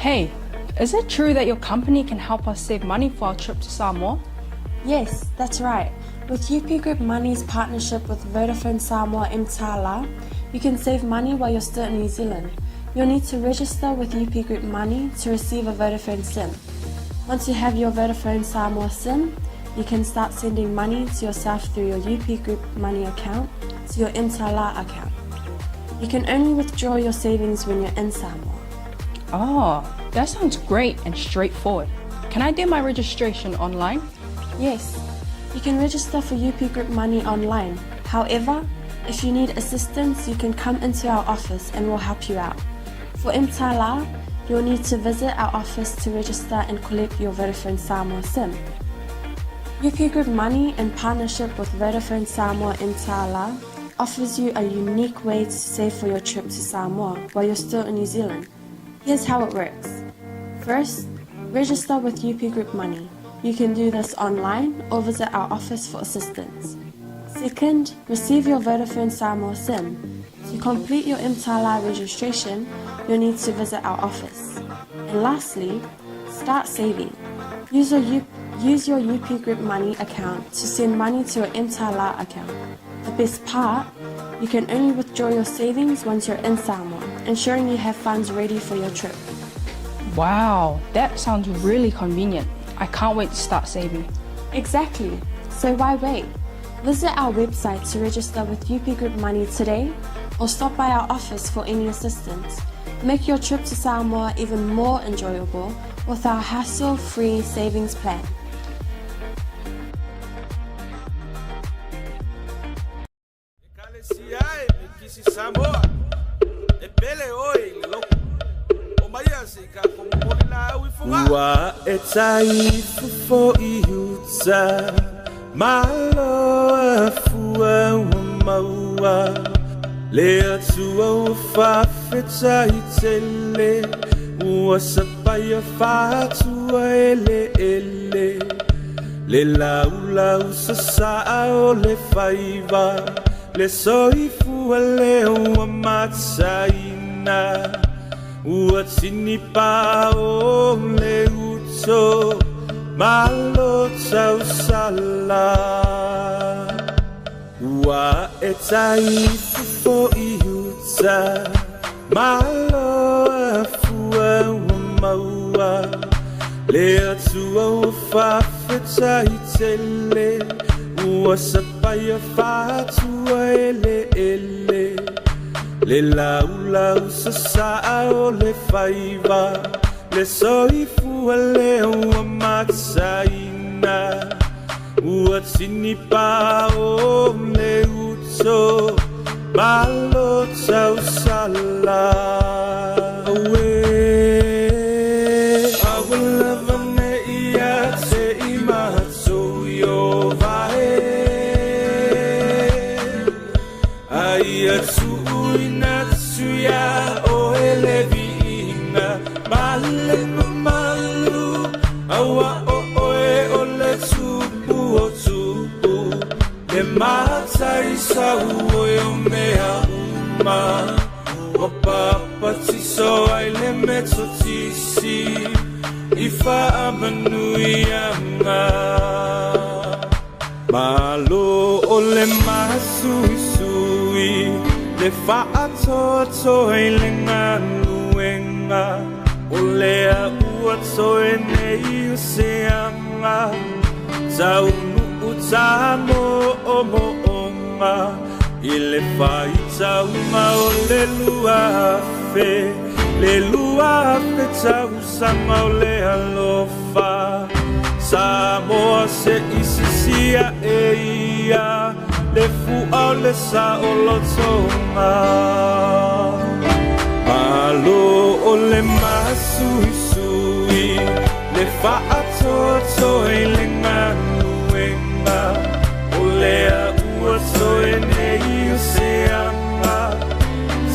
Hey, is it true that your company can help us save money for our trip to Samoa? Yes, that's right. With UP Group Money's partnership with Vodafone Samoa Mtala, you can save money while you're still in New Zealand. You'll need to register with UP Group Money to receive a Vodafone SIM. Once you have your Vodafone Samoa SIM, you can start sending money to yourself through your UP Group Money account to your Mtala account. You can only withdraw your savings when you're in Samoa. Oh, that sounds great and straightforward. Can I do my registration online? Yes, you can register for UP Group Money online. However, if you need assistance, you can come into our office and we'll help you out. For Mtala, you'll need to visit our office to register and collect your Vodafone Samoa SIM. UP Group Money, in partnership with Vodafone Samoa Mtala, offers you a unique way to save for your trip to Samoa while you're still in New Zealand. Here's how it works. First, register with UP Group Money. You can do this online or visit our office for assistance. Second, receive your Vodafone Samoa SIM. To complete your Mtala registration, you'll need to visit our office. And lastly, start saving. Use your, use your UP Group Money account to send money to your Mtala account. The best part, you can only withdraw your savings once you're in Samoa, ensuring you have funds ready for your trip. Wow, that sounds really convenient. I can't wait to start saving. Exactly. So why wait? Visit our website to register with UP Group Money today or stop by our office for any assistance. Make your trip to Samoa even more enjoyable with our hassle-free savings plan. Ekalesia e Mikisi Samoa e pele oe i le loku o maia se i ka momoli laau i Fogaa. Ua e tai fofo i uta Malo a fua ua maua Le Atua ua faafetai tele Ua sapaia faatua eleele Le laulau sasaa o le faiva, le soifua lea ua mataina, ua tinipa o le uto, malo tausala. Ua e tai fofo i uta, malo a fua ua maua, le Atua ua faafetai tele, ua sapaia faatua eleele, le laulau sasaa o le faiva, le soifua lea ua mataina. Ua tinipa o le uto, malo tausala. Auē. Aua lava ne i ia te i matou Ieova e, a ia tuuina atu iā oe le viiga ma le mamalu, auā o oe o le Tupu o tupu, le Matai sauoi o mea uma, ua papatiso ai le Metotisi i faamanuiaga. Malo o le masuisui, le faatoatoa i le galuega, o lea ua toe nei o se aga, taunuu tamoomooga, i le faitauga o le 2000, le 2000 tausaga o le alofa. Samoa se i sisi aʻe ia le fua o le saolotoga. Malo o le masuisui, le faatoatoa i le galuega, o lea ua toe nei o se aga,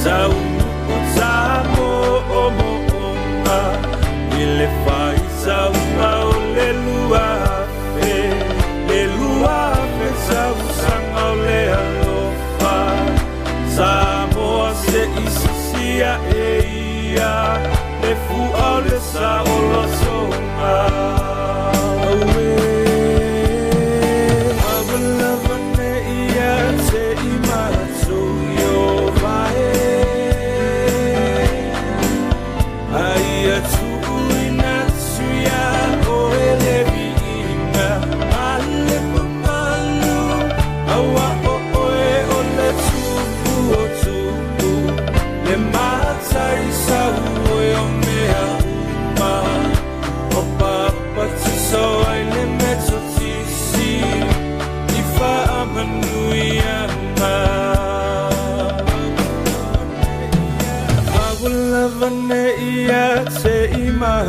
taunuu tamoomooga, i le faitauga o le 2000, le 2000 tausaga o le alofa. Samoa se i sisi aʻe ia le fua o le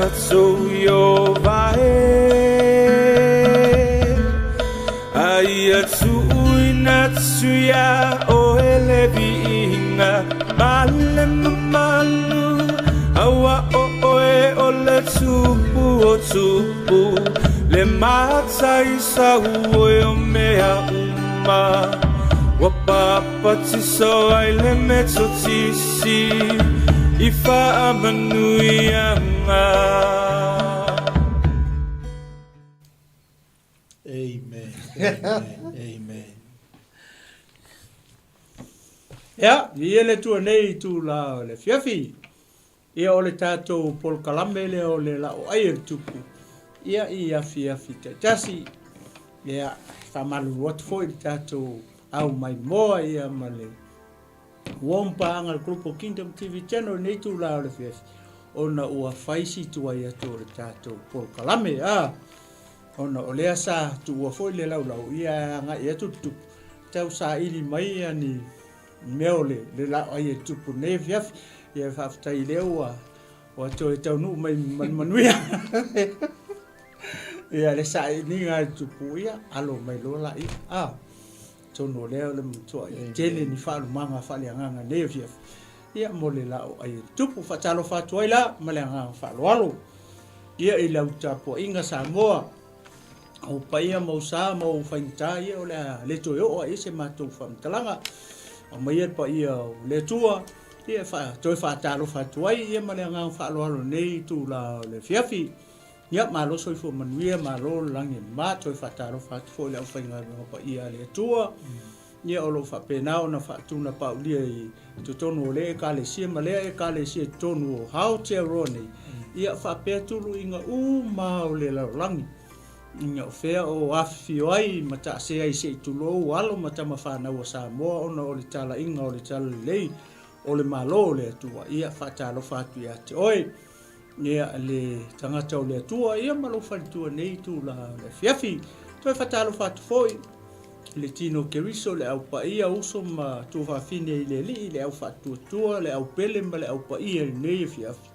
Ieova e. A ia tuuina atu iā oe le viiga ma le mamalu, auā o oe o le Tupu o tupu, le Mataisauoi o mea uma. Ua papatiso ai le Metotisi i faamanuiaga. Amen. Amen. Amen. Ia, viia le Atua nei i itula o le afiafi. Ia, o le tatou polokalame lea o le Laoai e le Tupu, ia, i afiafi taitasi. Ia, faamalulu atu foi i le tatou au maimoa ia ma le warm paaga le Global Kingdom TV Channel i lenei itula o le afiafi, ona ua fai si tuai atu o le tatou polokalame. A, ona o lea sa tuua foi le laulau, ia e agai atu le tupu, tau saili mai ia ni mea o le, le laoai e tupu nei afiafi. Ia faafetai lea ua, ua toe taunuu mai ma le manuia. Ia le sailiga a le tupu, ia alo mai loa laia. A, atonu o lea o le matuai tele ni faalumaga faaleagaga nei afiafi. Ia mo le laoai e le tupu. Faatalofa atu ai la ma le agaga faaaloalo. Ia i lau tapuaiga Samoa, o paia ma ou sa ma ou faigata, ia o le a le toe oo lava i ai se matou faamatalaga. Aumaia le paia o le Atua, ia e toe faatalofa atu ai ia ma le agaga faaaloalo i lenei itula o le afiafi. Ia, malo soifua manuia, malo le lagi e mama, toe faatalofa atu foi i le aufaigaluega paia a le Atua. Ia, o lo o faapena ona faatunapaulia i totonu o lea Ekalesia ma lea Ekalesia i totonu o Aotearoa nei, ia faapea tuluiga uma o le lalolagi, ina o fea o afifio ai ma taasea ai se i tulou alo ma tama fanau a Samoa ona o le talaiga o le talalelei o le Malo o le Atua. Ia, faatalofa atu ia te oe, ia, le tagata o le Atua, ia ma lou faletua nei itula o le afiafi. Toe faatalofa atu foi i le tino o Keriso, le au paia, uso ma tuafafine i le Alii, le au faatuatua, le au pele ma le au paia i lenei afiafi.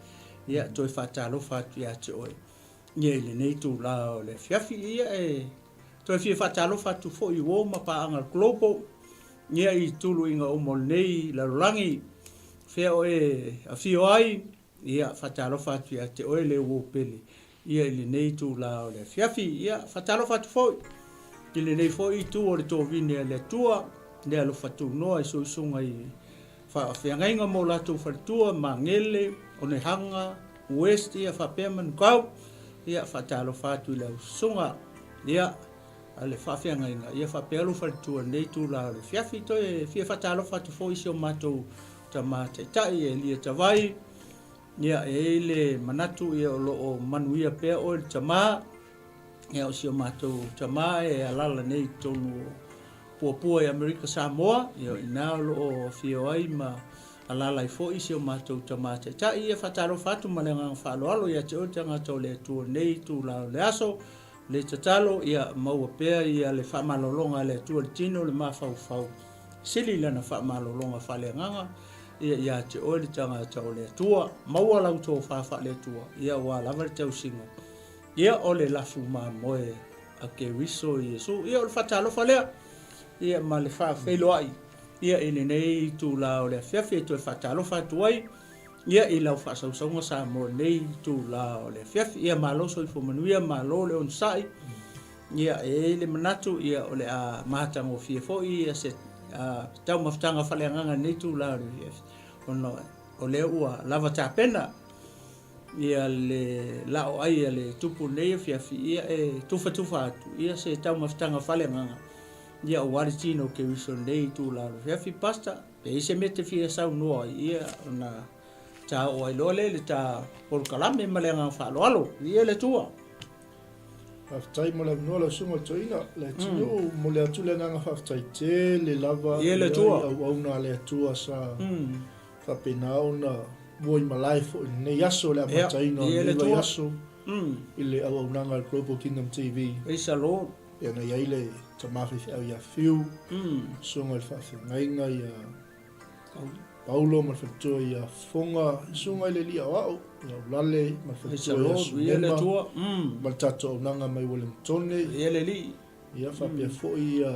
Ia, toe faatalofa atu ia te oe, ia, i lenei itula o le afiafi. Ia, e toe fia faatalofa atu foi i uo ma paaga global, ia, i tuluiga uma o lenei lalolagi, fea o e afio ai, Ia, faatalofa atu ia te oe le uo pele, ia i lenei itula o le afiafi. Ia, faatalofa atu foi i lenei foi itu o le tovine a le Atua, le alofa tunoa i suisuga i faafeagaiga ma o latou faletua, Magele, Onehanga, West, ia faapea Manukau. Ia, faatalofa atu i lau susuga, ia, a le faafeagaiga, ia faapea lou faletua i lenei itula o le afiafi. Toe fia faatalofa atu foi i si o matou Tama Taitai, Elia Tavai, ia e i ai le manatu ia o lo o manuia pea oe le tama, ia o si o matou tama e alala nei i totonu o Puapua i Amerika Samoa, ia o i ina o lo o afio ai ma alala ai foi si o matou tama Taitai. Ia faatalofa atu ma le agaga faaaloalo ia te oe le tagata o le Atua i lenei itula o le aso, le tatalo ia maua pea ia le faamalologa a le Atua i le tino, le mafaufau, Sili lana faamalologa faaleagaga ia ia te oe le tagata o le Atua. Maua lau tofa faale-Atua, ia aua lava le tausiga ia o le lafu mamoe a Keriso Iesu. Ia o le faatalofa lea ia ma le faafeiloai ia i lenei itula o le afiafi e toe faatalofa atu ai ia i lau faasausauga Samoa i lenei itula o le afiafi. Ia malo soifua manuia, malo le onosai. Ia, e i ai le manatu, ia, o le a matagofie foi ia se taumafataga faaleagaga i lenei itula o le afiafi, ona o lea ua lava tapena ia le laoai a le tupu i lenei afiafi, ia, e tufatufa atu ia se taumafataga faaleagaga, ia, aua le tino o Keriso i lenei itula o le afiafi. Pastor, pe i ai se mea e te fia saunoa ai, ia, ona ta oo ai loa lea i le ta polokalame ma le agaga faaaloalo. Viia le Atua. Faafetai mo le avanoa lau susuga i le toeaina Leatinuu. Mm. Momoli atu le agaga faafetai tele lava i ai auauna a le Atua sa mm. faapena ona mua i malae foi i lenei aso le amataina o lenei vaiaso mm. i le auaunaga a le Global Kingdom TV. Praise the Lord. Pei ona i ai le tama faifeau ia Fiu, mm. susuga i le faafeagaiga ia Paulo ma le faletua ia Fofoga, Susuga i le Alii Aoao ia Ulale ma le faletua ia Sulema ma le tatou auaunaga mai Ueligitone. Ia faapea foi ia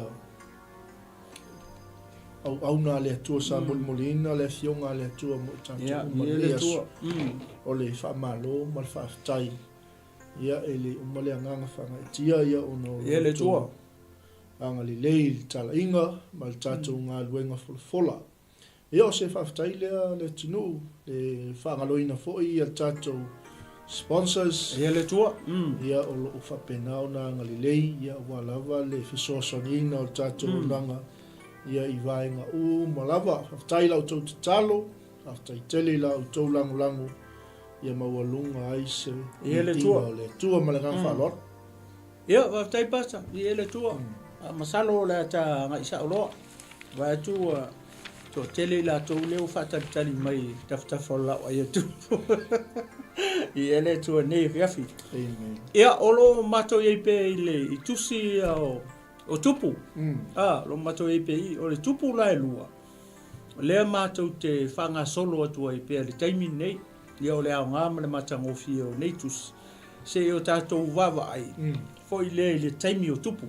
auauna a le Atua sa molimoliina le Afioga a le Atua mo i tatou uma i lenei aso. O le faamalo ma le faafetai. Ia e le uma le agaga faagaeetia ia ona o lo outou agalelei i le talaiga ma le tatou galuega folafola. Ia o se faafetai lea Leatinuu, le faagaloina foi ia le tatou sponsors. Ia le Atua. Ia o lo o faapena ona agalelei ia aua lava le fesoasoaniina o le tatou auaunaga ia i vaega uma lava. Faafetai i la outou tatalo, faafetai tele i la outou lagolago ia maualuga ai se viiga o le Atua ma le agaga faaaloalo. Ia, faafetai Pastor, viia le Atua. Masalo o le a ta agai sao loa. Vaai atu ua toatele i latou lea ua faatalitali mai i tafatafa o le laoai atu. Viia le Atua i lenei afiafi. Amen. Ia, o lo o matou i ai pea i le i tusi ia o, o Tupu. Ah, o lo o matou i ai pea i, o le Tupu la e lua, lea matou te faagasolo atu ai pea i le taimi lenei. Ia o le aoga ma le matagofie o nei tusi, se i o tatou vaavaai foi lea i le taimi o Tupu.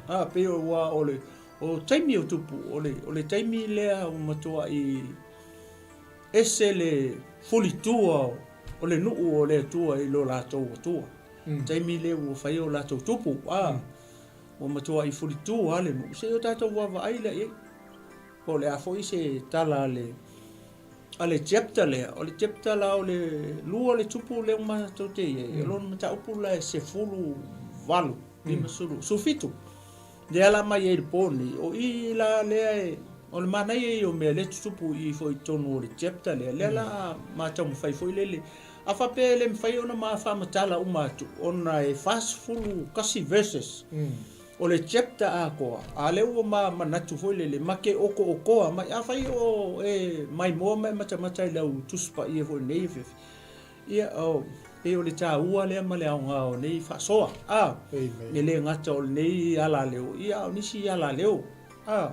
A, pei ua o le o taimi o Tupu, o le, o le taimi lea ua matuai ese le fulitua o le nuu o le Atua i lo latou Atua. Mm. Taimi lea ua fai o latou Tupu, a, ua matuai fulitua le nuu, se i o tatou vaavaai lea i ai. Po o le a foi se tala a le A le chapter lea, o le chapter la o le lua o le tupu lea ua matou te i ai, o lona mataupu la e 18, 50, 17. Lea la mai ai i le po nei, o i la lea e, o le manaia ia o mea lea e tutupu i i foi i totonu o le chapter lea, lea la ma taumafai foi lele. A faapea e le mafai ona ma faamatala uma atu, ona e 41 verses. O le chapter atoa, a lea ua ma manatu foi lele, ma te otootoa mai. Afai o e maimoa ma e matamata i lau Tusi Paia foi nei afiafi, ia, o, pei o le taua lea ma le aoga o nei faasoa, a, e le gata o lenei alaleo, ia, a o nisi alaleo, a,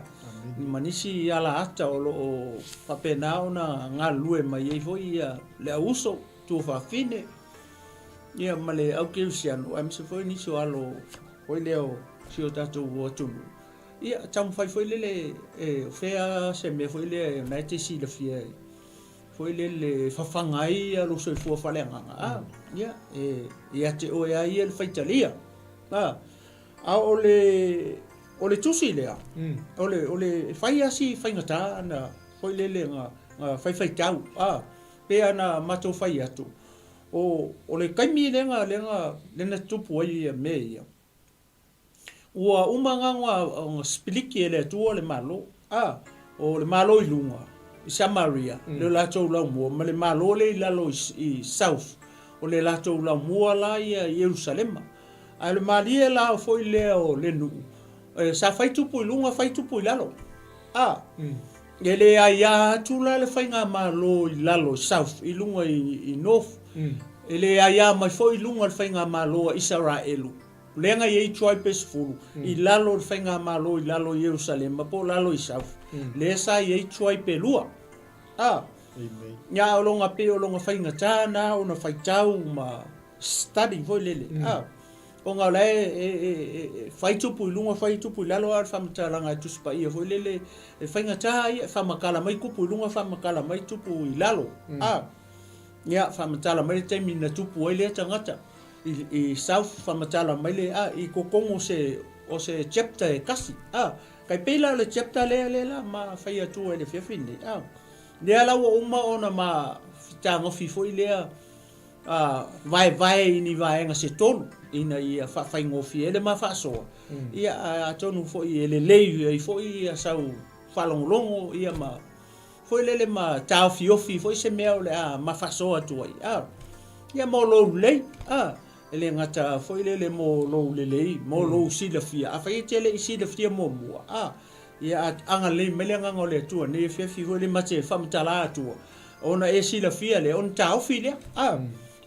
ma nisi alaata o lo o faapena ona galulue mai ai foi ia le au uso, tuafafine, ia, ma le au kerisiano, aemaise foi nisi o alo foi lea o si o tatou atunuu, ia taumafai foi lele e o fea se mea foi lea o na e te silafia ai foi lele e fafaga ai ia lou soifua faaleagaga, a, ia, e ia te oe lava ia le faitalia. A, a o le, o le tusi lea, o le, o le, e fai lava si faigata ana foi lele na, na faifaitau, a, pei lava ona matou fai atu, O, o le taimi lea na, lea na, lea na tutupu ai ia mea ia, ua uma na ona sipiliki e le Atua le Malo, a, o le Malo i luga, i Samaria, le latou laumua, ma le Malo lea i lalo i, i South, o le latou laumua la ia i Ierusalema. Ae o le malie la foi lea o le nuu, e, sa fai tupu i luga, fai tupu i lalo. A, E le aia atu la le faigamalo i lalo i south i luga i north, e le aia mai foi i luga le faigamalo a Isaraelu, lea na i ai tribe e sefulu, i lalo o le faigamalo i lalo i Ierusalema po o lalo i south, lea sa i ai tribe e lua. A, ia o lona pei o lona faigata na ona faitau ma study foi lele. A, Ona o la e fai tupu i luga, fai tupu i lalo, a o le faamatalaga e Tusi Paia foi lele, e faigata ia, e faamatala mai tupu i luga, faamatala mai tupu i lalo. A, ia, faamatala mai le taimi na tupu ai lea tagata i south, faamatala mai le, a, i totonu o se, o se chapter e tasi. A, tai pei la o le chapter lea, lea la ma fai atu ai i le afiafi lenei. A, lea la ua uma ona ma fitagofi foi lea vaevae i ni vaega se tolu ina ia faafaigofie ai le ma faasoa, ia atonu foi e lelei ai foi ia sau faalogologo ia ma foi lele ma taofiofi foi se mea o le a ma faasoa atu ai, a, ia mo lou lelei, a, e le gata foi lele mo lou lelei, mo lou silafia, afai e te le i silafia muamua, a, ia agalelei mai le agaga o le Atua nei afiafi foi le ma te faamatala atua, Ona e silafia lea, ona taofi lea. A,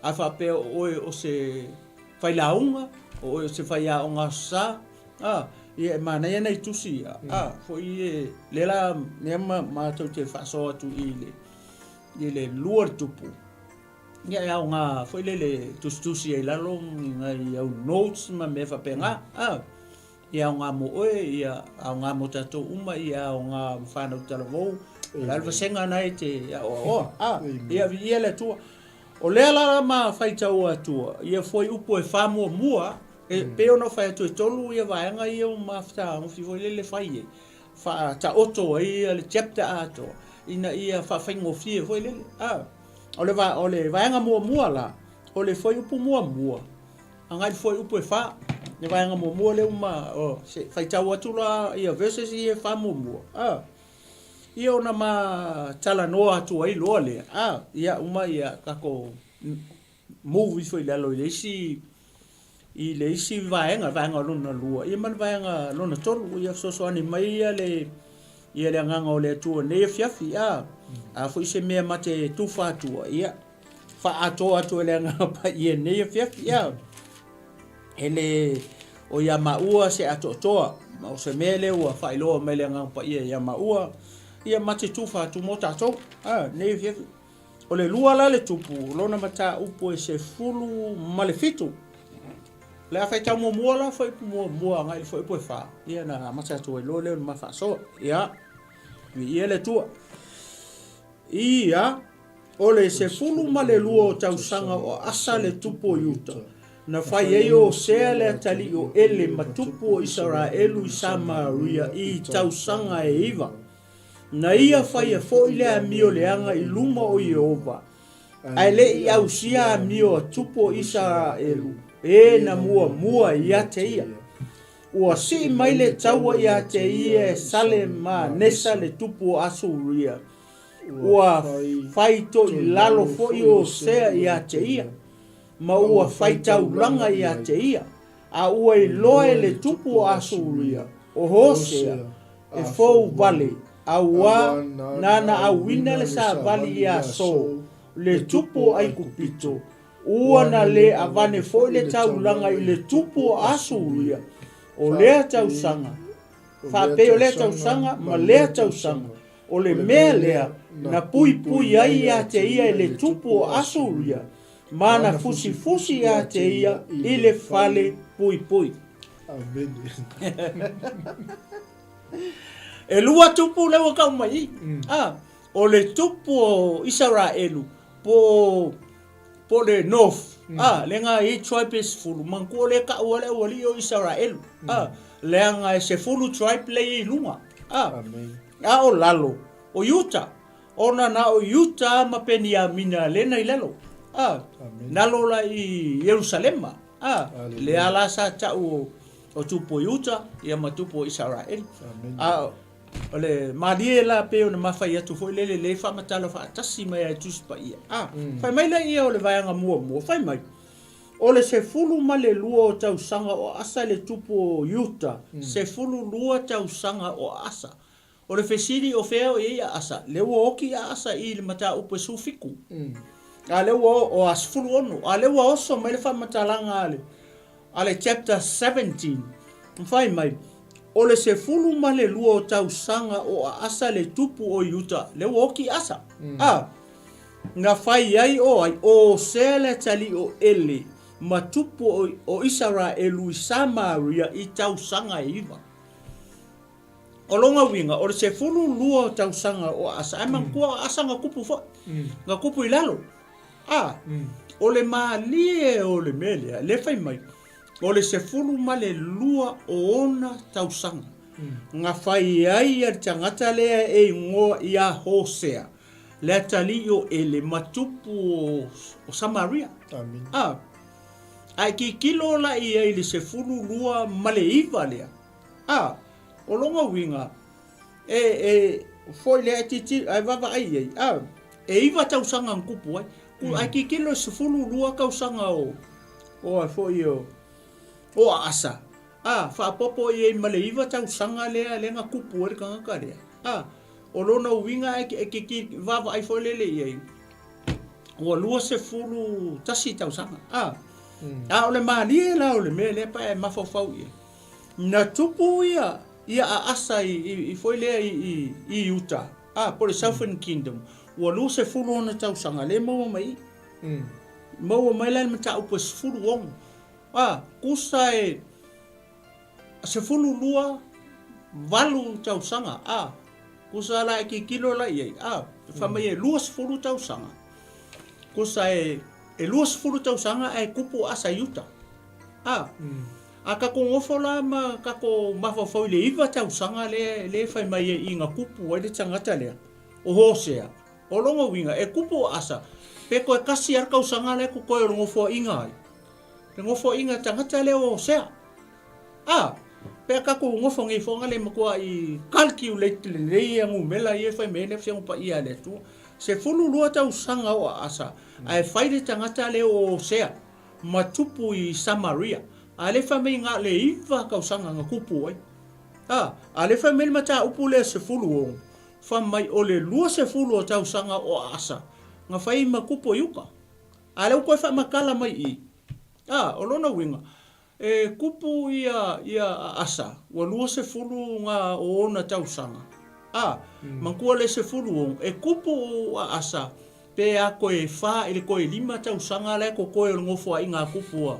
a faapea o oe o se failauga, o oe o se faiaoga aso Sa, a, Ia e manaia nai tusi ia, a, foi e, lea la, lea ma, matou te faasoa atu i le, i le lua le tupu. Ia e aoga foi lele tusitusi ai i lalo nai au notes ma mea faapena, a. Ia aoga mo oe, ia aoga mo tatou uma, ia aoga mo fanau talavou. O le a le vasega na e te aoaoa, a. Ia viia le Atua. O lea la ma faitau atua, ia fuaiupu e faamuamua, e pei ona ou fai atu e tolu ia vaega ia ua mafutagofi foi lele fai ai, faataoto ai ia le chapter atoa, ina ia faafaigofie foi lele. A, o le, o le vaega muamua la, o le fuaiupu muamua, agai i le fuaiupu e fa, le vaega muamua lea ua ma, o, se faitau atu la ia verses ia e fa muamua, a. Ia ona ma talanoa atu ai loa lea, a, ia uma ia tatou move ifo i lalo i le isi i le isi vaega, vaega lona lua, ia ma le vaega lona tolu, ia fesoasoani mai ia le ia le agaga o le Atua nei afiafi, a, a foi se mea ma te tufa atua, ia faaatoa atu e le agaga paia nei afiafi, a. E le o ia maua se atoatoa, ma o se mea lea ua faailoa mai le Agaga Paia ia maua, ia ma te tufa atu mo tatou. A, nei afiafi. O le lua la le tupu, lona mataupu e 17. Le a faitau muamua la fuaiupu muamua agai i le fuaiupu e fa, ia na amata atu ai loa lea o le ma faasoa. Ia, viia le Atua. Ia, O le 12 o tausaga o Asa le tupu o Iuta, na fai ai o Hosea le atalii o Ele ma tupu o Isaraelu i Samaria i tausaga e iva. Na ia faia foi le amio leaga i luma o Ieova, ae le i ausia amio a tupu o Isaraelu e na muamua ia te ia. Ua sii mai le taua ia te ia e Salemanesa le tupu o Asuria, Ua fai toilalo foi o Hosea ia te ia, ma ua fai taulaga ia te ia, a ua iloa e le tupu o Asuria, o Hosea, e fou wale, a ua nana auina le savali ia So, le tupu o Aikupito, ua na le avane foi le taulaga i le tupu o Asuria, o lea tausaga, faapei o lea tausaga ma lea tausaga, O le mea lea na puipui ai ia te ia e le tupu o Asuria, ma na fusifusi ia te ia i le fale puipui. Amene. E lua tupu lea ua kau mai i. Ah, o le tupu o Isaraelu po po le North. Ah, le nga i tribe e sefulu. Manatua lea kau a le aualii o Isaraelu. Ah, leaga e sefulu tribe lea i luga. Ah, Amen. A o lalo, o Iuta, ona na o Iuta ma Peniamina lena i lalo. A, nalo la i Ierusalema. A, lea la sa ta'u o, o tupu o Iuta, ia ma tupu o Isaraeli. A, o le malie la pei ona mafai atu foi lele le faamatala faatasi mai ai Tusi Paia. A, fai mai la ia o le vaega muamua, fai mai, o le 12 o tausaga o Asa le tupu o Iuta, 12 tausaga o Asa. O le fesili o fea o i ai a Asa? Lea ua oki a Asa i le mataupu e 17. A lea ua o a 16. A lea ua oso mai le faamatalaga a le a le chapter 17. Fai mai, o le 12 o tausaga o Asa le tupu o Iuta, lea ua oki Asa. A na fai ai o ai o Hosea le atalii o Ele ma tupu o, o Isaraelu i Samaria i tausaga e iva. O lona uiga, o le 12 o tausaga o Asa, ae manatua o Asa na tupu foi, na tupu i lalo. A, o le malie o le mea lea, lea fai mai, o le 12 o ona tausaga, na fai ai le tagata lea e igoa ia Hosea, le atalii o Ele ma tupu o Samaria. Amen. A, ae tilotilo la i ai i le 12 ma le 9 lea, A, o lona uiga, e, e, foi lea e titi, ae vaavaai i ai, a, e iva tausaga na tupu ai. Mm. Ae tilotilo e 12 tausaga o, o ai foi o, o Asa. A, faaopoopo i ai ma le iva tausaga lea, lea na tupu ai le tagata lea. A, o lona uiga e, e titi, vaavaai foi lele i ai, ua 21 tausaga. A, mm. A o le malie la o le mea lea pa e mafaufau i ai. Na tupu ia ia Aasa i, i, i foi lea i, i, i Iuta, a, po o le Southern Kingdom, ua 20 ona tausaga, lea e maua mai i i. Maua mai la le mataupu e 16. A, tusa e 12, valu tausaga, a, tusa la e tilotilo la i ai, a, fai mai e 20 tausaga, tusa e e 20 tausaga ae tupu Asa i uta. A, a tatou nofo la ma tatou mafaufau i le 9 tausaga lea lea e fai mai ai i na tupu ai le tagata lea, o Hosea, o lona uiga e tupu o Asa, pe toe tasi lava le tausaga lea e totoe o le nofoaiga ai, le nofoaiga tagata lea o Hosea. A, pe a tatou nofo nei foaga le matuai calculate lelei ia numera ia e fai mai ai le Afioga Paia a le Atua. 12 tausaga o Asa ae fai le tagata lea o Hosea ma tupu i Samaria. A lea fai mai na o le 9 tausaga na tupu ai. A, a lea fai mai le mataupu lea 16, fai mai o le 20 o tausaga o Asa na fai ma tupu i uka. A lea ua toe faamatala mai i i. A, o lona uiga, E kupu ia ia a Asa, ua 20 nga o ona tausaga, a, mantua le 16, e kupu a Asa, pe a toe fa i le toe lima tausaga la e totoe o le nofoaiga a kupu a,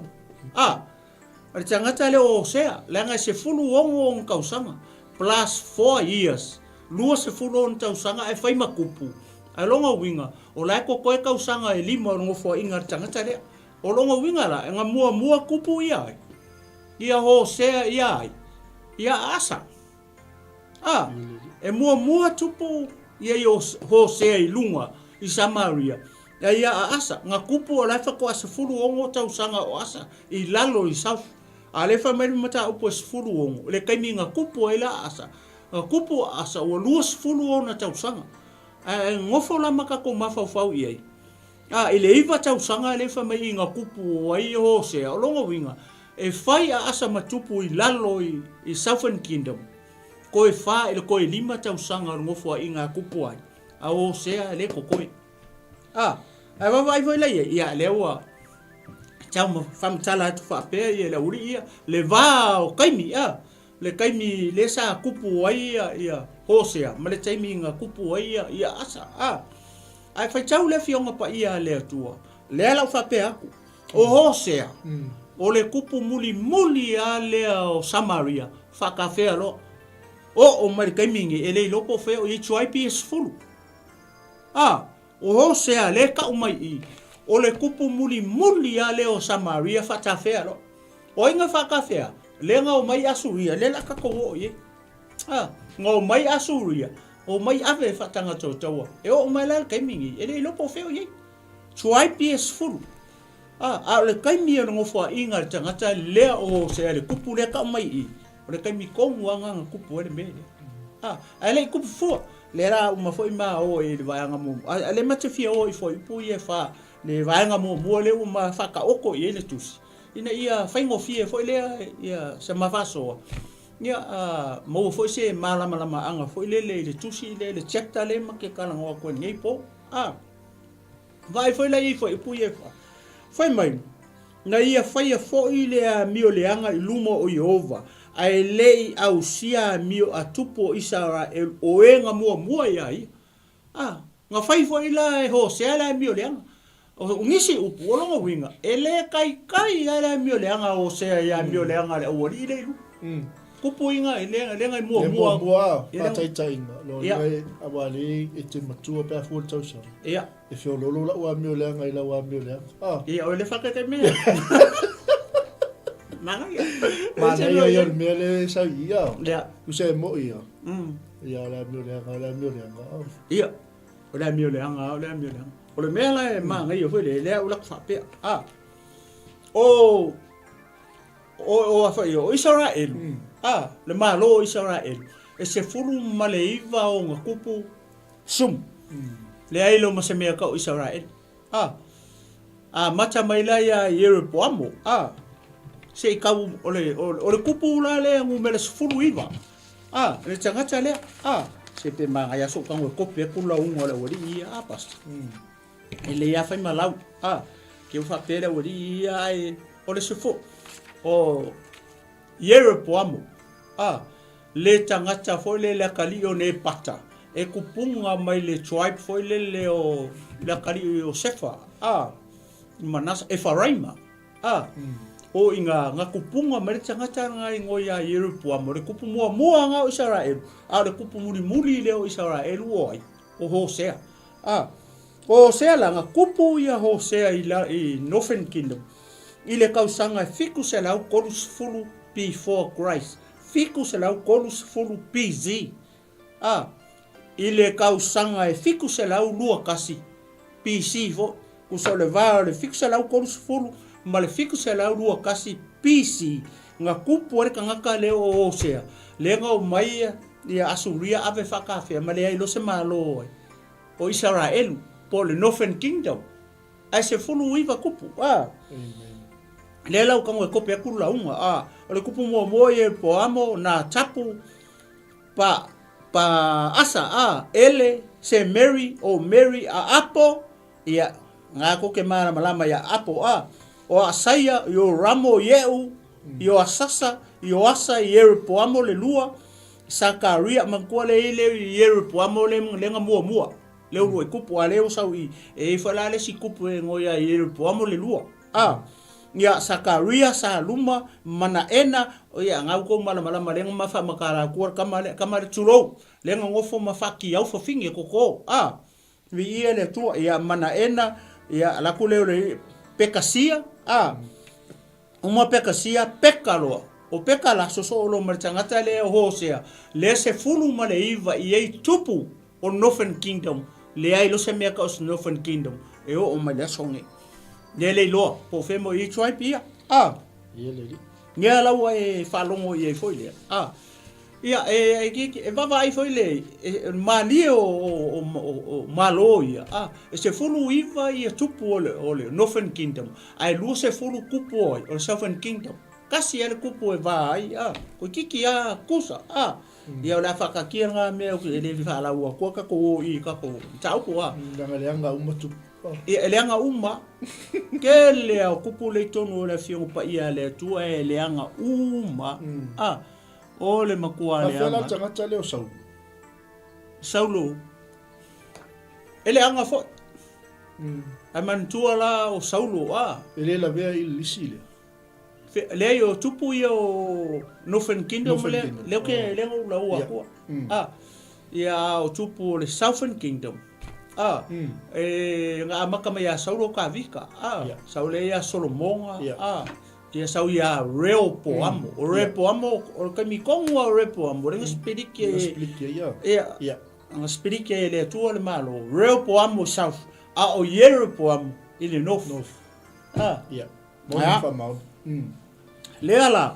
a, le tagata lea o Hosea, leaga e 16 ona tausaga, plus four years, 20 ona tausaga ae fai ma kupu, ae lona uiga, o la e totoe tausaga e lima o le nofoaiga a le tagata lea. O lona uiga la, e nga muamua kupu ia ai, ia Hosea ia ai, ia Asa. A, e muamua tupu ia i Hosea i lunga i Samaria, ia ia a Asa. Nga kupu o la e faatoa 16 tausaga o Asa i lalo i South. A lea fai mai le mataupu e 16, le taimi nga kupu ai la Asa. Nga kupu a Asa ua 20 ona tausaga. Ae nofo la ma tatou mafaufau i ai. Ā, i le iwa tausaga lea fai mai i nga kupu o ai e Hosea, o lona uiga, e fai a Asa ma tupu i lalo i, i Southern Kingdom, koe fa i le koe lima tausaga o le nofoaiga a kupu ai, a o Hosea e le kokoe. Ā, ae vaavaai foi la i ai, ia, lea ua tau ma faamatala atu faapea ia le aualii ia, le va o taimi, ā, le taimi lea sa kupu ai ia, ia Hosea ma le taimi na kupu ai ia, ia Asa, ā. Ae faitau le Afioga Paia a le Atua, lea la ou faapea atu, o Hosea, o le kupu mulimuli lava lea o Samaria, faatafea loa. Oo mai le taimi lenei, e le iloa po o fea o i ai tribe ia e 10. A, o Hosea lea e tau mai i i, o le kupu mulimuli lava lea o Samaria faatafea loa. O ai na faatafea? Lea na omai Asuria, lea o le a tatou oo i ai. A, na omai Asuria, Omai ave e faatagata o taua. E oo mai la le taimi nei, e le iloa po o fea o i ai. Tribe ia e 10. A, a o le taimi o le nofoaiga a le tagata lea o Hosea, le kupu lea tau mai i i, o le taimi tonu lava lena na kupu ai le mea lea. A, ae le i kupu fua. Lea la uma foi ma o i le vaega muamua. A, a lea ma te fia o i fuaiupu ia e fa, le vaega muamua lea ua ma faataoto i ai le tusi, ina ia faigofie foi lea ia se ma faasoa. Ia, a maua foi se malamalamaaga foi lele i le tusi lea, le chapter lea ma te talanoa atu ai i lenei po. A, vaai foi la i fuaiupu ia e fa. Fai mai, na ia faia foi le amio leaga i luma o Ieova, ae le i ausia amio a tupu o Isaraelu o e na muamua iā ia. A, na fai foi la e Hosea le amio leaga. O nisi upu, o lona uiga, e le taitai lava le amio leaga a Hosea i amio leaga a le aualii lea i luga. Kupu iga, e le, le ngai muamua. Le muamua, faataitaiga, lo ia aua le e te matua pe a fua le tausaga. Ia. E feoloolo lau amio leaga i lau amio leaga. Ah. Ia, o le whakataitai mea. Manaia. Manaia ia o le mea le sau ia. Ia. Usa e mo ia. Ia, o le amio leaga, o le amio leaga. Ia, o le amio leaga, o le amio leaga. O le mea la e manaia foi le, lea ua latou faapea. A, o, o, o a foi, o Isaraelu, a, le Malo o Isaraelu, e 19 ona tupu sumu. Leai lo ma se mea kau Isaraelu. A, amata mai la iā Ieropoamo, a, se i kau, o le, o le kupu la lea numera 19, a, le tagata lea, a, se pe magaia sou tago e kopi atu lauga o le aualii ia, a, pastor. E lei a fai ma lau, a, ke ua faapea le aualii ia, ae, o le sefo, o, Ieropoamo, a, le tagata foi lele le akalii o Nepata, e kupuga mai le tribe foi lele o le akalii o Iosefa, a, Manasa, Efaraima, a, o i nga, nga kupuga mai le tagata nga igoa ia Ieropoamo, le kupu muamua nga o Isaraelu, a o le kupu mulimuli lea o Isaraelu o ai? O Hosea. A, o Hosea la, nga kupu ia Hosea i, la, i Northern Kingdom, i le kausaga e 730 before Christ, 730 BC, a, i le kausaga e 721 BC foi, tusa o le va o le 730 ma le 721 BC, nga kupu ai le tagata lea o Hosea, lea na omai ia Asuria ave faakafea ma leai loa se Malo ai o Isaraelu, po o le Northern Kingdom. Ae 19 kupu, a. Lea la ua tago e kope atu le lauga, a. O le kupu muamua ia e Poamo, na Tapu, pa, pa Asa, a, Ele, Semeri, o Meri, a Apo, ia, nga ko ke malamalama ia Apo, a. O Asaia, i o Ramo, Ieu, i o Asasa, i o Asa, i Ieropoamo le lua, Sakaria, manatua le i le Ieropoamo le lenga muamua. Le ulu e kupu a le o sau i e i whala le si kupu e ngoia i Ieropoamo le lua. A, ia Sakaria, Saluma, Manaena, o ia ngau kou malamalama lenga ma wha makara kua kama le kama le tulou. Lenga ngofo ma wha ki au whawhingi koko. A, vi ia le tua ia Manaena, ia laku leo le Pekasia, a, uma Pekasia, Peka loa. O Peka la soso o lo ma le tagata lea o Hosea, le 19 i ei tupu o Northern Kingdom, leai loa se mea ka o se Northern Kingdom e oo mai le aso nei. Lea le iloa, po o fea mo i tribe ia. A. Ia le alii. Lea la ua e faalogo i ai foi lea. A. Ia, e, e, e vaavaai foi le e, malie o, o, o, o Malo ia. A. E 19 ia tupu o le, o le Northern Kingdom, ae 20 kupu o ai, o le Southern Kingdom. Kasi a le kupu e va ai, a. Koe kiki a kusa, a. Ia o le a whakakia ngā mea e le whaalaua kua kako o i kako mataupu a. Leaga leaga uma tupu. Ia e leaga uma. Ke lea o kupu lei tonu o le afioga paia a le Atua e leaga uma. A o le makua leaga. Afea la tagata lea o Saulo? Saulo. E leaga foi. Ae manatua la o Saulo a. E le lavea i le lisi lea. Leai o tupu ia o Northern Kingdom lea, lea ke lea ngau lau akua. A ia o tupu o le Southern Kingdom. A e nga amaka mai ia Saulo ka vika. A Saule ia Solomonga. A ia sau ia Rehoboamo. O Rehoboamo o ka mi kongu o Rehoboamo le spiriki e ia. Ia. Nga spiriki e le Atua le Malo. Rehoboamo South. A o Jeroboamo i le North. North. A. Ia. Moni Ea. whamaoni. Mm. Lea la,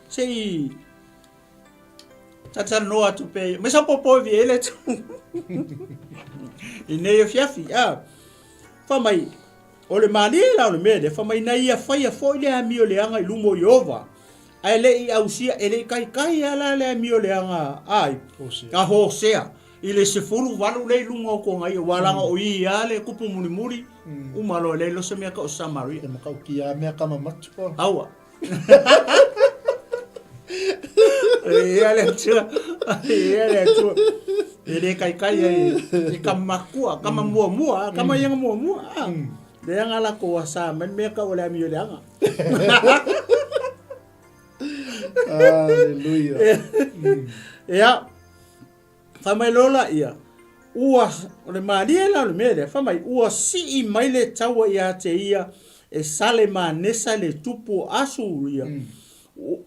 se i tatalanoa atu pe, me sa popo e vi ele tu. I nei e fiafi, a. Fa mai, o le malie la o le mea lea, fa mai na ia whaia foi le amio leanga i lumo i ova. Ae le i ausia, e le i kaikai a la le amio leanga ai, Hosea. a Hosea. I le 18 lea i luga o kona ia, ua laga o i ia le kupu mulimuli, uma loa leai loa se mea ka o Samaria. E makaukia a mea kama matua. Aua. E ia le Atua, e ia le Atua. E le kaikai ai i ka makua, kama muamua, kama ia nga muamua. Lea nga la ko sa mai mea ka o le amio leaga. Hallelujah. Ia. Fai mai loa laia, Ua, o le malie la o le mea lea, fai mai, ua sii mai le taua ia te ia e Salemanesa le tupu o Asuria,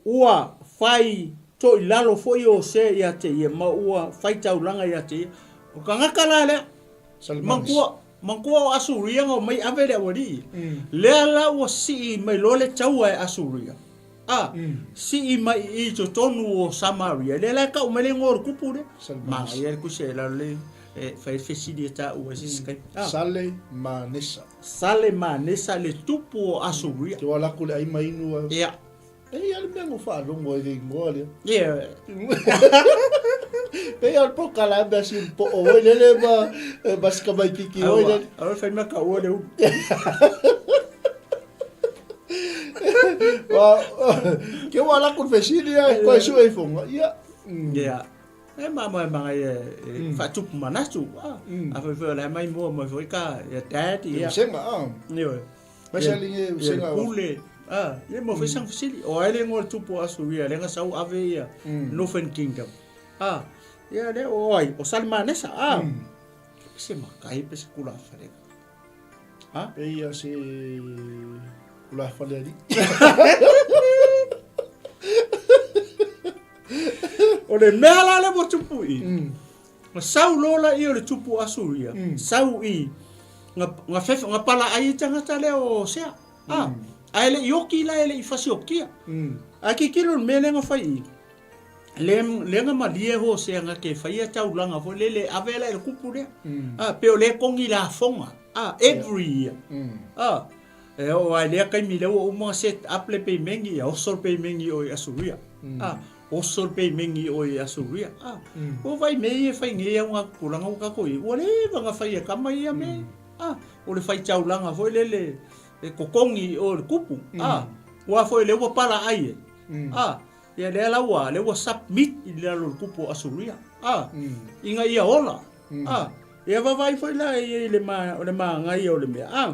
ua fai toilalo foi o Hosea ia te ia, ma ua fai taulaga ia te ia. O tagata la lea, Salemanesa. manatua o Asuria na omai ave le aualii, lea la ua sii mai loa le taua e Asuria. A, sii mai i totonu o Samaria. Lea la e tau mai le igoa o le kupu lea. Manaia le kusi e lalo le e fai fesili e taua e se isi taimi. A. Sale Manesa. Sale Manesa le tupu o Asuria. Te wala aku le ai mai inu a. Ia. E ia le mea ngo whaalongo e le ingoa lea. Ia. Pe ia po kala mea si po o oi lele ma ma sika mai kiki oi lele. Aua, aua fai mea ka ua le ulu. Wa, ke ua la ku fesili ai koe su e fonga. Ia. Ia. E ma mai ma ngai e faatupu manatu. A foi foi la mai mua mai foi ka ia dad ia. Senga ah. Ioe. Mai sa linge senga. Pule. Ah, ia mo foi sang fesili. O ai le ngo tupu asu ia le sau ave ia Northern Kingdom. Ah, ia le o ai o Salmanesa. Ah. Se makai pe se kula fale. Ah? Pe ia se kula fale ali. O le mea la le ua tupu i. Ma sau loa laia o le tupu Asuria, sau i nga nga fefe nga pala ai tagata lea o Hosea. A, ae le i oki la e le i fasiokia. Ae kikilo le mea lea na fai i, le lea na malie Hosea na ke faia taulaga foi lele ave la i le kupu lea. A, pe o lea e kogi lafoga, a, every year. A, E oo ai lea kaimi lea ua uma ona set up le peimengi ia oso le peimengi o i Asuria. A, oso le peimengi o i Asuria. A, ua vai mea ia e fai nei au ngā tupulaga ua kākou i, ua leva na fai e kama ia mea. A, o le faitaulaga foi lele e kokogi o le kupu. A, ua foi lea ua pala ai e. A, ia lea la ua, lea ua submit i lalo o le kupu o Asuria. A, ina ia ola. A, ia vaavaai foi la i le ma, o le magaia o le mea. A,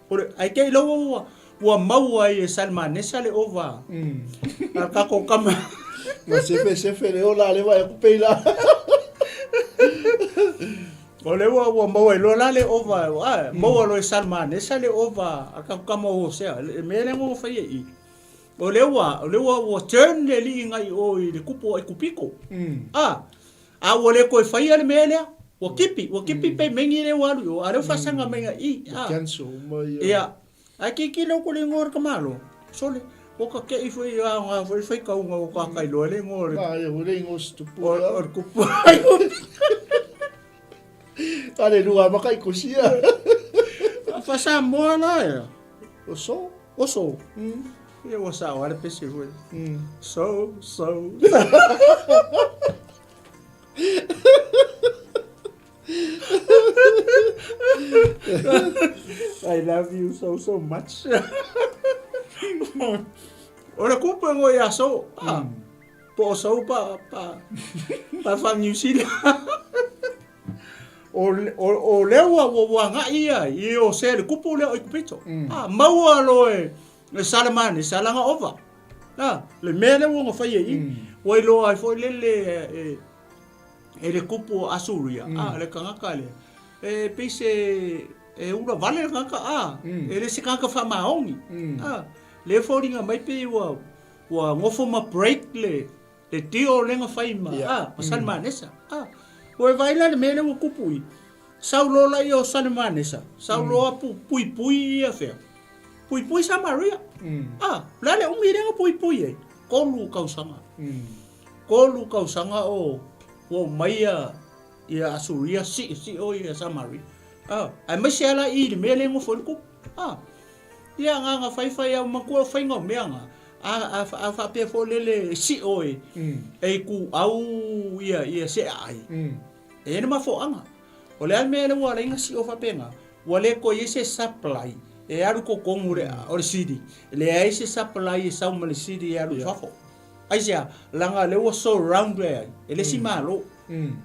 O le, ae te i lau ua, ua maua ai e Salmanesa le ova a kako kama. Ma sefe sefe le ola le vai ku peila. O le ua ua maua i loa la le ova, a, maua loa e Salmanesa le ova a kako kama o Hosea. Le mea lea ua fai e i. O le ua, o le ua, ua turn le alii ngai o i le kupu o Aikupito. A, A ua le toe faia le mea lea, ua kipi, ua kipi pe mengi le ua alu i o, a lea ua faasaga mai i, a. Cancel uma ia. Ia. Ae kikilo ko le ingoa o le tamalo, sole, ua ka kei foi a nga foi le faitauga ua ka kailoa le ingoa o le. A ia foi le ingoa o se tupu. O le kupu. A le lua maka i kusia. Faa-Samoa la ia. O so. O so. Ia ua sao lava le pese foi. So, so. I love you so so much. O le kupu e ngoi ia so. Ah, po o so pa pa pa fa New Zealand. O, o, o lea ua, ua, ua agai ia i o se le kupu lea o Aikupito. Ah, maua loa e, e Salamane, salaga ova. Ah, le mea lea ua ona fai e i. Ua iloa ai foi lele e, e le kupu o Asuria, ah, le tagata lea. E pei se, e ula vale le tagata, ah, e le se tagata faamaoni. Ah, lea e foliga mai pei ua, ua nofo ma break le, Le tio o lega fai ma, a, ma Salimanesa. A, ua e vaai la le mea lea ua kupu i, sau loa laia o Salimanesa, sau loa pu, puipui ia fea, puipui Samaria. A, o le a le umi lea na puipui ai? Tolu tausaga. Tolu tausaga o ua omai ia, ia Asuria siosio ia Samaria. A, aemaise lava la i le mea lea e nofo ai le kupu. A, ia agaga faifai au matua o faiga o mea na. A, a, a faapea foi lele e sio e, e ituau ia, ia se aai. E i ai le mafuaaga. O le a le mea lea ua ala ai ona sio faapena? Ua le toe i ai se supply e alu i totonu o le, o le city. E leai se supply e sau ma le city e alu i fafo. Aisea? Leaga o lea ua surround ai e le isi Malo.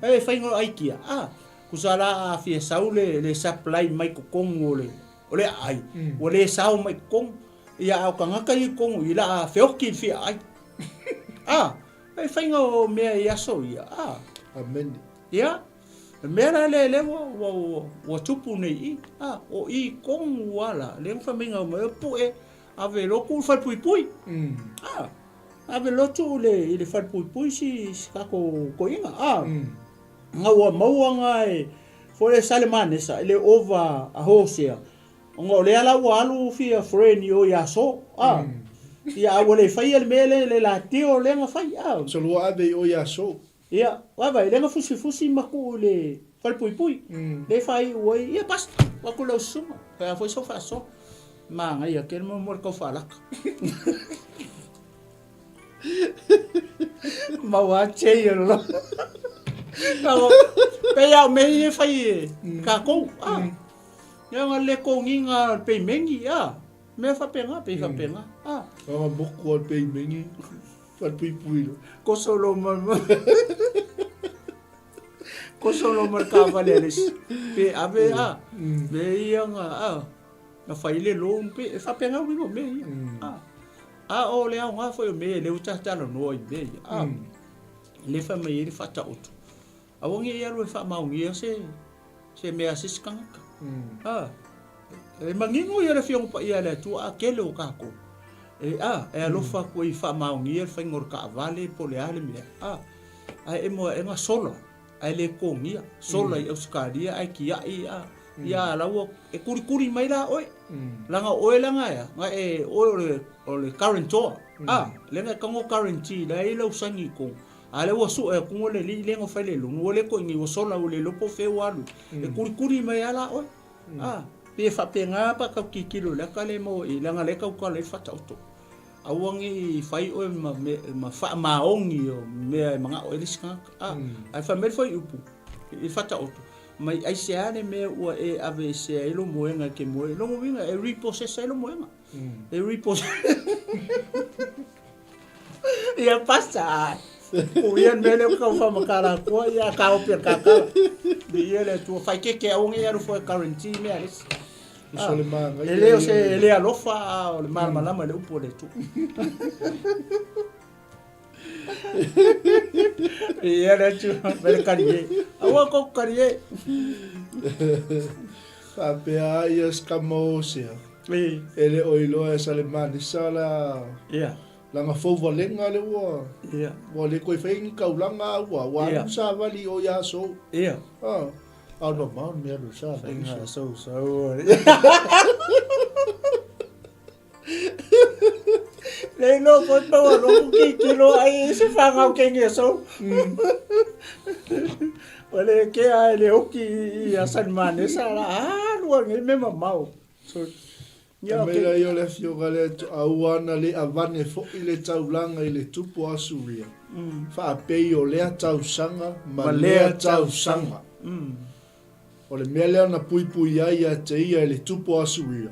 E fai o aikia, a, tusa la a fia sau le, le supply mai totonu o le, o le aai, ua le sao mai totonu. Ia a o tagata ia i totonu i la a feoki i le fia ai. A, e faiga o mea i aso ia, a. Amene. Ia, le mea la lea lea ua, ua, ua, ua tupu nei i, a, o i tonu lava la, lea na fai mai na omai o pue, ave loa tuu i le falepuipui. A, ave loa tuu i le, i le falepuipui si, si tatou toeaina, a. Na ua maua na e, foi le Salemanesa, i le ova a Hosea, Ona o lea la ua alu fia friend i o ia So, a. Ia, a ua le faia le mea lea, le latio lea na fai, a. So lua ave i o ia So. Ia, vaai, lea na fusifusi ma tuu i le falepuipui. Lea faaiu ai, ia basta, ua atu lau susuga, pe a foi sau faasoa. Manaia tele mo le tau faalaka. Maua a Jay o lo. Pei a o mea ia e fai e kākou, a. Ia nga le kongiga o le peimengi, a. Mea faapena, pei faapena. Aga moku al pe mengi. Fale puipui lo. Koso lo ma Koso lo ma ka vale le isi. Pe ave a. Me ia nga a. Na fai le loan pe e faapena uiga o mea ia. A. A o le aoga foi o mea ia lea ua tatalanoa i mea ia. A. Le fai mai ai le faataoto. Aua ne i alu e faamaonia se se mea a se isi tagata. A. E manino ia le Afioga Paia a le Atua a tele o tatou. E a, e alofa atu ai e faamaonia le faiga o le taavale po o le a le mea. A. Ae e moe ae sola, ae le totogia. Sola i Ausetalia ae tiai a. Ia la ua e kulikuli mai la oe. Leaga o oe la na ea, na e oe o le o le guarantor. A, lea na e tago guarantee la e i ai lau saini i totonu. A lea ua sue atu le alii lea na fai le loan, ua le toe nei, ua sola ua le iloa po o fea ua alu. E kulikuli mai lava la oe. A, pei e faapena pe a tau tilotilo i le ata lea e maua i i, leaga o lea e tautala ai le faataoto. Aua ne i fai oe ma mea, ma faamaoni o mea e manao ai le isi tagata. A, ae fai mai le fuaiupu i le faataoto, mai aisea le mea ua e aveesea ai lou moega e te moe ai. Lona uiga, e repossess ai lou moega. E repossess. Ia pasa. O ia le mea lea ua tau faamatala atua, ia ka opi e le kakala. Viia le Atua, fai keke aua ne i alu fua e guarantee mea a le isi. Uso le manaia E le o se ia. e le alofa a o le malamalama i le upu a le Atua. Viia le Atua, mai le kali e. Aua kou kali e. Faapea ai ia se tama o Osea. E. E le o iloa e Salemanesa la Ia. lana fou valega le ua Ia. ua le toe fai ni taulaga a ua ua Ia. alu savali o ia sou. Ia. Ah, a o le mamao le mea alu i le savali. Faiga sou sou. Le iloa foi pau a loku ki tilo ai e se whangau ke nge sou. O le ke a le oki i a San Manesa la a lua nge me mamao. So, Ia mai la ia o le afioga lea aua ana le avane foi le taulaga i le tupu o Asuria, faapei o lea tausaga ma lea tausaga. O le mea lea na puipui ai ia te ia e le tupu o Asuria,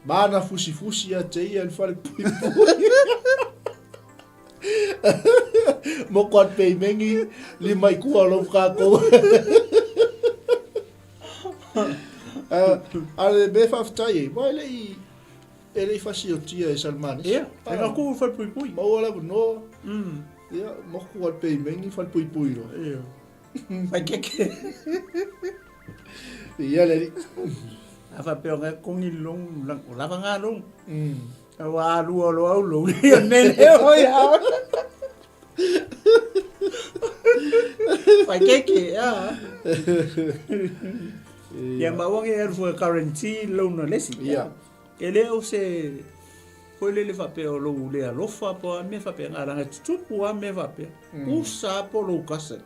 ma ana fusifusi ia te ia i le fale puipui. Moko at pei mengi, lima i kua lou kākou. A le mea faafetai ai, wa e le i, e le i fasiotia e Salmanis. Ia, e nga kuu fale puipui. Maua le avanoa. Ia, moko at pei mengi fale puipui loa. Ia. Fai keke. Ia le alii. A faapea o ngai kongi long, o lava ngā long. Ua alua loa au lou ia mele o ia. Fai keke, ia. Ia ma ua nge alu fua guarantee loan a le isi. Ia. E le o se foi lele faapea o lou le alofa po o a mea faapena, leaga e tutupu lava mea faapea. Usa po o lou cousin,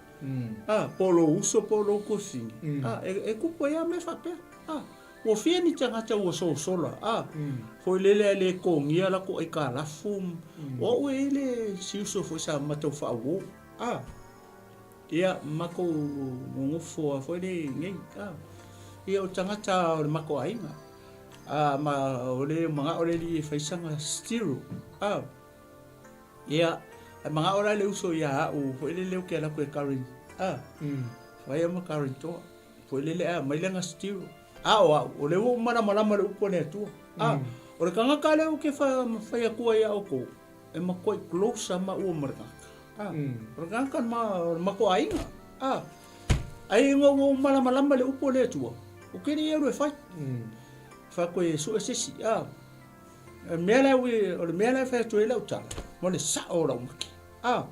a, po o lou uso po o lou tuafafine, a, e tupu ai lava mea faapea. A, ua fia ni tagata ua sosola, a, foi lele ae le togia latou aitalafu, o au e i ai le isi uso foi sa matou faauo, a, ia, matou nonofo lava foi lea i inei, a, ia o tagata o le matou aiga, a, ma o le manao le alii e fai sana stereo, a, ia, ae manao la le uso ia au foi lele ou te alu atu e current, a, fai au ma current toa. Foi lele ae aumai lana stiro. A o au, o lea ua ou malamalama i le upu a le Atua. A, o le tagata lea ou te fai atua ia outou, e matuai close lava maua ma le tagata. A, o le tagata ma, o le matou aiga. A, ai ina ua ou malamalama i le upu a le Atua, ou te le i alu e fai. Fai atu e sue se isi. A, o le mea la o le mea la e fai atu ai lau tala, mo le sao o lau mate. A,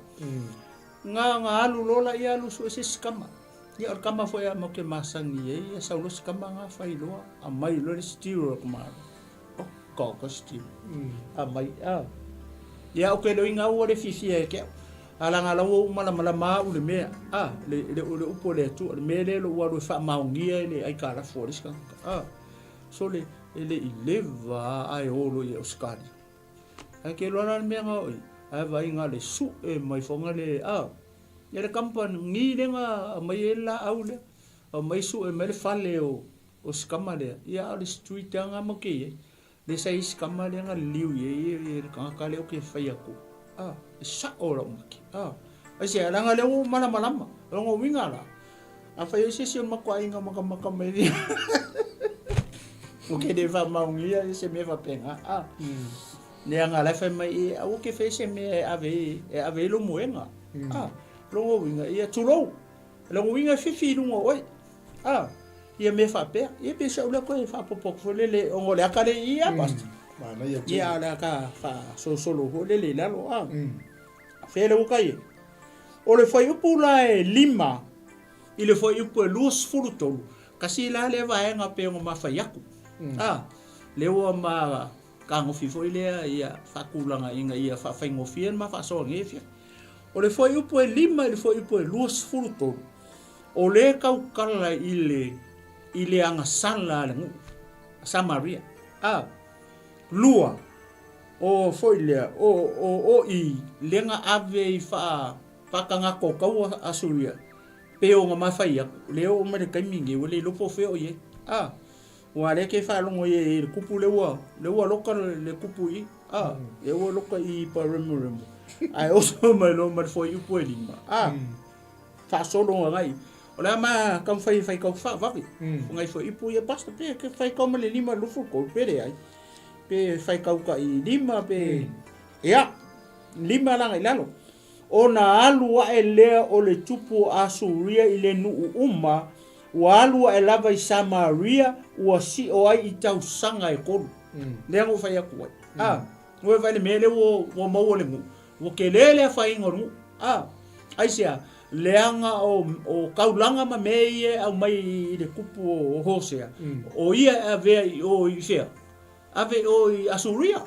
na, na alu loa laia alu sue se isi tama. Ia o le tama foi a matou te masani ai, ia sau loa si tama na fai loa, aumai loa le stiro a le tamaloa. Oka oka stiro. Aumai, a. Ia ou te iloa ua le fiafia ia te au. A leaga la ua ou malamalama au i le mea, a, le, le, le upu a le Atua, le mea lea lou alu e faamaonia i le aitalafu a le isi tagata. A, sole, e le i leva a ae o loa i Ausetalia. Ae ke iloa la le mea na o i, ae vaai na le sue mai foga le, a, Ia le company ni lea na aumai ai le laau lea, aumai sue mai le fale o si tama lea, ia a o le street lava na matou te i ai. Lea sa i ai si tama lea na liliu i ai le tagata lea ou te fai atu, a, e sao lau mate, a. Aisea, leaga lea ua ou malamalama. O lona uiga la, afai o se isi o le matou aiga matamata mai ia, ou te le faamaonia se mea faapena, a. Leaga la e fai mai, e aua te faia se mea e ave ai, e ave ai lou moega, a. O lona uiga, ia tulou, o lona uiga e fifi i luga o oe. A, ia mea faapea. Ia pei o si au lea toe faaopoopo atu foi lele, ona o le ata lea i i a Pastor. Manaia tele. Ia, a o le ata faasolosolo foi lele i lalo, a. Fea le uka ia? O le fuaiupu la e 5 i le fuaiupu e 23, tasi la lea vaega pei ona ma fai atu. A, lea ua ma fetagofi foi lea ia faatulaga ina ia faafaigofie le ma faasoa nei afiafi. O le fuaiupu e 5 i le fuaiupu e 23, O lea e tautala i le, i le agasala a le nuu, a Samaria. A, lua, o foi lea, o, o, o i lea na ave i faa, faatagato o taua a Suria, pe o na mafai atu, lea e oo mai le taimi lenei, ua le iloa po o fea o i ai. A, ua lea ke faalogo i ai i le kupu lea ua, lea ua loka le, le kupu i i. A, lea ua loka i i Paremoremo. Ae oso mai loa ma le fuaiupu e lima. A. Faasolo agai. O le a ma taumafai e faitau faavave. O nai fuaiupu ia pastor pe ke faitau ma le 5 23 pe leai. Pe faitau tai 5 pe ia 5 laga i lalo. Ona alu ae lea o le tupu o Asuria i le nuu uma, ua alu ae lava i Samaria, ua sio ai i tausaga e tolu. Lea na ou fai atu ai. A, ua e vaai i le mea lea ua maua e le nuu. Ua tele le afaina o le nuu. A, aisea? Leaga o, o taulaga ma mea ia e aumai i le tupu o Hosea, o ia e avea i o i fea? Ave i o i Asuria.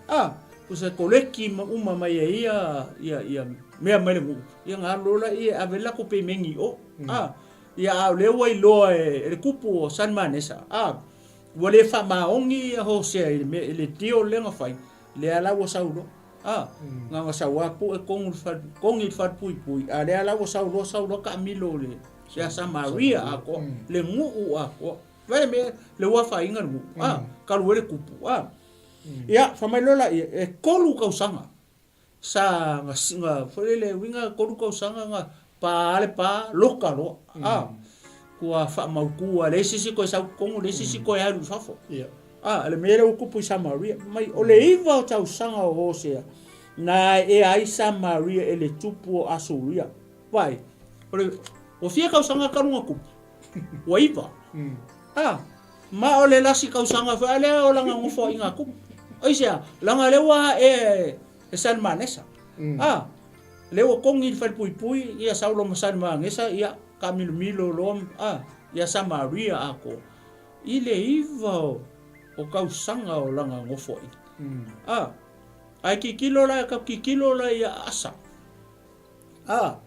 A, tusa e koleki ma uma mai e ia, ia, ia mea mai le nuu, ia na alu loa lea e ave le latou pemeni i o. A, ia a o lea ua iloa e, e le tupu o Salmanesa, a, ua le faamaoni ia Hosea i le mea, i le deal lea na fai, lea la ua sau loa. A, na ona sau lava pue kogu le fale, kogi le falepuipui, a lea la ua sau loa, sau loa taamilo i le ia Samaria atoa, le nuu atoa. Vaai le mea, le ua afaina le nuu, a, talu ai le tupu, a. Ia, fai mai loa laia, e 3 tausaga sa na, na, foi lele, uiga 3 tausaga na pa le pa, loka loa, a. Ua faamautu lava, leai se isi toe sau i totonu, leai se isi toe alu i fafo. A, le mea lea ua tupu i Samaria, mai o le 9 o tausaga o Hosea, na aea ai Samaria e le tupu o Asuria. Vaai, o le, ua fia tausaga talu ona tupu? Ua 9. A, ma o le lasi tausaga foi a lea o lana nofoaiga a tupu. Aisea? Leaga lea ua aea e Salmanesa. A, lea ua togi i le falepuipui ia Saulo ma Salmanesa, ia, taamilomilo loa, a, ia Samaria atoa. I le 9 o tausaga o lana nofoaiga. A, ae tilotilo la, tau tilotilo la ia Asa. A,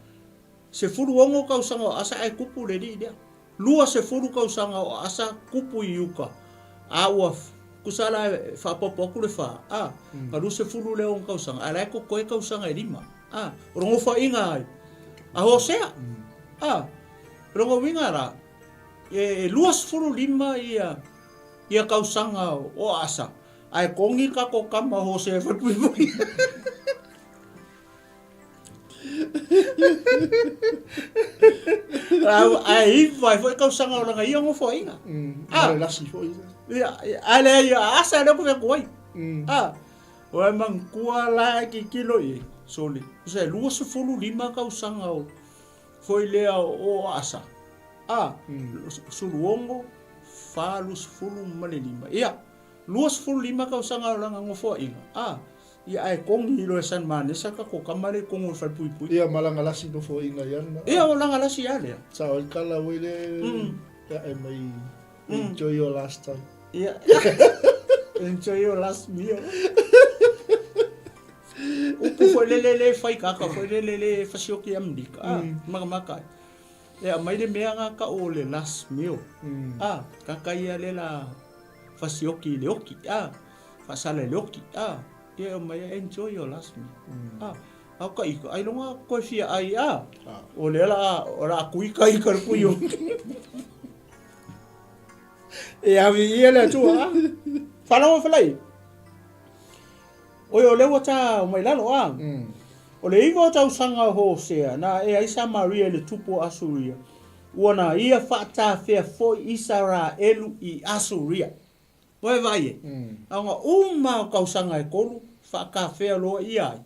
16 tausaga o Asa ae tupu le alii lea. 20 tausaga o Asa tupu i Iuta, a ua tusa la e faaopoopo atu le fa, a, na 20 lea ona tausaga, ae la e totoe tausaga e lima. A, o le nofoaiga ai a Hosea. A, o lona uiga la, E 25 ia ia tausaga o Asa, ae togi ka ko tama Hosea e whaipuipui. Ae iva ai foi tausaga o lana ia nofoaiga. Ah, lasi foi. Ia, ae lea ia Asa lea ko whea ai. Ah, o e manatua la e kikilo i sole. Tusa e 25 tausaga o Foi lea o Asa, a, 16, 45. Ia, 25 tausaga o lana nofoaiga, a, ia ae togi loa e Salmanesa ka ko tama lea i tonu o le falepuipui. Ia, ma lana lasi nofoaiga ia lena. Ia, o lana lasi a lea. Sao ai kala oi le, ia e mai, enjoy your last time. Ia, enjoy your last meal. Upu foi lele le fai kaka foi lele le fasioki Amerika. Ah, makamaka ai. E aumai le mea nga ka o le last meal. Ah, kaka ia le la fasioki i le oki. Ah, faasala i le oki. Ah, ia e aumai enjoy your last meal. Ah, au ka ika, ai longa koe fia ai ah. O lea la o la kui ka ika le kui o. E avi ia le atua. Ah. Faalogo felai. Oi o lea ua ta mai lalo a. O le 9 o tausaga o Hosea na aʻe ai Samaria i le tupu o Asuria, ua na ia faatafea foi Isaraelu i Asuria. Ua e vaai e? Aoga uma o tausaga e tolu faatafea loa ia ai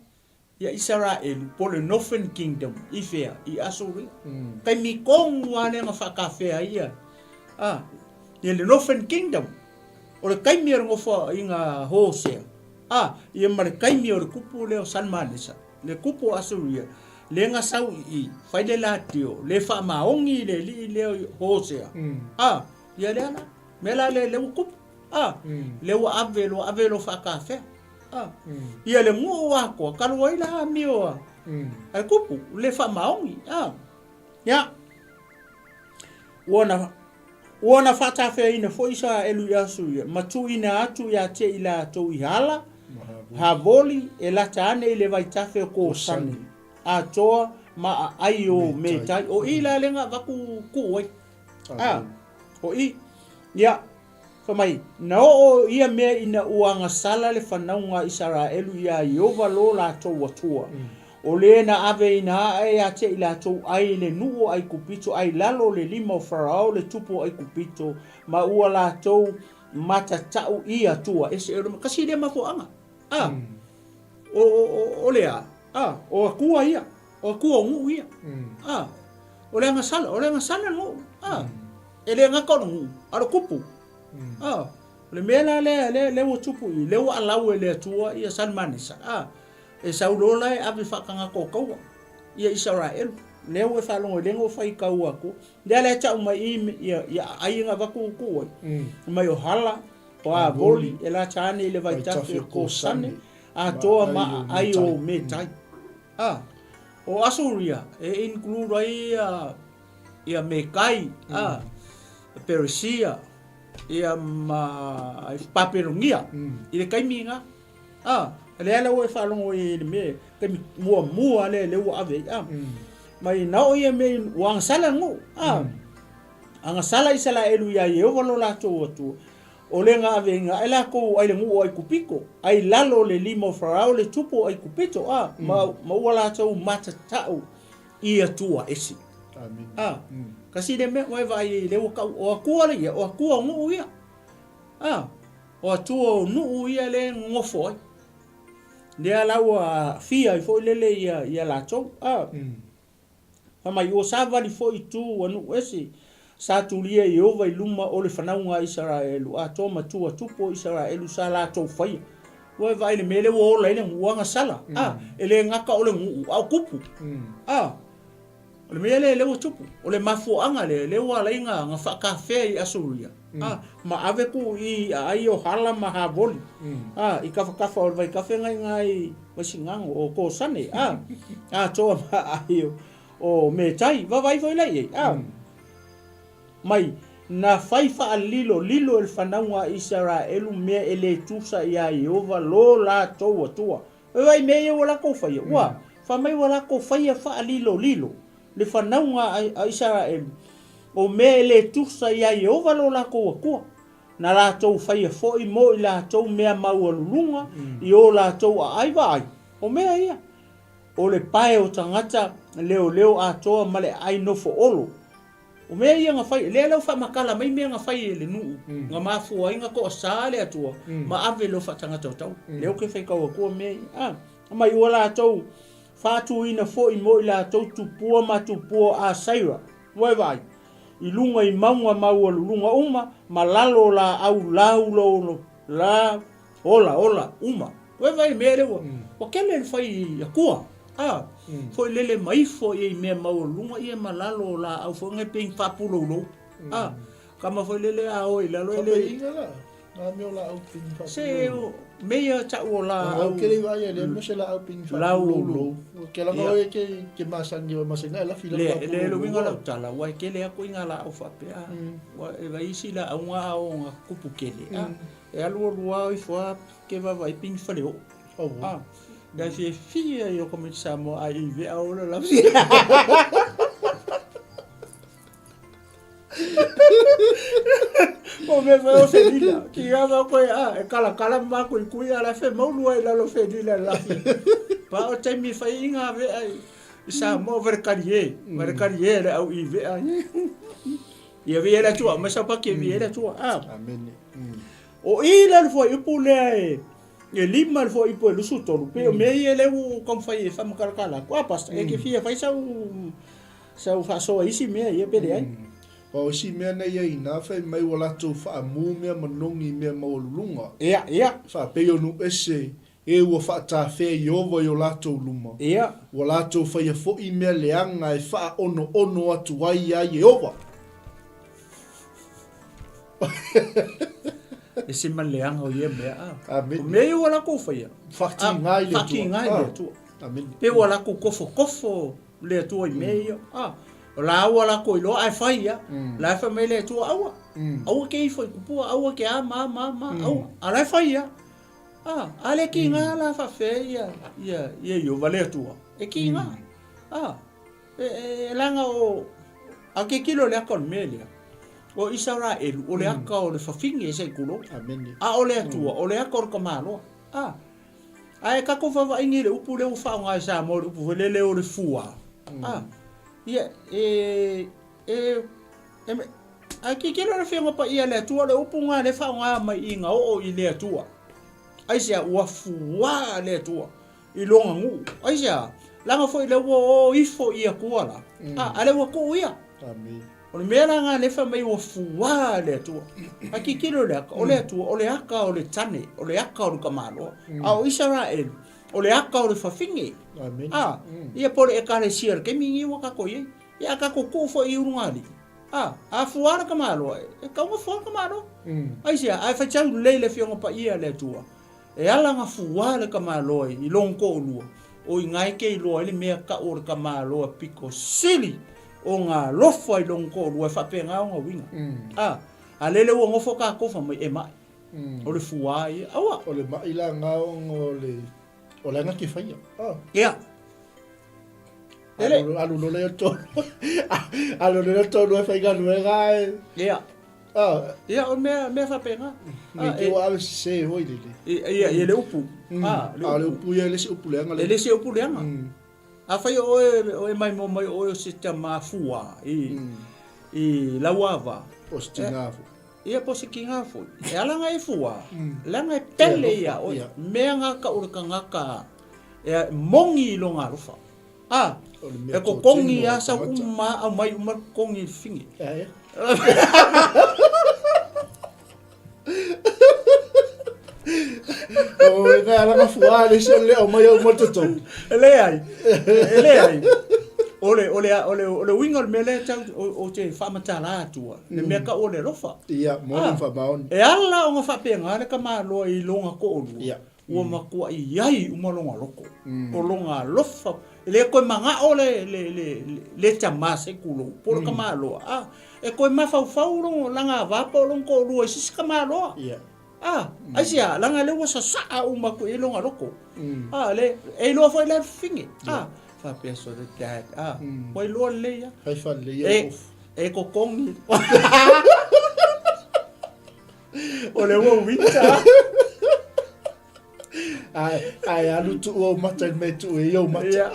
ia Isaraelu po o le Northern Kingdom i fea? I Asuria. Taimi tonu lava lea na faatafea ai ia a ia le Northern Kingdom. O le taimi o le nofoaiga a Hosea, a ia ma le taimi o le kupu lea o Salmanesa, le kupu o Asuria, lea na sau i i, fai le latio, le faamaoni i le alii lea o Hosea, a ia lea la, mea la lea lea ua kupu, a lea ua ave loa, ave loa faatafea, a ia le nuu atoa talu ai la amio a le kupu, le faamaoni, a ia. Ua na Ua na faatafeaina foi Isaraelu i Asuria, ma tuuina atu ia te i latou i Hala, Havoli, e lata ane i le vaitafe o Kosani, atoa ma aai o Metai. O i la lea na avatu tuu ai. A, o i. Ia, fai mai, na oo ia mea ina ua agasala le fanauga a Isaraelu iā Ieova lo latou Atua, O le na ave ina aʻe ia te i latou ai i le nuu o ʻAikupito ai lalo o le lima o Farao le tupu o ʻAikupito, ma ua latou matataʻu i Atua ese e kasi lea mafuaaga. A, o, o, o, o le a? A, o Atua ia, o Atua o nuu ia. A, o le agasala, o le agasala nuu. A, e le gata o le nuu, a o le tupu. A, o le mea la lea, lea, lea ua tupu i, lea ua alau e le Atua ia Salmanesa. A, E sau loa la e ave faatagata o taua ia Isaraelu. Lea ua e faalogo i lea na ou faitau atu. Lea la e tau mai i ia ia aai na avatu tuu ai. Mai o Hala, o Avoli, e lata ane i le vaitafe o Kosane, atoa ma aai o Metai. A, o Asuria e include ai ia ia Metai, a, Peresia, ia ma Papelonia i le taimi na. A, lea la ua e faalogo i le mea, taimi muamua lea lea ua ave ai, a. Mai na oo ia mea ua agasala le nuu, a. Agasala Isalaelu iā Ieova lo latou Atua, o le na aveina ae latou ai le nuu o Aikupito, ai lalo o le lima o Farao le tupu o Aikupito, a, ma, ma ua latou matatau i Atua ese. A, kasi lea mea, ua e vaai ai lea ua tau, o Atua le ia, o Atua o nuu ia. A, o Atua o nuu ia lea e nonofo ai. Lea la ua aafia ai foi lele ia, ia latou. A, fai mai, ua savali foi i tu a nuu ese, sa tulia e Ieova i luma o le fanauga a Isaraelu, atoa ma tua tupu o Isaraelu sa latou faia. Ua e vaai i le mea lea ua ola ai le nuu, ua agasala. A, e le gata o le nuu, a o tupu. A, O le mea lea lea ua tupu, o le mafuaaga lea lea ua ala ai na faatafea i Asuria, a, ma ave ku i aai o Hala ma Havoli, a, i kafakafa o le vaitafe na iina i Vaisigano o Kosane, a, atoa ma aai o Metai, vaavaai foi la i ai, a, mai na fai faalilolilo e le fanauga a Isaraelu mea e le tusa iā Ieova lo latou Atua. Vaai mea ia ua latou faia, ua fai mai ua latou faia faalilolilo le fanauga a Isaraelu, o mea e le tusa iā Ieova lo latou Atua, na latou faia foi mo i latou mea maualuluga i o latou aai vaai, o mea ia, o le pae o tagata leoleo atoa ma le aai nofo olo. O mea ia na fai, lea la ua faamatala mai mea na fai e le nuu, na mafua ai na toasa le Atua ma ave loa faatagata o tau. Lea ou te faitau atua mea ia. A, mai ua latou faatuina foi mo i latou tupua ma tupua o Asaira, ua e vaai, i luga i mauga maualuluga uma ma lalo o laau laulo la ola ola uma. Ua e vaai i le mea lea ua, ua tele le fai atua. A, foi lele ma ifo ia i mea maualuluga ia ma lalo o laau foi nei pei ni faapuloulou. A, kama foi lele a o i lalo e le. Faapeiga la, na mea o laau pei ni Se faapuloulou. o mea ia tau o laau. Au ke le vaai e le mea se laau pei ni faapuloulou. Ke langa oe ke ke masani o masani ai lafi la Le, le le uiga lau tala, ua e kele aku i ngā laau faapea. Ua e vai isi laau ngā ao ngā kupu kele. A, e alu alu a ifo a ke vaavaai pei ni fale oo. A, Ngai fiafia i o Komiti Samoa ai i vea o le lafi. O mea fai o felila. Ki ngā mea koe, a, e kalakala ma kui kui, a la fe maulu ai lalo felila le lafi. Pa o taimi fai i ngā vea i, i Samoa, vare kari e, vare kari e le au i vea. Ia vi e le atua, mai sau paki e vi e le atua. A. Amene. O i le alu foi upu lea e, e lima le foi ipu e 23, pe o mea ia le ua taumafai e faamakalakala atu. A, pastor, e ke fia fai sau, sau faasoa i isi mea ia pe leai. Aua o isi mea na ia inā fai mai ua latou faamu mea manogi i mea maualuluga. Ia, ia. Faapei o nuu ese, e ua faatafea Ieova i o latou luma. Ia. Ua latou faia foi mea leaga e faaonoono atu ai iā Ieova. Ese ma le leaga o ia mea, a. Amene. O mea ia ua latou faia. Faatiga i le Atua. Faatiga i le Atua. Amene. Pe ua latou kofokofo le Atua i mea ia. A, o la ua latou iloa ae fai ia. La e fai mai le Atua, aua. Aua ke ifo i kupua, aua ke a ma ma ma, aua. A la e fai ia. A, a le kiga la faafefea ia, ia, ia Ieova le Atua. E kiga. A, e, e, leaga o, a ke kilo le aka o le mea lea. O Isaraelu, o le aka o le fafine se i tulou. Amene. A o le Atua, o le aka o le tamaloa. A, Ae tatou vaavaaiga i le upu lea ua faaaoga e Samoa, le upu foi lele o le fua. A, ia, e, e, e, ae tilotilo le Afioga Paia a le Atua, o le upu lena lea e faaaoga mai i ina oo i le Atua. Aisea? Ua fuā le Atua i lona nuu. Aisea? Leaga foi lea ua o ifo i Atua la, a, a lea ua tuu ia. Amene. O le mea la lena lea fai mai ua fuā le Atua. Ae tilotilo i le aka, o le Atua, o le aka o le tane, o le aka o le tamaloa. A o Isaraelu, o le aka o le fafine. Amene. A, ia po o le Ekalesia i le taimi lenei ua tatou i ai. Ia a tatou tuu foi i ulugalii, a, a fuā le tamaloa, e tatau ona fuā le tamaloa. Aisea? Ae faitau lelei le Afioga Paia a le Atua, E ala na fuā le tamaloa i lona toalua, o i ina e te iloa ai le mea tau o le tamaloa pito sili ona alofa i lona toalua e faapena ona uiga. A, a lele ua nofo tatou fai mai e maʻi. O le fuā ia. Aua! O le maʻi la na ona o le, o le aga ke faia. A. Ia. Ele. Alu loa lea o le toalua, alu loa lea o le toalua e faigaluega ae. Ia. Ah. Ia, o mea, mea faapena. Ne i te ua ave sese foi lele. Ia, ia le upu. Ah, le upu ia e le se upu leaga. E le se upu leaga. Afai o oe, o e maimoa mai o oe o se tama fua i, i Lauava. Po o se tiga foi. Ia, po o se tiga foi. E ala ona e fua, leaga e pele ia oe. Mea na tau o le tagata e moni i lona alofa. A, e kokogi a sau uma aumai uma le kokogi i le fine. O e ngai alanga fua le se le aumai au mo totogi. E leai, e leai. O le, o le, o le, o le uiga o le mea lea tau, o, o te faamatala atua, le mea tau o le alofa. Ia, moni ma faamaoni. E ala ona faapena le tamaloa i lona toalua. Ia. Ua matuai ai uma lona loko, o lona alofa, e le toe manao le, le, le, le tama se tulou, po o le tamaloa, a, e toe mafaufau lona, lana ava po o lona toalua i se isi tamaloa. Ia. A, aisea, leaga lea ua sasaa uma atu i ai lona loko. A, le, e iloa foi la le fafine. A, faapea sole dad, a, ua iloa lelei lava. Fai faalelei ia ofu. E kokogi. O le ua uita. Ae, ae alu tuu ou mata i le mea e tuu ai ou mata. Ia.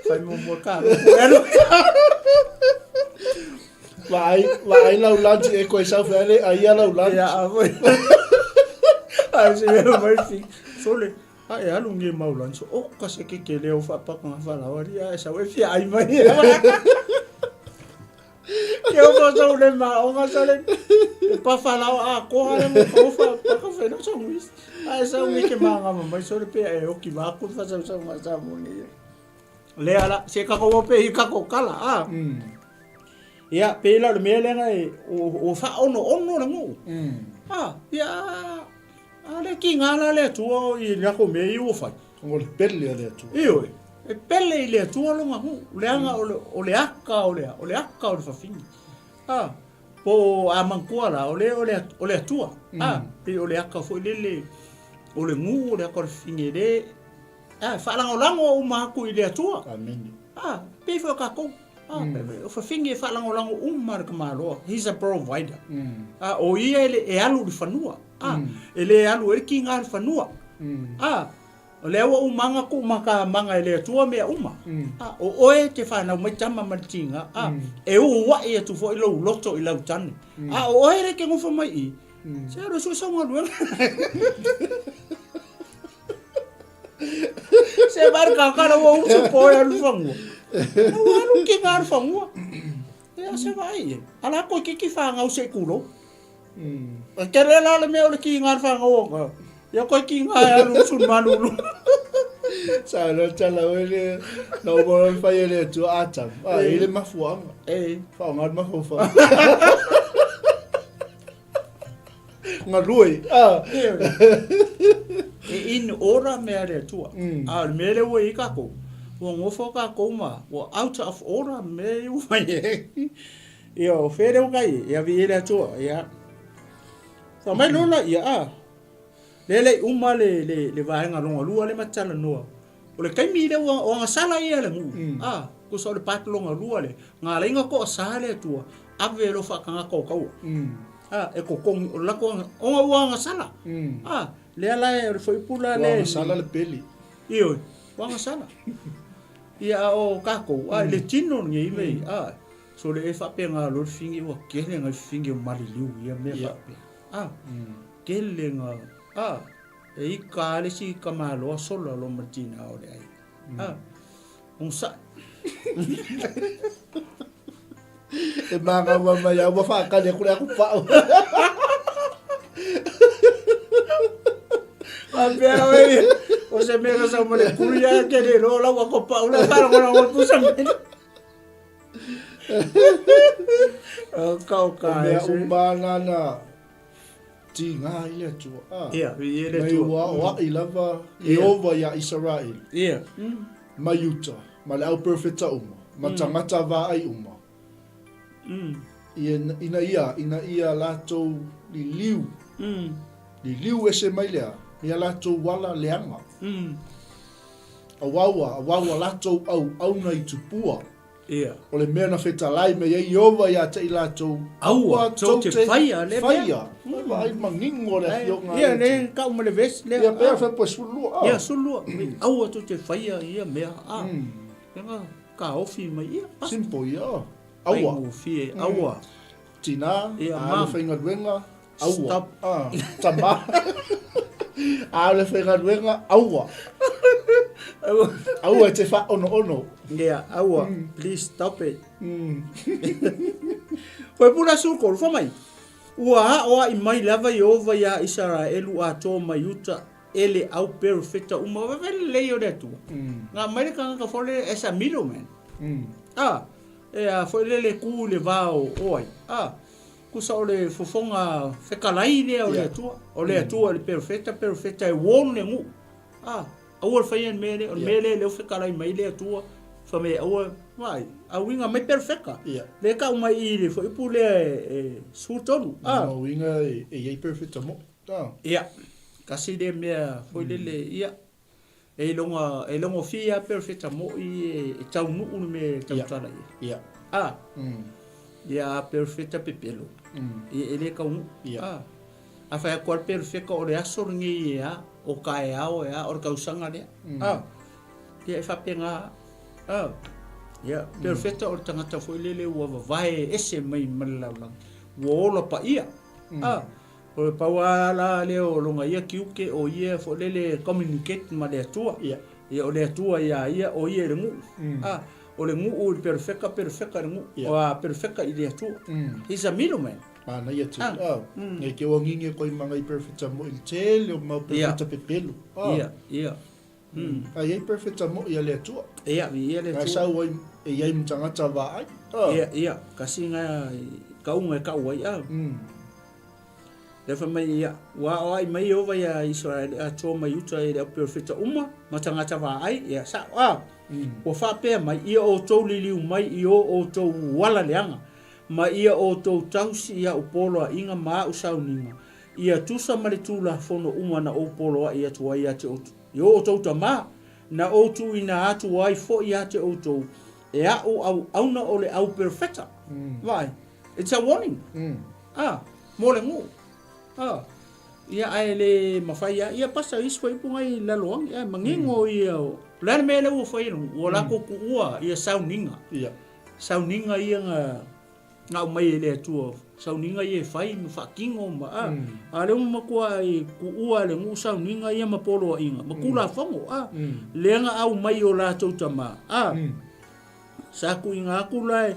Fai muamua ka alu. Alu. Vaai, vaai lau lunch e koe sau fea le ai ia lau lunch. Ia, a foi. Ai se mea mai fi. Sole, a e alu nge mau lunch. O ka se ke ke leo faapaka falawa ria e sau e fia ai mai. Ke o mo sau le maonga sa le e pawhalao a koha le mo kaufa paka whena sa ngui. A e sau ngi ke maanga mai so le pe e oki vaku fa sau sau nga sa mo ni. Le ala se ka ko pe i ka ko kala a. Ia pe la le mea le ngai o o fa ono ono le ngu. A ia a le ki nga la le atua o i la ko me i o fai. O le pele a le Atua. Ioe, e pele i le Atua lona nuu, leaga o le, o le aka o le, o le aka o le fafine. A, po o a manatua la, o le, o le, o le Atua. A, pei o le aka foi lele, o le nuu, o le aka o le fafine, le, a, e faalagolago uma atu i le Atua. Amene. A, pei foi o tatou. A, o fafine e faalagolago uma le tamaloa, he's a provider. A, o ia e le e alu i le fanua. A, e le alu ai le kiga i le fanua. A, o lea ua umaga tuu makamaga e le Atua mea uma. A, o oe e te fanau mai tama ma le tiga, a, e uua'i atu foi lou loto i lau tane. A o oe lea e te nofo mai i i, se alu e sue sau galuega. Se vaai le tagata la ua usu po e alu i fanua. La ua alu kiga i le fanua. Ia se vaai i ai. A la toeitiiti fanau se i tulou. E tele la le mea o le kiga i le fanau o Ia koe kiga e alu usu i malulu. Sa lo tala oe le na o mo fai e le Atua Atamu. A e le mafuaaga. E. Faaaoga le mafaufau. Galue. A. E in order mea a le Atua. A o le mea lea ua i ai tatou, ua nofo tatou ma ua out of order mea ia ua fai ai. Ia o fea lea ua tai ai? Ia viia le Atua. Ia. Fai mai loa laia, a, lea e le i uma le, le, le vaega lona lua lea ma te talanoa. O le taimi lea ua, o agasala ia le nuu, a, tusa o le part lona lua lea, na ala ai ona toasa le Atua, ave loa faatagata o taua. A, e totogi, o le latou aga, ona ua agasala. A, lea la e, o le fuaiupu la Ua lea. agasala le pele. Ioe, ua agasala. Ia, a o tatou, a, i le tino lenei mea, a, So le e faapena loa le figi ua kele ngai figi o maliliu ia mea faapea. Ah, kele nga ah e ika le si kamaloa sola lo matina o le ai. Ah, onosai. E mākaua mai au, ua whaakali aku le aku pau. Faapea oe, o se mea ka sau ma le kuia ke le loa lau ako pau le wharangorango pusa mai. Kau ka O mea uma ana na tīngā i le Atua. Ah, Ia, i le Atua. Mai ua oa'i lava Ieova iā Isaraelu. Ia. Mai uta, ma le au perofeta uma, ma tagata vaai uma. Ia, ina ia, ina ia latou liliu, liliu ese mai lea, ia latou ala leaga. Aua ua, aua ua latou auauna i tupua. Ia. O le mea na fetalai mai ai Ieova ia te i latou, Aua tou te faia lea mea. Faia. Mai vaai manino le afioga a le Ia, le kau ma le vesi lea. Ia, pea fepo e 12. Ah. Ia, 12. Aua tou te faia ia mea. Ah. Ega kaofi mai ia. Simple ia. Aua. Faigofie, aua. Tina, Ia, a le mam. faigaluega, aua. Stop. Ah, tama. A le faigaluega, aua. Aua. Aua e te whaono'ono. Ia, aua. Please stop it. Koe pula sukolu, fai mai, Ua aoa'i mai lava Ieova iā Isaraelu atoa mai uta e le au perofeta uma. Vaai lelei o le Atua. Nga mai le tagata foi lele as a middleman. Ah, e a foi lele ku i le va o o ai. Ah, kusa o le fofoga fekalai lea o le Atua. O le Atua i le perofeta, perofeta e warn le nuu. Ah, aua le faia le mea lea, o le mea lea lea ua fekalai mai le Atua, fai mai aua, vaai, a uiga mai perofeta. Lea tau mai i le fuaiupu lea e 13. Ah. Ma uiga e i ai perofeta mo. Ah. Ia, kasi lea mea foi lele, ia, e iloga, e logofia lava perofeta moi e taunuu le mea e tautala i ai. Ia. Ah. Ia, a perofeta pepelo, ia e le taunuu. Ia. Ah. A fai atu lava le perofeta o le aso lenei e a, o taeao e a, o le tausaga lea. Ah. Ia e faapena. Ah. Ia, perofeta o le tagata foi lele ua vavae ese mai ma le lalolagi, ua ola paia. Ah. O le pau lava la lea o lona ia tiute o ia foi lele communicate ma le Atua. Ia. Ia o le Atua ia ia, o ia i le nuu. A, o le nuu i le perofeka, perofeka i le nuu. Ia. O a perofeka i le Atua. He's a middleman. Manaia tele. A, nei ke ua nginge koe ma ngai perofeta mo i le tele o mau perofeta pepelo. A. Ia, ia. A i ai perofeta mo i a le Atua. Ia, i ia le Ngai Atua. sau ai e i ai ma tagata vaai. A. Ia, ia. Kasi ngai kauga e kau ai. A. Lea fai mai ia, ua aoai mai Ieova iā Isaraele atoa mai uta e le au perofeta uma ma tagata vaai, ia sa'o, a, ua faapea mai, ia outou liliu mai i o outou ala leaga, ma ia outou tausi i a'u poloaiga ma a'u sauniga, ia tusa ma le Tulafono uma na ou poloai atu ai ia te outou, i o outou tamā, na ou tuuina atu ai foi ia te outou. E a'u auauna o le au perofeta. Vaai, it's a warning. A, mo le nuu. A, ia ae le mafai a, ia pasa isi fuaiupu ngai laloagi, ae manino ia o, o le a le mea lea ua fai e le nuu, ua latou tuua ia sauniga. Ia. Sauniga ia na na aumai e le Atua, sauniga ia e fai ma faatino ma, a, a lea ua matuai tuua e le nuu sauniga ia ma poloaiga, ma tulafono, a, lea na aumai e o latou tama, a, sa tuuina atu la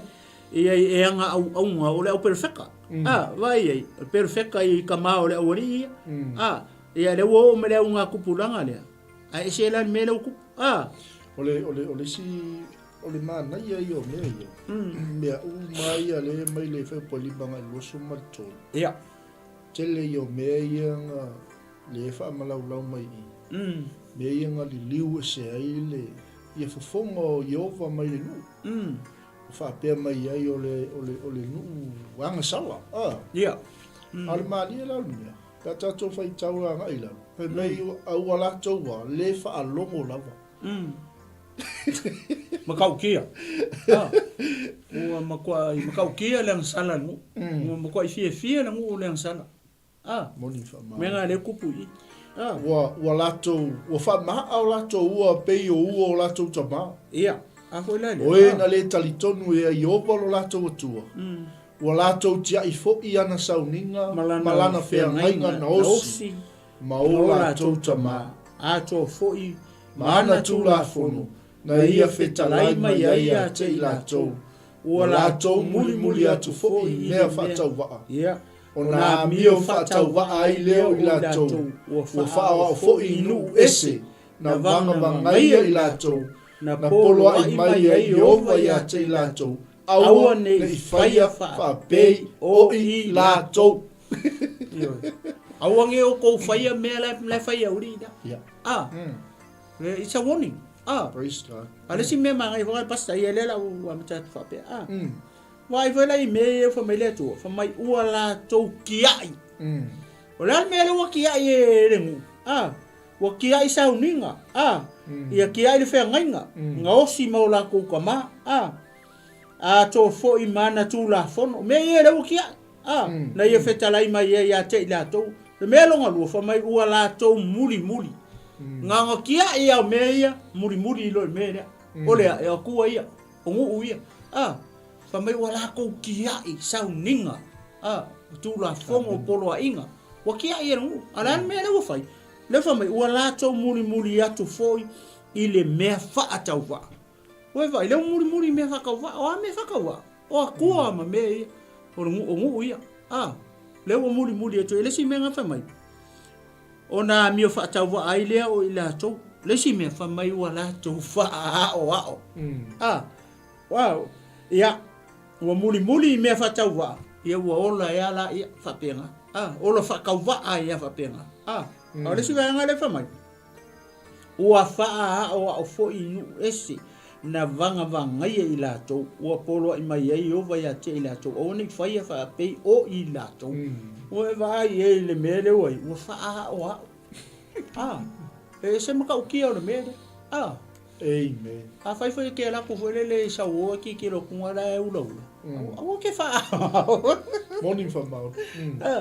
e ai e ana auauna o le au perofeta, a, vaai i ai, o le perofeta i tama o le aualii ia, a, ia lea ua oo mai le augatupulaga lea, ae ese la le mea lea ua tupu, a. O le, o le, o le isi O le manaia ia o mea ia, mea uma ia lea e mai le February agai i le 23. Ia. Tele ia o mea ia na lea e faamalaulau mai i i. Mea ia na liliu ese ai le ia fofoga o Ieova mai le nuu. Ua faapea mai ai o le o le o le nuu agasala, a. Ia. A o le malie la o le mea, pe a tatou faitau agai i lalo, fai mai a ua latou a le faalogo lava. Matautia. Ua matuai matautia le agasala i le nuu. Ua matuai fiafia le nuu i le agasala. Moni faamaoni. Mea na lea tupu i i. Ua, ua latou, ua faama'a o latou ua pei o ua o latou tamā. Ia, a foi la lea. O e na le talitonu ia Ieova lo latou Atua, ua latou tia'i fo'i ana sauniga ma lana feagaiga na osi ma o latou tamā. Atoa foi ma ana Tulafono, na ia fetalai mai ai ia te i latou, ua latou mulimuli atu foi i mea faatauvaa. O nā amio faatauvaa ai lea o i latou, ua faaoao foi i nuu ese, na vagavagaia i latou, na poloai mai ai Ieova ia te i latou, aua ne i faia faapei o i latou. Ioe. Aua ne i outou faia mea la e fai e aualii la. Ia. Ah. It's a warning. Ah. Praise God. A le isi mea manaia foi pastor ia lea la ua amata atu faapea. Ah. Vaai foi la i mea ia fai mai le Atua, fai mai ua latou tiai. O le a le mea lea ua tiai e le nuu? Ah. Ua tiai sauniga. Ah. Ia tiai le feagaiga, gaosi ma o latou tama. Ah. Atoa foi ma ana Tulafono. Mea ia lea ua tiai. A, na ia fetalai mai ai ia te i latou. Le mea longa lua, fai mai ua latou mulimuli. Ngaga tiai ia o mea ia, mulimuli i loa i mea lea. O lea, e Atua ia, o nuu ia. A, fai mai ua latou tiai sauniga, a, Tulafono o poloaiga. Ua tiai e le nuu. A o le a le mea lea ua fai? Lea fai mai, ua latou mulimuli atu foi i le mea faatauvaa. Ua e vaai, lea ua mulimuli i mea faatauvaa. O a mea faatauvaa? O akua ma mea ia. O le nuu, o nuu ia. A, lea ua mulimuli atu ai. Le isi mea na fai mai, ona amio faatauvaa ai lea o i latou. Le isi mea, fai mai ua latou faaaoao. A, wow. Ia, ua mulimuli i mea faatauvaa, ia ua ola ai lava laia faapena. A, ola faatauvaa ai lava faapena. A, a o le isi vaega lea fai mai, Ua faaaoao foi i nuu ese na vagavagaia i latou, ua poloai mai ai Ieova ia te i latou, aua ne i faia faapei o i latou. Ua e vaai i ai i le mea lea ua i ai, ua faaaoao. A, e ese matautia o le mea lea. A. Amen. Afai foi e te alu atu foi lele i sau o e tilotilo atu la e ulaula, aua ke faaoao. Moni ma faamaoni. A,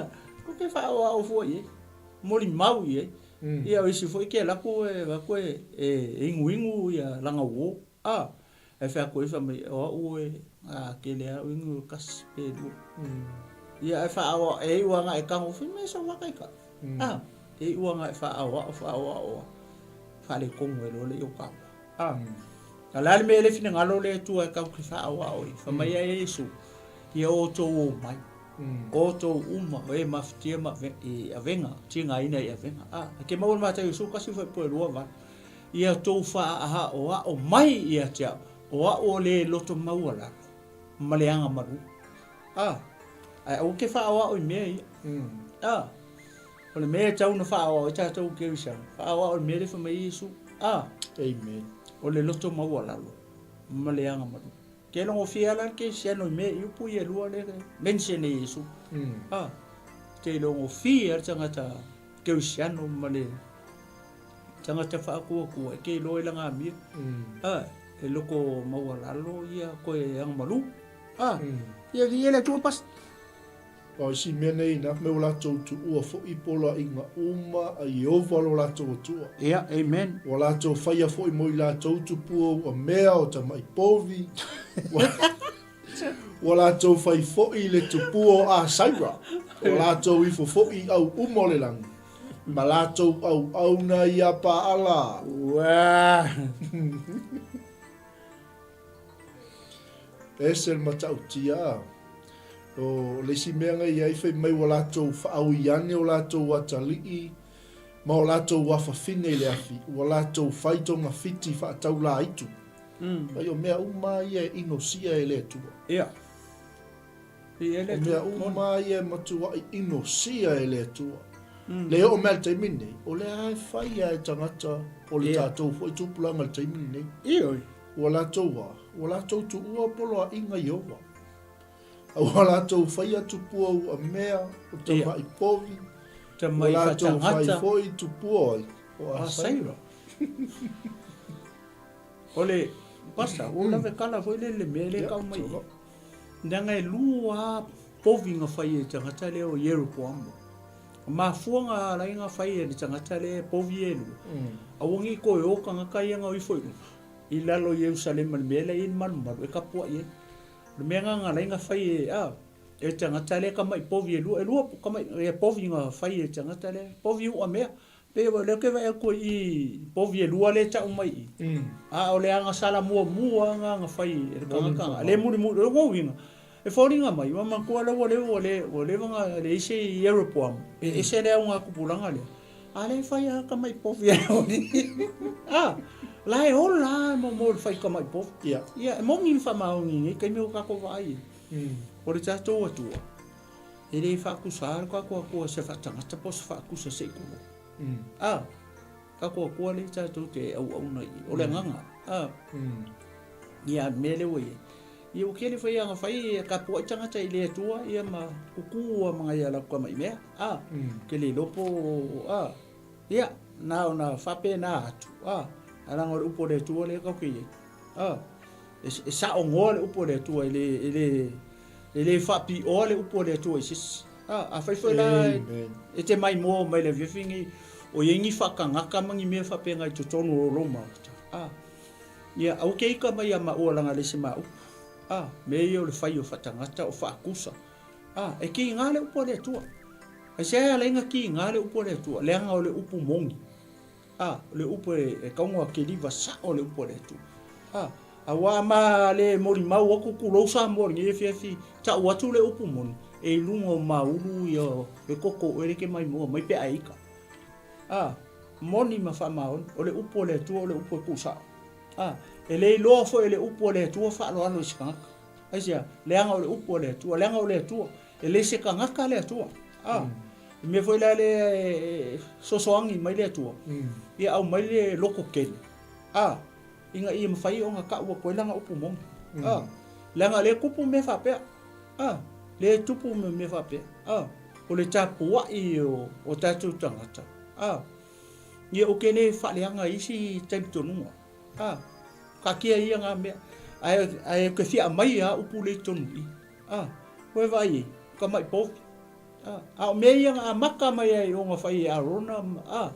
aua ke faaoao fua i ai, molimau i ai. Ia o isi foi ke alu atu e vaai atu e inuinu ia lana uo, a, ae fai atu ai fai mai, o au e, a tele lava au inu e tasi pe lua. Ia ae faaoao, e iu lava na e tago fai mai sau faataitai, a, e iu lava na e faaoao faaoao lava, faaletonu ai loa lea o taua, a. A o le a le mea e le finagalo le Atua e tatou te faaoao ai? Fai mai ai Iesu, Ia outou omai. Outou uma o e mafatia ma i avega, tigaina i avega. A, e te maua le Mataio 11 fuaipua 28. Ia outou faahaoao mai ia te au, o au o le loto maualalo ma le aga malu. A, ae aua ke faaoao i mea ia. A, o le mea e tau na faaoao ai tatou kerisiano, faaoao i le mea lea fai mai ai Iesu. A, Amen. O le loto maualalo ma le aga malu. Ke logofia la le kerisiano i mea i upu ia e lua lea mention e Iesu. A, te logofia le tagata kerisiano ma le tagata faatuatua e ke iloa i lana amio. A. E loko maualalo ia koe agamalu. A, ia viia le Atua Pastor. O isi mea nei na me o latou tuua foi poloaiga uma a Ieova lo latou Atua. Ia, amen. Ua latou faia foi mo i latou tupua ua mea o tamai povi, ua latou fai foi i le tupua o Asaira, ua latou ifo foi i au uma o le lagi, ma latou auauna ia Paala. Ua. Ese le matautia. O le isi mea na i ai fai mai ua latou faaui ane o latou atalii ma o latou afafine i le afi, ua latou fai togafiti faataulāitu. Ai o mea uma ia e inosia e le Atua. Ia. O mea uma ia e matuai inosia e le Atua. Le oo mai i le taimi lenei, o lea lava e fai lava e tagata o le tatou foi tupulaga i le taimi lenei. Ioe. Ua latou a, ua latou tuua poloaiga Ieova. A ua latou faia tupua ua mea, o tamai povi, ua latou fai foi tupua ai, o Asaira. O le pasa, ua lave kala foi lele le mea lea e tau mai i. Leaga e lua lava povi na fai e le tagata lea o Ieropoamo. O mafuaga ala ai na fai e le tagata lea povi e lua, aua ne i toe o tagata ia na o ifo i luga, i lalo o Ierusalema i le mea la e i ai le malumalu e tapuai ai. O le mea lena na ala ai na fai e, a, e le tagata lea tamai povi e lua, e lua tamai e povi na fai e le tagata lea, povi uamea. Pei o lea ou te vaai atu i i povi e lua lea e tau mai i i, a o le agasala muamua lena na fai e le tagata lena, lea e mulimuli, o lona uiga, e foliga mai, ua manatua lea ua leva, ua le, ua leva ona leai se Ieropoamo, e ese le augatupulaga lea, a lea e fai lava tamai povi a a, la e ola lava mo, mo le fai tamai povi. Ia. Ia, e moni le faamaoni i nei taimi ua tatou vaai ai. O le tatou Atua, E le faatusa le tatou Atua se faatagata po o se faatusa se i tulou. A, tatou Atua lea tatou te auauna i ai. O le agaga. A, ia, le mea lea ua i ai. Ia ua tele foi aga fai e tapuai tagata i le Atua ia ma tutu a ma nai a latou tamai mea. A, ke le iloa po o, a, ia, na ona faapena atu. A, ae leaga o le upu a le Atua lea tatou te i ai. A, e saogoa le upu a le Atua e le, e le, E le faapioa le upu a le Atua i se isi. A, afai foi la e te maimoa mai le afiafi lenei, o i ai ni faatagata ma ni mea faapena i totonu o lou maota, a, ia, aua te ika mai ia maua leaga e leai se ma upu. A, mea ia o le fai o faatagata, o faatusa. A, e kiga le upu a le Atua. Aisea e ala ai ona kiga le upu a le Atua? Leaga o le upu moni. A, o le upu e tauga keliva sao le upu a le Atua. A, aua a ma le molimau atu tulou Samoa i lenei afiafi, tau atu le upu moni, e i luga o maulu ia le toto o oe lea e te maimoa mai pe a e ika. A, moni ma faamaoni, o le upu a le Atua o le upu e tuusao. A, e le iloa foi e le upu a le Atua faaaloalo i se tagata. Aisea? Leaga o le upu a le Atua, leaga o le Atua, e le se tagata le Atua. A, le mea foi la lea e sosoagi mai le Atua, ia aumai le loto tele, a, ina ia mafai ona tau atu ai lana upu moni. A, leaga o lea e tupu mea faapea. A, lea e tupu mea faapea. A, o le tapuai o tatou tagata. A, ia ou te le faaleaga i isi talitonuga. A, taatia ia na mea. Ae, ae ou te fia aumai lava upu lea i totonu i i. A, ua e vaai i ai, tamai povi. A, a o mea ia na amata mai ai ona fai e Arona ma, a,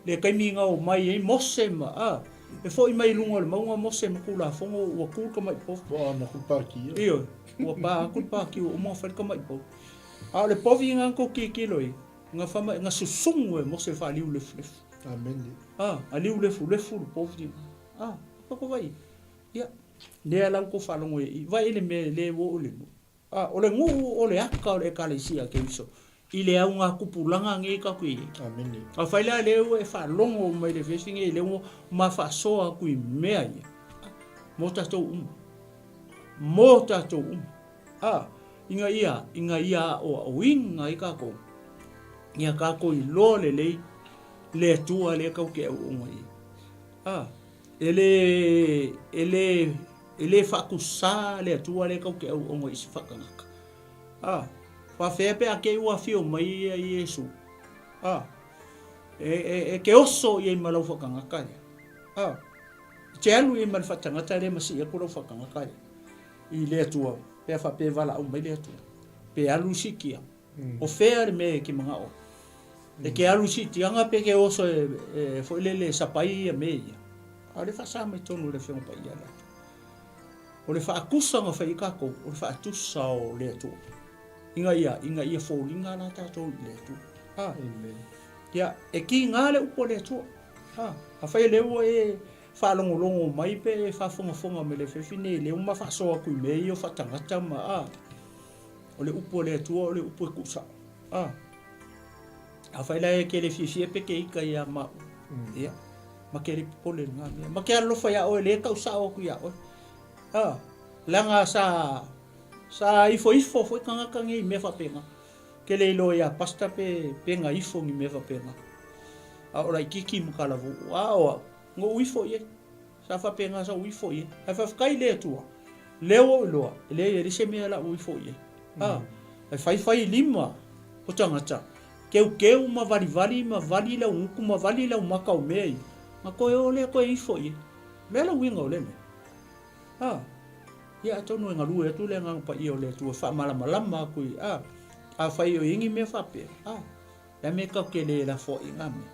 le taimi na omai ai Mose ma, a, e foi mai i luga o le mauga Mose ma Tulafono ua tu le tamai povi. Ua ana ku pāki ia. Ioe, ua pā atu le pāki ua uma ona fai le tamai povi. A o le povi na na tou tilotilo i ai, na fai mai, na susugu e Mose faaliulefulefu. Amene. A, a liulefulefu le povi. A, ua tou vaai, ia, lea la ua tou faalogo i ai, vaai i le mea lea ua oo i le nuu. A, o le nuu o le aka o le Ekalesia a Keriso i le augatupulaga nei tatou te i ai. Amene. Afai la lea ua e faalogo mai le vesi nei lea ua ma faasoa atu i mea ia, a, mo tatou uma. Mo tatou uma. A, ina ia, ina ia aoaoina ai tatou, ia tatou iloa lelei le Atua lea tatou te auauna i ai. A, e le, e le, E le faatusa le Atua lea tatou te auauna i se faatagata. A, faafefea pe a te i ua afio mai ia Iesu? A, e, e, e te oso i ai ma lau faatagata ia. A, E te alu i ai ma le faatagata lea ma sii atu lau faatagata lea i le Atua, pe a faapea e valaau mai le Atua, pe alu i siitia. O fea le mea e te manao ai? E te alu i siitiaga pe te oso e foi lele e sapai ia mea ia? A o le faasa mai tonu e le Afioga Paia a le Atua. O le faatusa na fai ai tatou, o le faatusa o le Atua. Ina ia, ina ia foliga la tatou i le Atua. A. Amen. Ia, e kiga le upu a le Atua. A, afai o lea ua e faalogologo mai pe e faafogafoga mai i le afiafi nei, lea ua ma faasoa atu i mea ia o faatagata ma, a, o le upu a le Atua o le upu e tuusao. A, afai la e te le fiafia pe te ita ia maua, ia, ma te le popole i lena mea. Ma te alolofa ia oe, lea e tau sao atu ia oe. A, leaga sa, sa ifoifo foi tagata nei i mea faapena. Ke le iloa ia Pastor pe, pe na ifo ni mea faapena. A o laititi ma kalavuu, a o au, na ou ifo i ai. Sa faapena sa ou ifo i ai. Ae faafetai i le Atua, lea ua ou iloa, e leai e leai se mea la ou ifo i ai. A, e faifai lima o tagata, keukeu ma valivali ma vali lau gutu ma vali lau maka o mea ia, na toe o lea toe ifo i ai. O le a le uiga o lea mea? A, ia atonu e galue atu le Agaga Paia o le Atua e faamalamalama atu i, a, afai o i ai ni mea faapea, a, le a mea e tatou te le lafoai i na mea?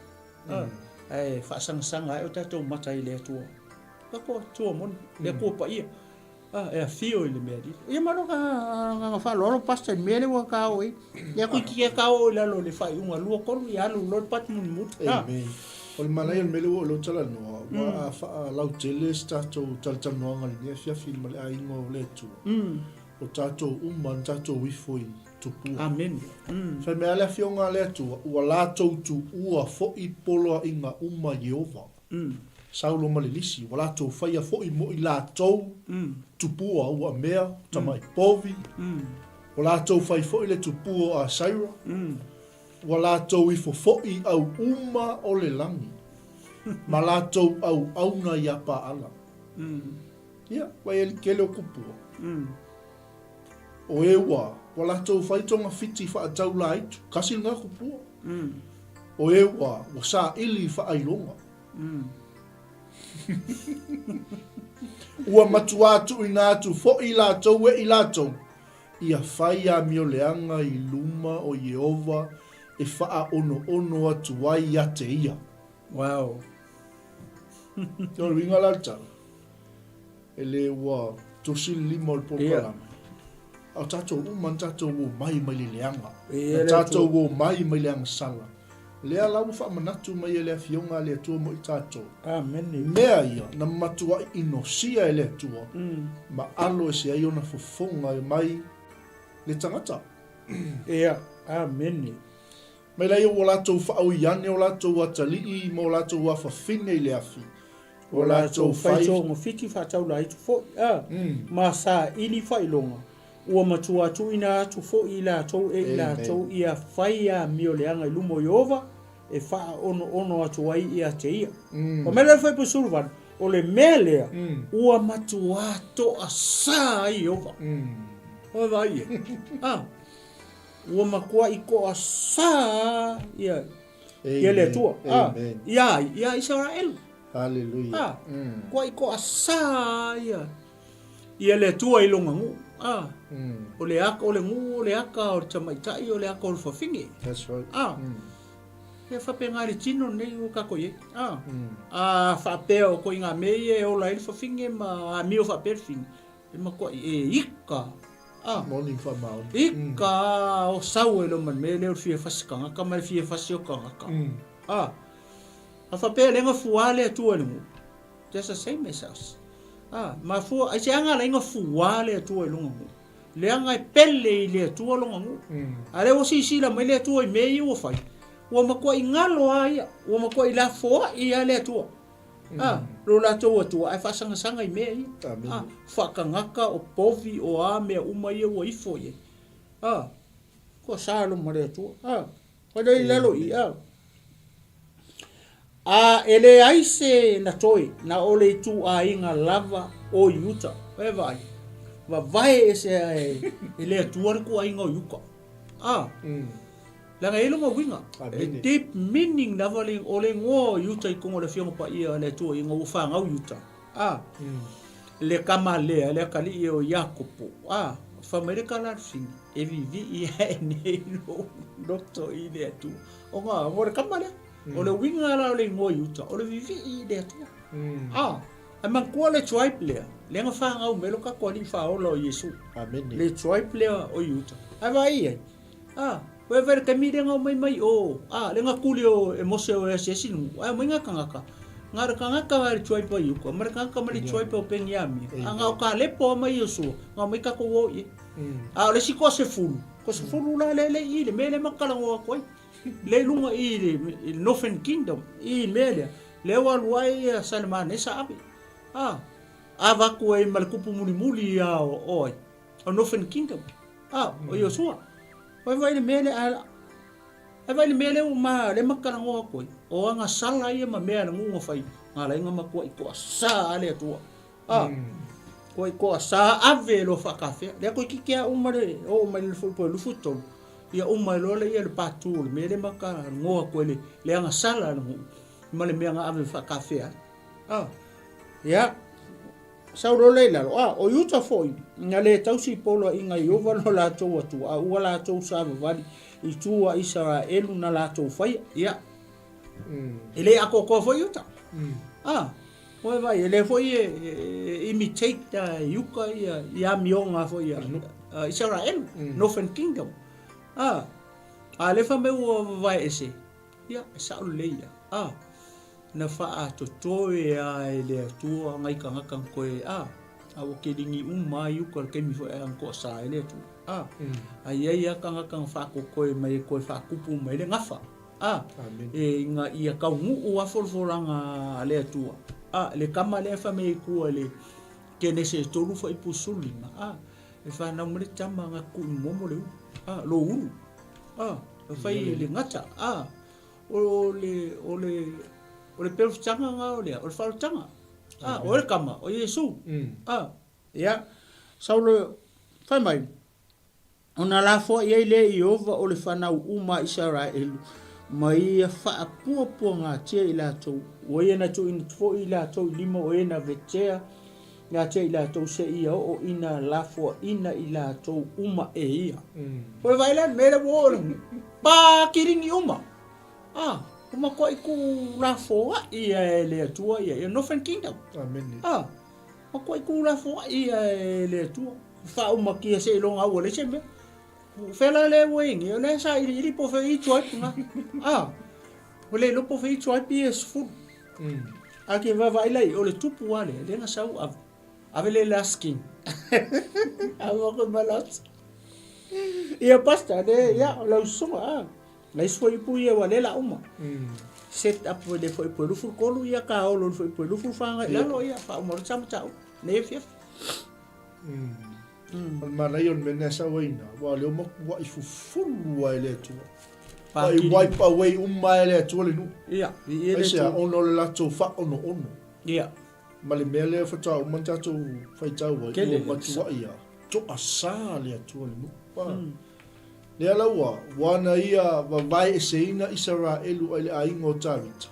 A, ae faasagasaga ae o tatou mata i le Atua. Tatou Atua moni, le Atua Paia. A, e afio i le mea lili. Ia ma lou agaga faaaloalo Pastor i le mea lea ua ta oo ai. Ia toeitiiti lava ta oo i lalo o le faaiuga 2, 3, ia alu loa le pati mulimuli. A. Amen. O le manaia o le mea lea ua oo i lou talanoa, ua a faalautele se tatou talatalanoaga i lenei afiafi ma le aiga o le Atua, o tatou uma na tatou ifo i tupua. Amene. Fai mai lava le Afioga a le Atua, ua latou tuua foi poloaiga uma Ieova. Saulo ma le lisi, ua latou faia foi mo i latou tupua ua mea tamai povi, ua latou fai foi le tupua o Asaira, ua latou ifo foi au uma o le lagi, ma latou auauna iā Paala. Ia, wai e tele o kupua. O e ua, ua latou fai togafiti faataulaitu, kasi lena kupua. O e ua, ua saili i faailoga. Ua matuā tuuina atu foi latou e i latou, ia fai amioleaga i luma o Ieova e faaonoono atu ai ia te ia. Wow. O le uiga la o le tala, e le ua tusi le lima o le polokalame, a o tatou uma na tatou omai mai le leaga, na tatou omai mai le agasala. Lea la ua faamanatu mai e le Afioga a le Atua mo i tatou. Amene. Mea ia na matuai inosia e le Atua ma alo ese ai ona fofoga e mai le tagata. Ia, amene. Mai laia ua latou faaui ane o latou atalii ma o latou afafine i le afi, ua latou fai togafiti faataulaitu foi, a, ma saili faailoga, ua matua tuuina atu foi i latou e i latou ia fai amioleaga i luma o Ieova e faaonoono atu ai ia te ia. Fai mai le Fuaiupu 18, O le mea lea ua matua toasā ai Ieova. Oi vaai e. A, Ua matuai toasā ia ia le Atua. A, ia ai, ia Isaraelu. Haleluia. A, matuai toasā ia ia le Atua i lona nuu. A, o le aka, o le nuu, o le aka o le tamaitai, o le aka o le fafine. That's right. A, ia faapena le tino lenei ua tatou i ai. A, a faapea o koiga mea ia e ola ai le fafine ma amio faapea le fafine, e matuai e ika. A. Moni ma faamaoni. Ika o sau e loma le mea lea o le fia fasi tagata ma le fia fasi o tagata. A. A faapea lea na fuā le Atua i le nuu. Just the same as us. A, mafua, ai se aga la ina fuā le Atua i lona nuu. Leaga e pele i le Atua lona nuu. A lea ua sisila mai le Atua i mea ia ua fai, ua matuai galo a ia, ua matuai lafoai a le Atua. A, lo latou Atua ae faasagasaga i mea ia. A, faatagata, o povi, o a mea uma ia ua ifo i ai. A, kua sa loma le Atua. A, whai lea i lalo i, a. A e leai se na toe, na o le ituaiga lava o Iuta. E vaai, vavae ese e, e le Atua le ituaiga o Iuta. A, Leaga e i ai lona uiga. E deep meaning lava le, o le igoa o Iuta i totonu o le Afioga Paia a le Atua ina ua fanau Iuta. A, le kama lea, le akalii o Iakopo, a, fai mai le kalalufini, e vivii ae nei lou loto i le Atua. Ona, o le kama lea, o le uiga la o le igoa Iuta, o le vivii i le Atua. A, ae manatua le tribe lea, lea na fanau mai lo tatou Alii Faaola o Iesu. Amene. Le tribe lea o Iuta. Ae vaai i ai, a, ua vaai i le taimi lea na omai mai o, a, lea na tuli o e Mose o e asiasi le nuu, ae omai na tagata, na o le tagata mai le tribe o Iuta, ma le tagata mai le tribe o Peniamina, a na o Kalepo ma Iosua, na omai tatou o i ai. A o le isi toasefulu, toasefulu la lea e le i i le mea lea ma te talanoa atu ai, lea i luga i i le Northern Kingdom, i le mea lea, lea ua alu ai ia Salemanesa ave, a, avatu ai ma le tupu mulimuli ia o ai, o Northern Kingdom, a, o Iosua. Vai vai le mea lea, ai vai le mea lea ua ma, lea ma talanoa atu ai, o agasala ia ma mea a le nuu na fai, na ala ai ona matuai toasa a le Atua. A, koe toasa ave loa faakafea. Lea toeitiiti lava uma le oo mai le foi po 23, ia uma ai loa lea le part 2 o le mea lea ma talanoa atu ai le agasala a le nuu ma le mea na ave faakafea ai. A, ia, sau loa lea i lalo. A, o Iuta foi, na le tausi i poloaiga Ieova lo latou Atua, a ua latou savavali i tua Isaraelu na latou faia. Ia, e le atoatoa foi Iuta. A, ua vaai, e le foi e imitate Iuta ia i amioga foi a Isaraelu, Northern Kingdom. A, a lea fai mai ua vavae ese, ia, e sao lelei ia. A, na faatotoe lava e le Atua nai tagata na toe, a, a ua keligi uma lava Iuta i le taimi foi a na toasa ai le Atua. A, a i ai lava tagata na faatotoe mai e toe faatupu mai le gafa. A, e ina ia taunuu lava folafolaga a le Atua. A, le tama lea e fai mai ai i tua i le Kenese e 3 fuaiupu 15, a, e fanau mai le tama na tutu'i momo le ulu, a, lou ulu, a, e fai e le gata, a, o le, o le, o le perofitaga na o lea, o le faaolataga, a, o le tama, o Iesu, a. Ia, Saulo, fai mai, Ona lafoai ai lea i Ieova o le fanau uma a Isaraelu, ma ia faapuapuagatia i latou, ua ia na tuuina atu foi i latou i lima o e na vetea ia te i latou seia oo ina lafoaina i latou uma e ia. Ua vaai la le mea lea ua oo i le pa kilini uma. Ah, ua matuai tuulafoai e le Atua ia, ia Northern Kingdom. Amene. Ah, matuai tuulafoai e le Atua. Faaumakia seiloga ua leai se mea. O fea la lea ua i ai nei? O lea sa iliili po o fea i tribe na. Ah, ua le iloa po o fea i tribe ia e 10. A ke vaavaai la i ai, o le tupu lava lea, lea na sau ave. Ave le last king. Ave atu ma last. Ia pastor, le, ia, o lau susuga, ah. Na isi foi ipu ia ua le la uma. Set up foi le foi pue 23 ia ka olo le foi pue 24 ngai lalo ia faauma loa sa mataupu. Nei e fiafi. O le manaia o le mea lena e sau ai ina, aua o lea ua matuai fufulu lava e le Atua. Ua wipe away uma lava e le Atua le nuu. Ia, viia le Aisea, ona o le latou faaonoono. Ia. Ma le mea lea faatoa uma ona tatou faitau ai, ua matuai lava toasa le Atua i le nuu. Lea la ua, ua ana ia vavaeeseina Isaraelu ai le aiga o Tavita,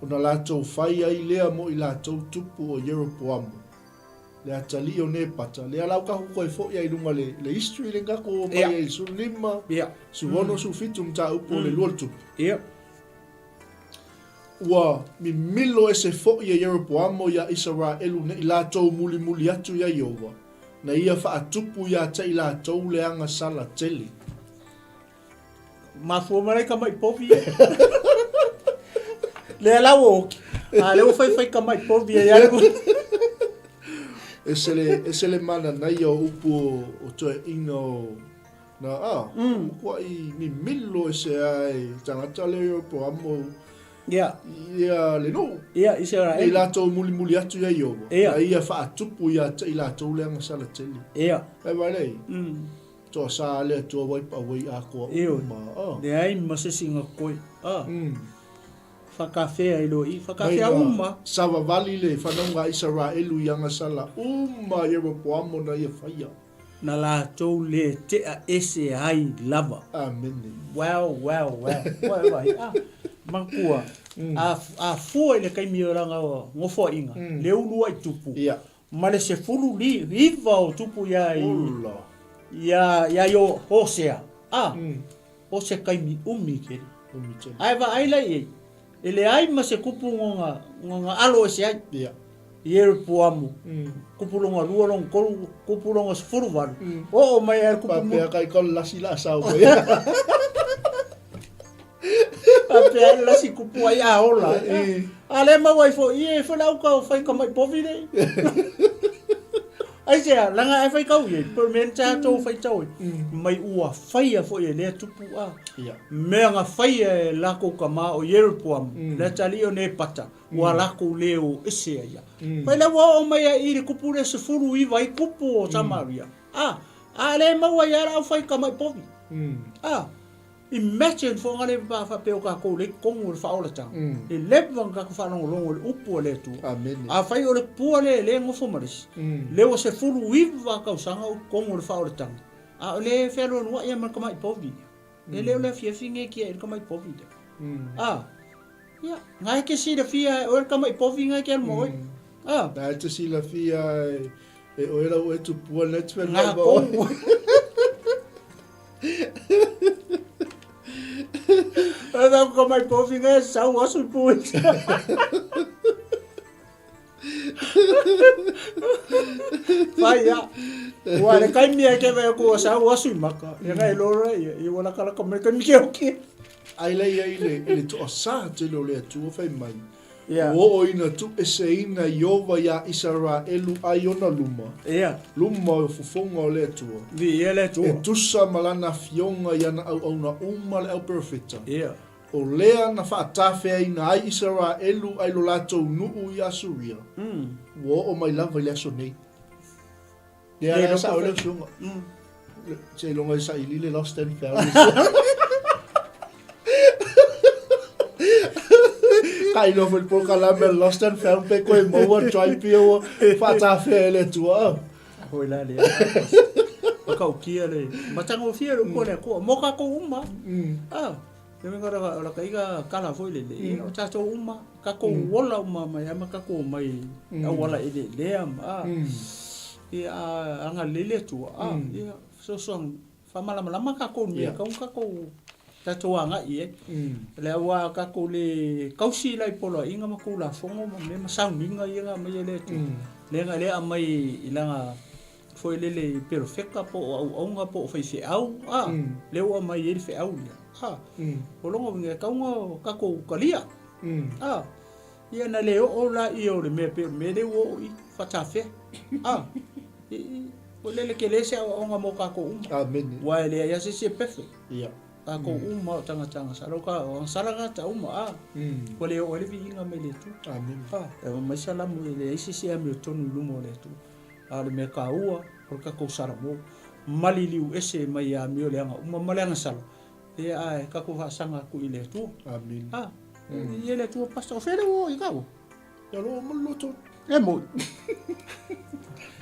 ona latou fai ai lea mo i latou tupu o Ieropoamo, le atalii o Nepata, lea la ua tatou toe foi ai i luga le, le history lea na tatou omai ai i le 15, 16, 17 mataupu o le lua o le tupu. Ua mimilo ese foi e Ieropoamo iā Isaraelu ne i latou mulimuli atu iā Ieova, na ia faatupu iā te i latou le agasala tele. Mafua mai ai tamai povi ia. Lea la ua oki. A lea ua faifai tamai povi ai alu. Ese le, ese le mananaia o upu o, o toeaiina o, na, a, mm. matuai mimilo ese ai tagata le Ieropoamo Ia. Ia le nuu. Ia, Isaraelu. I latou mulimuli atu ia Ieova. Ia. Na ia faatupu ia te i latou le agasala tele. Ia. E vaai lea. Toasa le Atua wipe away atoa uma. Ioe. Leai ma se isi na koe. A. Whakawhea i loa i. Whakawhea uma. Savavali le whanauga a Isaraelu i agasala uma Ieropoamo na ia whaia. Na latou le tea ese ai lava. Amene. Wow, wow, wow. Wai, wai. Ah. Manatua, a, a fua i le taimi o lana nofoaiga, le uluai tupu, ma le 19 o tupu ia i, ia, ia i Hosea, a, o se taimi umi tele. Umi tele. Ae vaai la i ai, e leai ma se kupu gona, gona alo ese ai. Ieropoamo, kupu lona lua, lona tolu, kupu lona 18. Oo mai ai le kupu Faapea kai ka lasi la sau mai. Faapea le lasi kupu ai a ola. A le maua ai foi, e foi lau ka fai ka mai povi le. Ai se langa e fai kau ye, per men cha to fai tau. Mai ua faia foi e le tupu a. Mea nga faia e lako ka ma o Ieropoamo, le tali o ne pata. Ua lakou le o ese ai ia. Fai le ua oo mai ai i le kupu le 19 ai kupu o Samaria. A, a le maua ia la au fai ka mai povi. A, imagine fo ngale pa fa pe o ka kou le kongu le faolatanga. E leva nga ka faalongolongo le upu a le Atua. Amene. A fai o le pua le le ngofo ma lesi. Le ua 19 tausaga o kongu le faolatanga. A o le fealualuai ia ma le tamai povi. E le o le afiafi nge kia i le tamai povi lea. A, ia, nga e ke silafia e oe le tamai povi nga e ke alu ma oe. A. Nga e te silafia e oe lau oe tupua le te Nga kou. E tau tamai povi nga e sau asu i pui. Fai ia. Ua le kaimi e ke vai ku sa ua sui maka. Ia ngai lora ia i wala kala ka me kaimi ke oki. Ai la ia i le i le toasā tele o le Atua fai mai. Ia. Ua oo ina tuueseina Ieova iā Isaraelu ai ona luma. Ia. Luma o fofoga o le Atua. Viia le Atua. E tusa ma lana afioga i ana auauna uma le au perofeta. Ia. O lea na faatafeaina ai Isaraelu ai lo latou nuu i Asuria, ua oo mai lava i le aso nei. Lea la sao le usuga. Seiloga i saili le lost and found. Ka iloa foi le polokalame lost and found pe koe maua tribe ia ua faatafea e le Atua. Hoi la lea. Whakaukia le matangofie le upu a le Atua mo kakou uma. Ah. Te mea kara o la kaiga kala foi le le. O tatou uma, kakou ola uma mai ama kakou mai auala e le lea ma. Ia anga le le Atua. Ah, ia fesoasoani faamalamalama kakou i mea kau kakou tatou agai ai. Le aua kakou le kausi la i poloaiga ma tulafono ma mea ma sauniga ia na aumai e le Atua. Lea na le aumai i lana foi lele i perofeta po o auauna po o faifeau, a, lea ua aumai ai le feau lea, a. O lona uiga e tatau ona tatou talia, a. Ia na le oo laia o le mea pei o le mea lea ua oo i faatafea, a. Foi lele tele se aoaoga mo tatou uma. Amene. Aua e leai lava se isi e perfect. Ia. Tatou uma o tagata agasala, o agasala tagata uma, a. Ua le oo ai le viiga mai le Atua. Amene. A, e aumai Salamu e leai se isi e amiotonu i luma o le Atua. A o le mea taua, o le tatou Salamo, maliliu ese mai amio leaga uma ma le agasala, ia ae tatou faasaga atu i le Atua. Amene. A, e i le Atua pastor, o fea le ua oo i kau? Ia lo ma loto. E moi.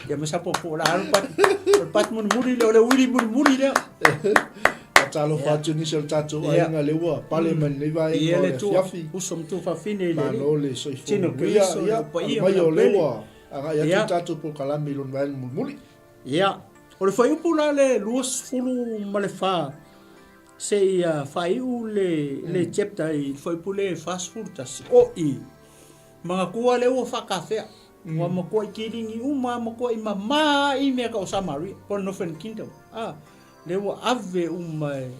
Ia ma sa popo la alu pat. O le pat mulimuli lea, o le uili mulimuli lea. Faatalofa atu nisi o le tatou aiga lea ua pale mai lenei vaega o le afiafi. Uso ma tuafafine i le Alii. Malo le soifua manuia. Ia, mai o lea ua agai atu le tatou polokalame i lona vaega mulimuli. Ia, o le fuaiupu la le 24 seia faaiu le le chapter i le fuaiupu le 41, o i manatua lea ua faatafea, ua matuai kiligi uma, matuai mama i mea tau o Samaria, po o le Northern Kingdom, a, lea ua ave uma e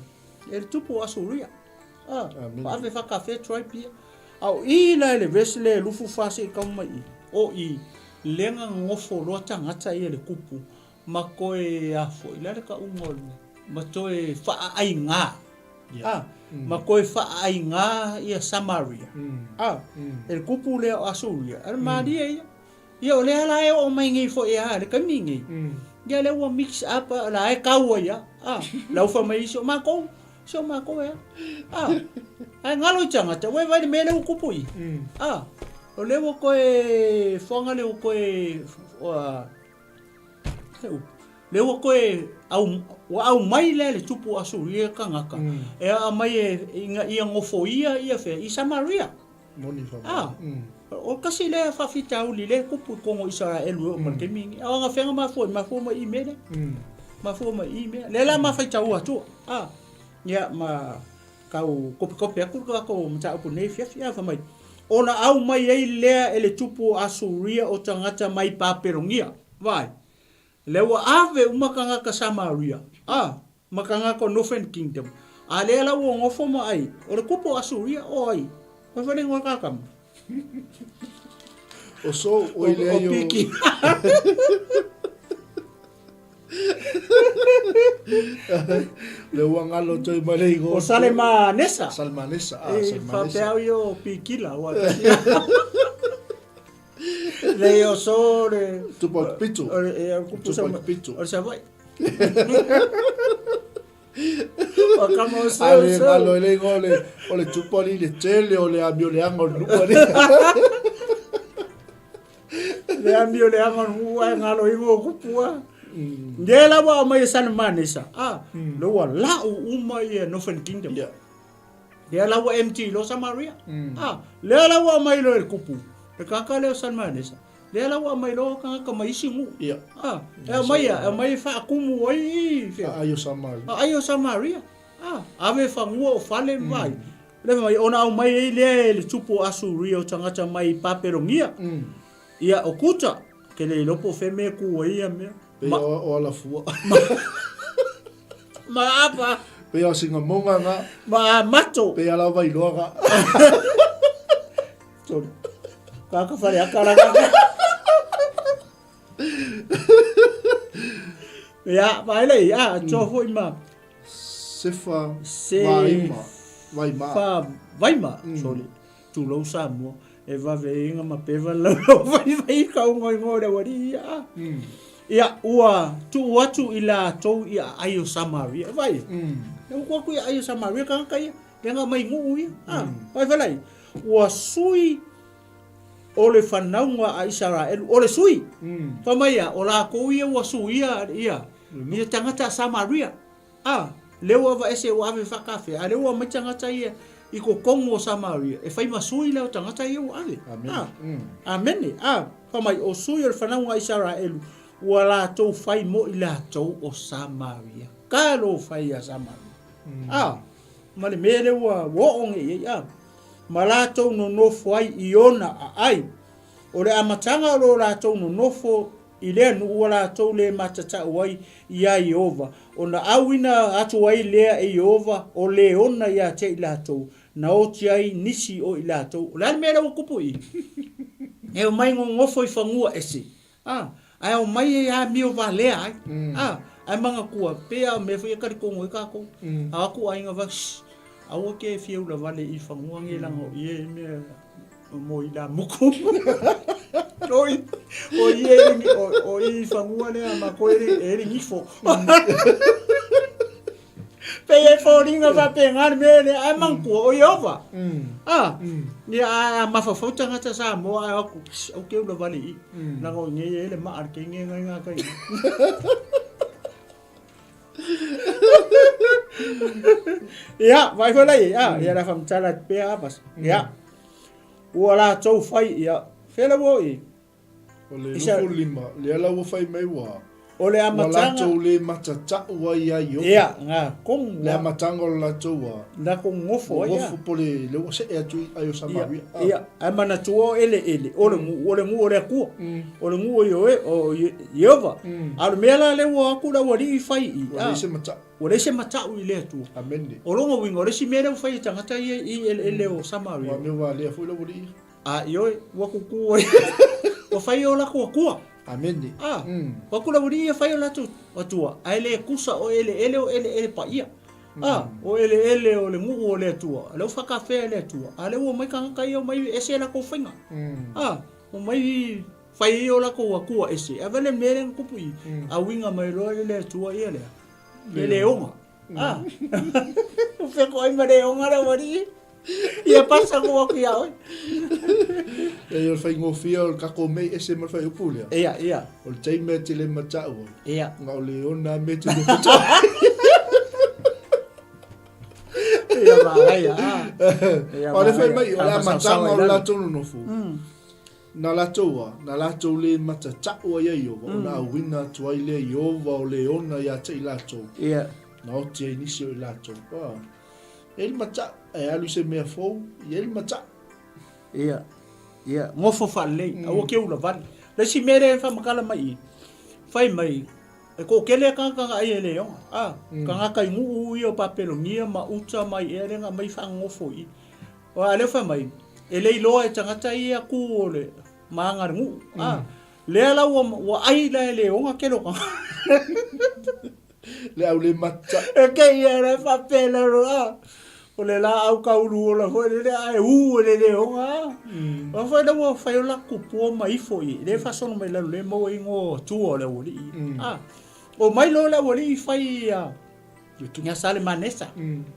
le tupu o Asuria, a, ua ave faatafea tribe ia. A o i la i le verse le 24 seia tau mai i, o i lea na nonofo loa tagata ia i le tupu ma toe a foi la le tauga o le ma toe faaaiga a ma toe faaaiga ia Samaria a e le kupu lea o Asuria a le malie ia ia o lea la e oo mai nei foi a le taimi nei ia lea ua mix up la e kau ai a a lau fai mai isi o makou si o makou e a ae galo i tagata ua e vaai i le mea lea ua kupu i a o lea ua toe fuaga lea ua toe. Lea ua toe au, ua aumai lea e le tupu o Asuria tagata, e aumai e, ina ia nofoia ia fea, i Samaria. Moni fa. Ah, o kasi lea faafitauli lea e tupu i totonu o Isaraelu e oo mai le taimi lenei. A o ana fea na mafua ai? Mafua mai i mea lea. Mafua mai i mea. Lea la ma faitaua atua. Ah, ia ma tau kopikopi atu le tatou mataupu nei afiafi. Ah, fai mai, ona aumai ai lea e le tupu o Asuria o tagata mai Papelonia. Vaai. Lea ua ave uma tagata Samaria, a, ma tagata o Northern Kingdom, a lea la ua nofo ma ai, o le kupu o Asuria, o ai? Oi fale ngoa ka kama. O so, o i lea O piki. Le ua ngalo toi mai le O Salemanesa. Salmanesa, ah, E Salmanesa. faapea au ia o Pikila, ua tasi. Le o so le Tupu o pitu. O le e kupu sa Tupu o pitu. O sa vai. O kama o so. Ale ngalo le ngo le o le tupu ali le tele o le amio le anga o le nuku ali. Le amio le anga o ai ngalo i ngo kupu a. Nge la wa mai san manesa. Ah, le wa la u uma i Northern Kingdom. Yeah. Lea la ua empty loa Samaria. Ah, lea la ua aumai loa e le kupu, le tagata lea o Salmanesa, lea la ua aumai loa tagata mai isi nuu. Ia. Ah, e aumai a, e aumai e faakumu ai i fea? Aai o Samaria. Aai o Samaria. Ah, ave fanua o fale ma vaai. Lea fai mai, ona aumai ai lea e le tupu o Asuria o tagata mai Papelonia. Ia, o Kuta, ke le iloa po o fea mea e ku ai ia mea. Pei o alafua. Ma apa. Pei o singamonga nga. Ma mato. Pei ala vailoa nga. Sorry. Kaka whare akara kaka. Ia, vaai lei, a, tō foi ma. Sefa Se vaima. Vaima. Fa vaima, sorry. Tulou Samoa. E vave inga ma peva laulau vaivai ka ungoingo le wari ia. Ia, ua tuu atu i latou i aai o Samaria. Vai. Le uku aku i aai o Samaria kangaka ia. Le nga mai nguu ia. Ah, vai falai. Ua sui o le whanaunga a Isaraelu. O le sui. Fa mai ia, o lakou ia ua suia ia. Ia tangata a Samaria. A, lea ua aveese ua ave whakawhea, a lea ua mai tangata ia i kokongo o Samaria, e whai ma sui lea o tangata ia ua ave. Amene. A, amene. A, wha mai, o sui o le whanaunga a Isaraelu, ua latou whai mo i latou o Samaria. Ka lo whai a Samaria. A, ma le mea lea ua oo nge i ai, a, ma latou nonofo ai i ona aai. O le amataga o lo latou nonofo I lea nuu ua latou le matatau ai iā Ieova, ona auina atu ai lea e Ieova o Leona ia te i latou, na oti ai nisi o i latou. O le a le mea lea ua kupu i i? E omai gogofo i fagua ese, a, ae omai e amio valea ai, a, ae manatua, pei a o mea foi e talitono ai tatou, a o atu aiga va, shh, aua ke fia ula vale i fagua nei leaga o ia e mea Mo i la muku. O i, o i e, o, o i fagua lea ma koe e, e le ngifo. Pei e foliga faapena le mea lea, ae manatua o Ieova. Ah, ia a mafaufau tagata Samoa ae o atu, au ke ula vale i. Leaga o i nei e le maa le kenge ngai ngā kai. Ia, vai foi lai, ah, ia la whamtala te pea apas. Ia. Ua latou fai, ia, fea la ua i? O le Isa- 25, lea la ua fai mai ua. O le Ua amataga. latou le matatau ai ia Iopa. Ia, ngā kong Le ua, amataga o le latou ua. la kong ngofo ai, ia. Ngofo po le, le ua see atu i ai o Samaria. Ia, ia, ae manatua o eleele, o le nuu, o le nuu o le Atua, o le nuu o Ioe, o Ieova. A o le mea la lea ua o atu le aualii fai i, Ua leai se matau. Ua leai se matau i le Atua. Amene. O lona uiga, o le isi mea lea ua fai e tagata ia i eleele o Samaria. Ua mea valea foi le aualii. A ioe, ua kuku ai. Ua fai o latou Atua. Amene. A, ua atu le aualii ia fai o latou Atua, ae le tusa o eleele o eleele paia. A, o eleele o le nuu o le Atua, o lea ua faatafea e le Atua, a o lea ua omai tagata ia omai ese latou faiga. A, omai fai ai o latou Atua ese. A vale mea lea na tupu i, a uiga mai loa e le Atua ia lea, le leoga. A, o fea ko ai ma leoga le aualii. Ia pasa ko aku ia oi. E o le faigofie o le tatou mea i ese ma le fuaiupu lea. Ia, ia. O le taimi e te le matau ai. Ia. Na o le ona mea e te le matau. Ia manaia, ah. Ia O le fai manaia. mai, o le amataga o le latou nonofo. Na latou a, na latou le matatau ai ia Ieova, ona auina atu ai lea Ieova o le ona ia te i latou. Ia. Na oti ai nisi o i latou. Ah. E i ai le matau, e alu i se mea fou, e i ai le matau. Ia, ia, gofo faalelei, mm. aua ke ula vale. Le isi mea lea e faamatala mai i, fai mai, e toatele tagata na ai e le ona. Ah, mm. tagata i nuu ia o Papelonia ma uta mai ea lea na aumai faanonofo i i. A lea fai mai, e le iloa e tagata ia ku o le ma aga le nuu. Mm. Ah, lea la ua, ua ai la e le ona tele o tagata. Le au le mata. E ke ia le faapea le roa. O le laau kaulu ola foi lele ae u e le leoga a. Aua foi la ua fai o la kupua ma ifo i le faasolo mai lalo le maua ingoa o tua o le aualii. A omai loa le aualii fai ia ia Salemanesa.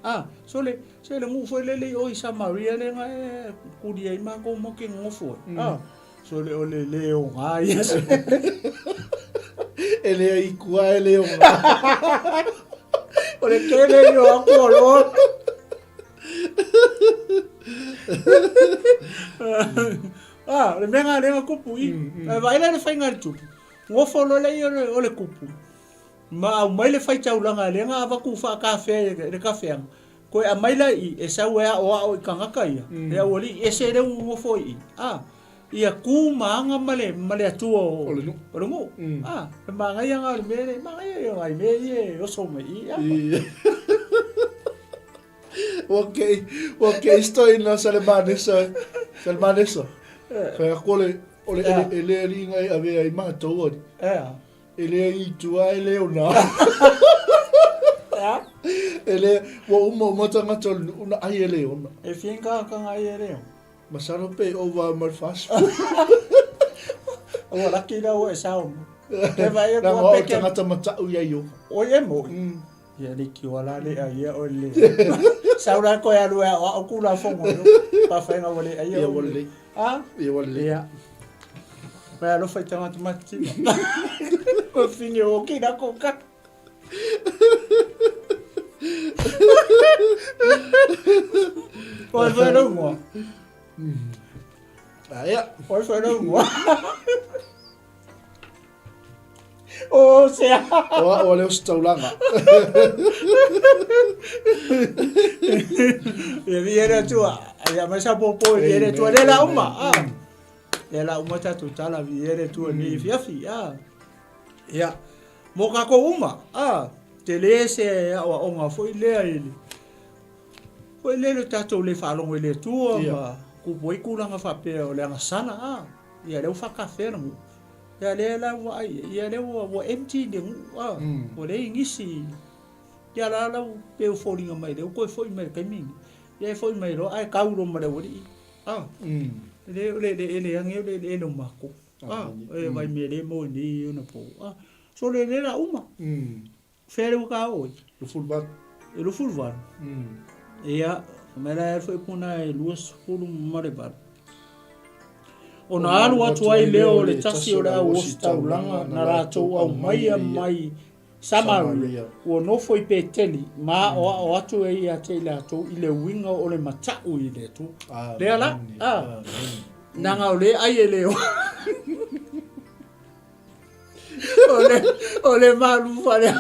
A so le se le nuu foi lele i o i Samaria le na e kuli ai matou ma ke nonofo ai. A So le o le leoga ia. E le ai kua e leoga. O le tele ia o aku o loa. Ah, le mea lea kupu i. Mm, mm. Vai le faiga le tupu. Ngofo lo le ia o le kupu. Ma aumai le faitaulaga lea na avatu faakafea i le kafeaga, toe aumai la i i, e sau e aoao i tagata ia, e aualii ese lea ua nonofo i i, a, ia tu ma aga ma le, ma le Atua o, O le nuu. o le nuu. A, e manaia na o le mea lea, e manaia ia nai mea ia e oso mai i i, a. Ua kei, ua kei stoina Salemanesa, Salemanesa. Fai atu o le, o le ele, ele alii e avea ai matou ali. Ea. E le i tua e le ona. E le, ua uma uma tagata o le nuu na ai e le ona. E fia tagata na ai e le ona. Masalo pe ova ma le 40. Ua laki la ua e sao mai. Te vai e Leaga kua o peke. tagata matau ia i ova. Oi e moi. Ia le ki wala le a ia o le. Sau la koe alu e ao ao kula fongo. Pa whainga ua le ai Ia ua lelei. A? Ia ua lelei. Ia. Mai alofa i tagata matitiva. Ko whini o ki rako ka. Oi whai rau mua. Ah, ia. Oi whai rau mua. O sea. O a o le ositaulaga. Ia vi ere atua. Ia mai sa popo i ere atua le la uma. Ah. Le la uma tatou tala vi ere atua ni fiafi. Ah. Ia. Mo kākou uma. Ah. Te le se aoaoga foi lea i le foi lea le tatou le faalogo i le Atua ma kupu ai tulaga faapea o le agasala. Ah. Ia lea ua faakafea le nuu. Ia lea la ua ai ia lea ua ua empty le nuu a. Ua leai nisi ia la la ua pei ua foliga mai lea ua toe foi mai i le taimi lenei. Ia e foi mai loa ae tau loa ma le aualii a. E le o le eleele ane o le eleele o matou a. E vaimea le maua i nei ona po a. So le lea la uma. Fea le ua ka oo ai? 28. E 28? Ia, mai la e foi puna e 28. Ona alu atu ai lea o le tasi o le au ositaulaga na latou aumaia mai Samaria, ua nofo i Peteli, ma aoao atu ai ia te i latou i le uiga o le matau i le Atua. Lea la, a, naga o le ai e le o. O le, o le malu fale.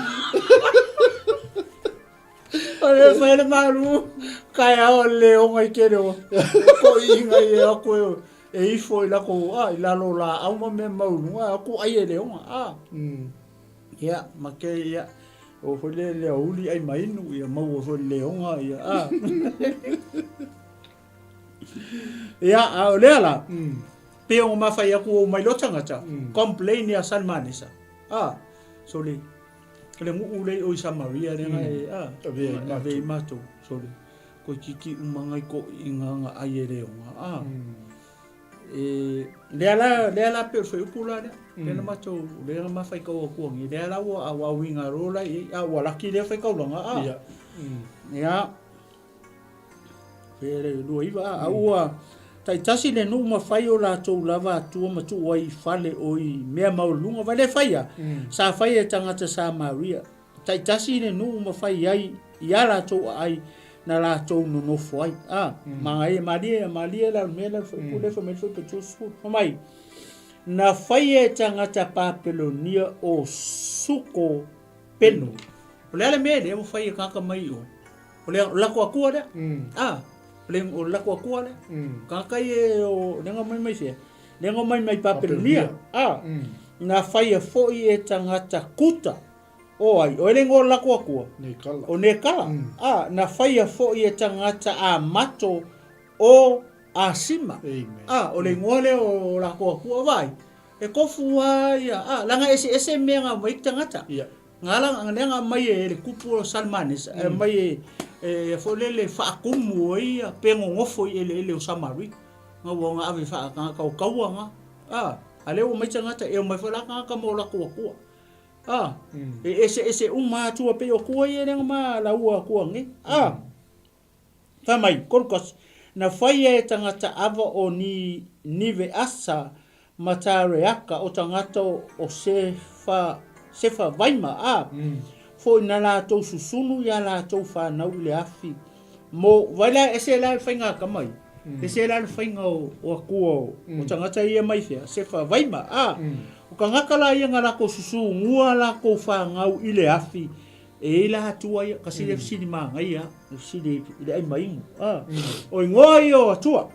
O le fai le malu, kai ao le onga i kere o. Ko inga i e ako e, e ifo i lako, a, i lalo la au ma mea maulunga, a ko ai e le onga, a. Ia, ma ke, ia, o foi le le uli ai mainu, ia maua foi le onga, ia, a. Ia, a o lea la, pe o mafai aku o mai lo tagata, complain ia Salmanesa. A, so le, le nuu le o i Samaria le ngai, a, ave i matou, so le, koe kiki uma ngai ko i nga nga ai e le onga, a. E, lea la, lea la pe o le upu la lea, lea na matou, lea na mafai kau aku angi, lea la ua au au inga ro la i, a ua laki lea whai kaulanga, a. Ia, Pe le 29 a ua taitasi le nuu ma fai o latou lava atua ma tuu ai i fale o i mea maualuluga. Vai le faia, sa fai e tagata Samaria. Taitasi le nuu ma fai ai i a latou aai na latou nonofo ai. A, magaia, malie, malie la le mea lea le pule fai mai le fuaiupu 30. Fai mai, na faia e tagata Papelonia o Suko Peno. O le a le mea lea ua fai e tagata mai i o? O le lako atua lea. A, o le o le lako atua lea. Tagata ia o le nga mai mai fea. Le nga mai mai Papelonia. A, na faia foi e tagata Kuta. O ai, o ele ngo lako atua. Nekala. O Nekala. A, na faia foi e tagata Amato o Asima. Amen. A, o le igoa lea o lako atua vai. E kofu lava ia, a, leaga e eseese mea nga aumai tagata. Ia. Nga la, lea na aumai e le kupu o Salmanesa, e aumai e, e foi lele faakumu ai ia pe gogofo i eleele o Samaria. Nga ua nga ave faakagaka o kaua nga. A, a lea ua aumai tagata, e aumai foi la tagata ma o latou atua. A, e eseese uma atua pei o atua ia lea na ma laua atua nei. A, Fai mai, Kolkos, na faia e tagata ava o ni Niveasa ma Tareaka o tagata o Sefa, Sefavaima, a, foi na latou susunu i a latou fanau i le afi mo, vai la, ese la le faiga a tama ia, ese la le faiga o, o atua o, o tagata ia mai fea, Sefavaima, a, o tagata la ia na latou susunua latou fanau i le afi. E i ai la atua ia, kasi le fesili manaia, le fesili i le ai mainu. Ah. O ingoa ia o atua,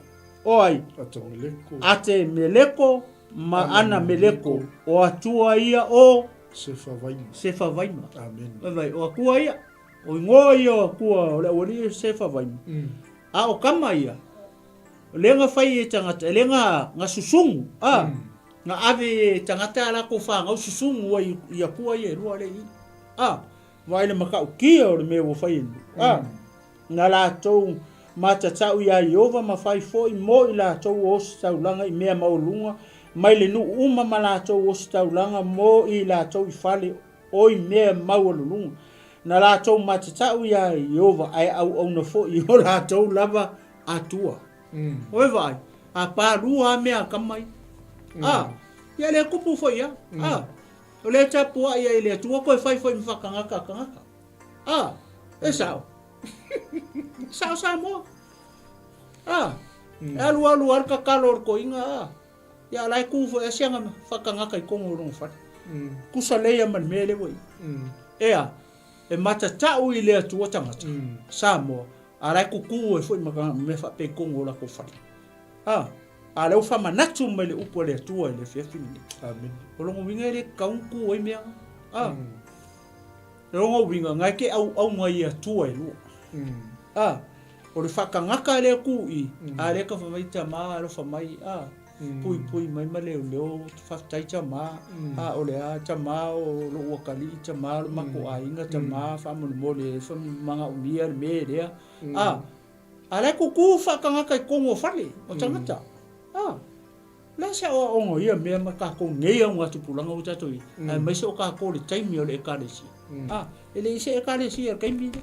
o ai? Atameleko. Atemeleko ma Anameleko. O atua ia o Sefavaima. Sefavaima. Amen. Vai vai, o atua ia, o ingoa ia o atua o le aualii o Sefavaima. A o kama ia, o lea na fai e tagata, e lea na, na susugu, ah, na ave e tagata a latou fanau susugu ai i atua ia e lua lea i i. A, vaai le matautia o le mea ua fai e nuu. A, na latou matatau iā Ieova ma fai foi mo i latou ositaulaga i mea maualuga mai le nuu uma ma latou ositaulaga mo i latou i fale o i mea maualuluga. Na latou matatau iā Ieova ae auauna foi i o latou lava Atua. Oi vaai, a palua a mea a tama ia. A, ia le kupu foi ia. A, O lea tapuai ai le Atua koe fai foi ma whakangaka a tangata. A, e sao. Sao Samoa. A, e alu alu alu kakalo o le koiga a. Ia la e ku foi asianga whakangaka i kongo o longa whare. Kusa leia ma le mea le ua i. Ea, e matatau i le Atua tangata. Samoa, a la e kuku e foi ma mea whape i kongo o lako whare. A, a lea ua faamanatu mai le upu a le Atua i le afiafi lenei. Amene. O lona uiga e le tatau ona tu ai mea na. A, o lona uiga, na e te auauna i Atua e lua. A, o le faatagata lea tu i, a lea ka fai mai tama alofa mai, a, puipui mai ma leoleo, faafetai tama, a, o le a tama o lou atalii, tama o le matou aiga, tama faamolemole e manaomia le mea lea. A, A la e kuku faatagata i totonu o fale o tagata. A, o le a se aoaoga o ia mea ma tatou nei augatupulaga ua tatou i ai, aemaise o tatou i le taimi o le Ekalesia. A, e le i se Ekalesia i le taimi lea.